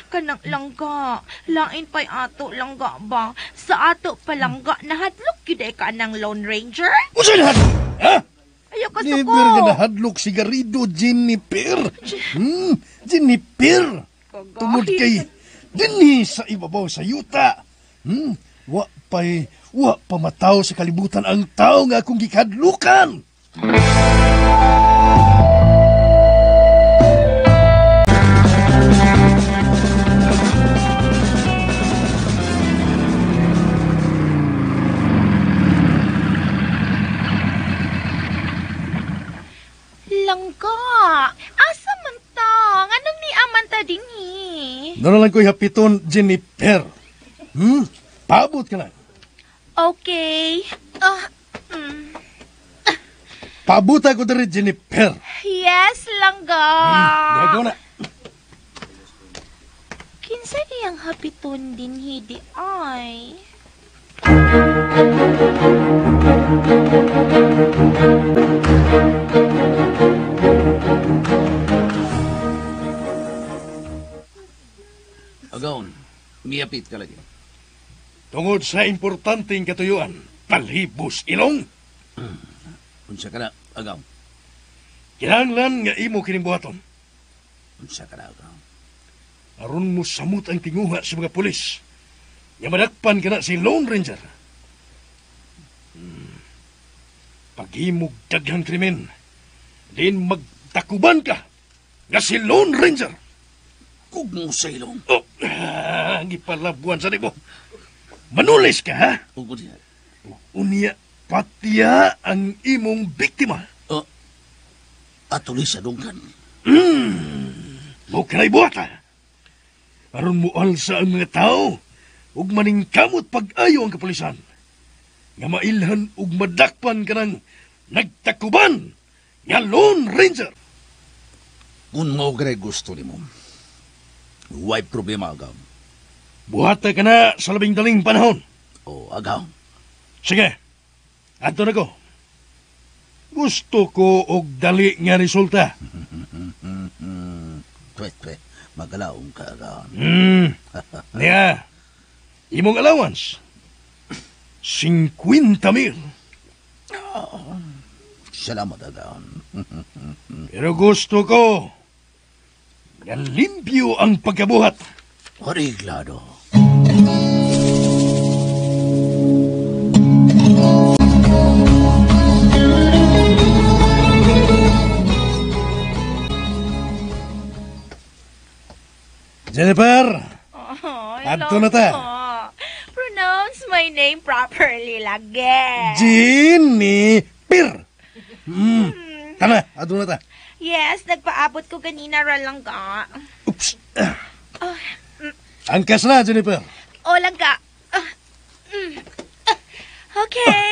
Kanang langga, lain pa'y ato langga ba? Sa ato pa langga, nahadlok yun ay ka ng Lone Ranger? Usa nahadlok? Ha? Ayaw ka suko. Never nga nahadlok si Garrido, Jennifer. Jennifer. Tungod kay dinhi sa ibabaw sa yuta. Wa pa mataw sa kalibutan ang tao nga akong gikadlukan. Langga, asa man ta? Anong niaman ta dinhi? Doon lang ko'y hapiton, Jennifer. Paabot ka lang. Okay. Paabot ako diri, Jennifer. Yes, langga. Gagaw na. Kinsa iyang hapiton dinhi di ay? Agaon, miyapit ka lagi. Tungod sa importanteng katuyuan, palibos ilong. Unsa ka na, agaw? Kinahanglan nga imo kining buhaton. Unsa ka na, agaw? Aron mo samot ang tinguha sa mga pulis. Nga madakpan ka na si Lone Ranger. Paghimog daghang krimen, din magtakuban ka nga si Lone Ranger. Kug mo sa ilong. Oh, gipalabuan sa nimo. Manulis ka, ha? Unya, patiya ang imong biktima. Oh, atuloy sa dunggan. Mo kanay buhata. Aron mo alsa ang mga tao ug maningkamot pag-ayo ang kapulisan. Nga mailhan ug madakpan ka ng nagtakuban nga Lone Ranger. Kung mao gray gusto nimo, way problema, agaw. Buhata ka na sa labing daling panahon. O, agaw. Sige, adto na ko. Gusto ko og dali nga resulta. Tuwe, tuwe. Magalaong ka, agaw. Niya, imong allowance, 50,000. Oh, salamat, agaw. Pero gusto ko nga limpyo ang pagkabuhat. Ariglado. Jennifer! Oh, Adto na ta. Pronounce my name properly lagi. Jennifer! Tama, adto na ta. Yes, nagpaabot ko ganina ra lang ka. Oops. Angkas na, Jennifer. O lang ka. Okay.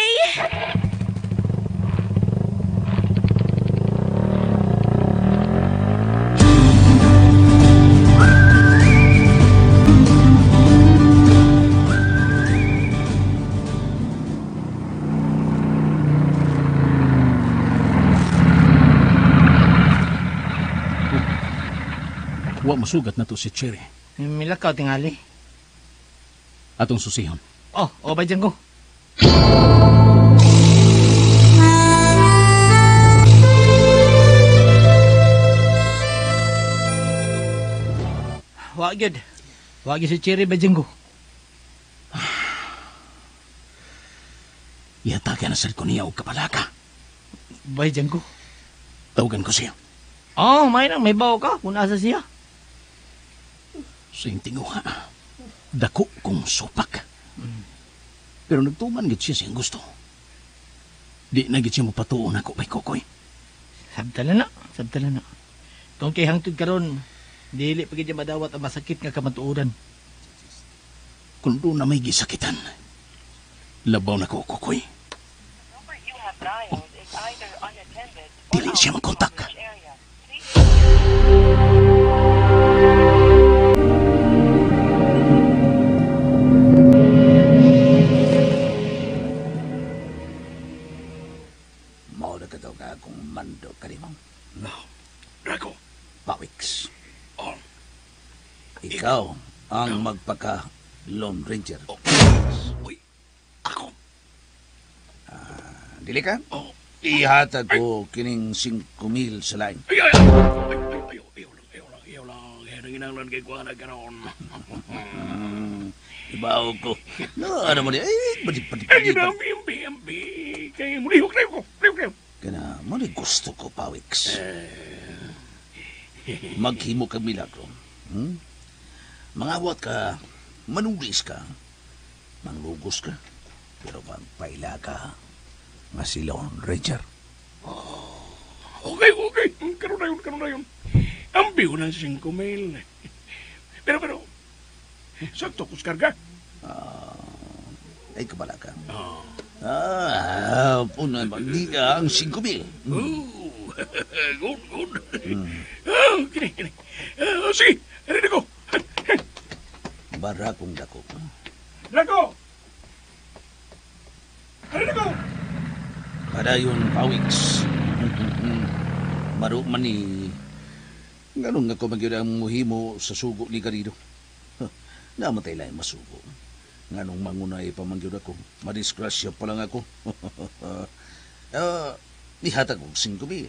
Wa masugat na to si Cherry. Milakaw tingali. Atong susihon. Oh, o ba dyan ko? Wa gyud. Wa gyud si Cherry ba dyan ko? Ihatake na sad ko niya og kapalaka. Bay dyan ko. Tawagan ko siya. Oh, may nang may bawo ka kung asa siya. Sa iyong tinguha, dako kong supak. Pero nagtuman gid siya siyang gusto. Di na gid siya mapatuon ako bay Kokoy. Sabtala na, sabtala na. Kung kay hangtod karon, dili pa gid madawat ang masakit nga kamatuoran. Kung doon na may gisakitan, labaw na ko, Kokoy. Oh, dili siya magkontak. Mando kanimo. No. Draco. Pawiks. Oh. Ikaw ang magpaka Lone Ranger. Oh. Uy, ako. Dili ka? Oh. Ihatag ko kining 5,000 sa lain. Ay, ay, ay, ay, ayaw lang, ayaw lang, ayaw lang. Nanginanglan kay Kuana karon. Ibaw ko. No, ano mo di? Ay, pati. Ay, ambi, kay mulihok na ko. Mulihok. Kana, mo ni gusto ko, Pawiks. Maghimo kag milagro. Mangawat ka, manulis ka, manglugos ka, pero magpaila ka nga si Lone Ranger. Oh, okay, okay. Karon na yun. Ambiw ng 5,000. Pero, sakto kus karga. Ay, kabala ka. Oh. Puno ba? Di ang 5,000. Oh, good, good. Kini. Sige, ready ko. Bara kong dako. Dako! Ready ko! Padayon, Pawiks. Maro man ni... Ganun nga ko magyud ang muhimo sa sugo ni Garrido. Namatay lang masugo. Nganong mangunay pa man gyud ako. Madisgrasya pa lang ako. Nihatag og 5,000.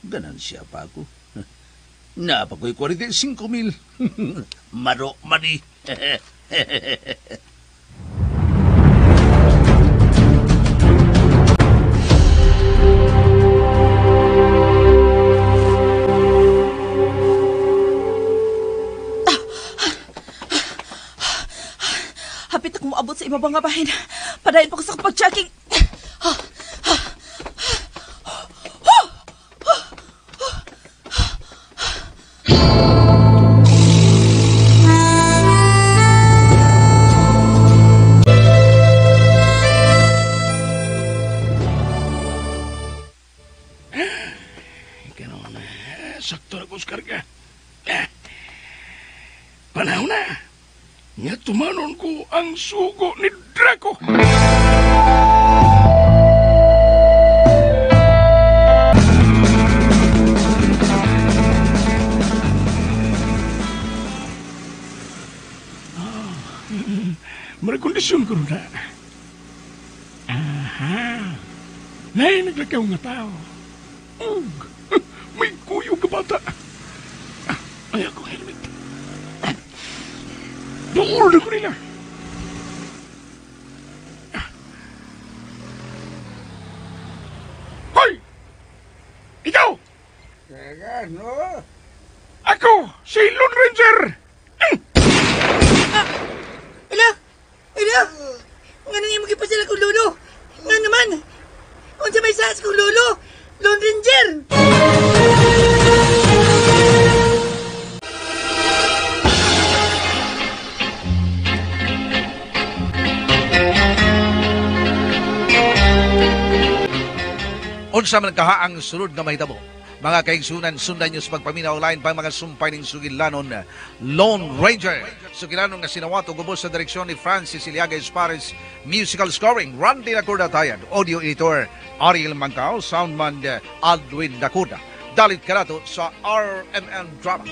Ganansya pa ako. Naa pa ko'y 45,000. Maro mani. Hapit ako moabot sa ibabang nga bahin. Padayon pa ko sa pag-checking. Kanon, sakto na ko sa karga. Panahon na. Nga tumanon ko ang sugo ni Draco. Mara kondisyon ko na. Aha. Nay, naglakaw nga tao. Ug, may kuyog ka bata. Ay, akong helmet. Duol na ko nila. Hoy! Ikaw! Ano? Ako, si Lone Ranger! Ala! Ala! Nga nang imong gipasala kong lolo? Nga naman! Unsa may saas kong lolo? Lone Ranger! Unsa man kaha ang sulod nga mahitabo? Mga kaigsunan, sundan nyo sa pagpaminaw online pang mga sumpay ning sugilanon Lone Ranger. Sugilanon nga sinawato gubos sa direksyon ni Francis Iliaga Espares, musical scoring Randy Nacorda Tayan, audio editor Ariel Mangkao, soundman Aldwin Nacorda. Dalit kanato sa RMN Drama.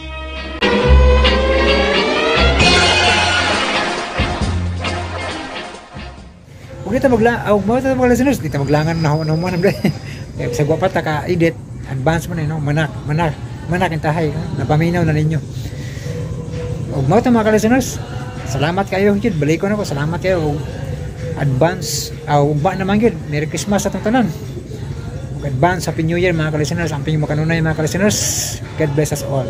Huwag dito magla, oh, mo dito magla listeners, dito maglangan na ho mo na sa gwapa ta ka edit, advance man eh, no? Manak ang tahay, no? Napaminaw na ninyo. Ug mao to mga ka-listeners, salamat kayo gyud, balik ko na ko, salamat kayo ug advance, ugma naman gyud, Merry Christmas atong tanan. Ug advance Happy New Year mga ka-listeners, amping makanunay mga ka-listeners. God bless us all.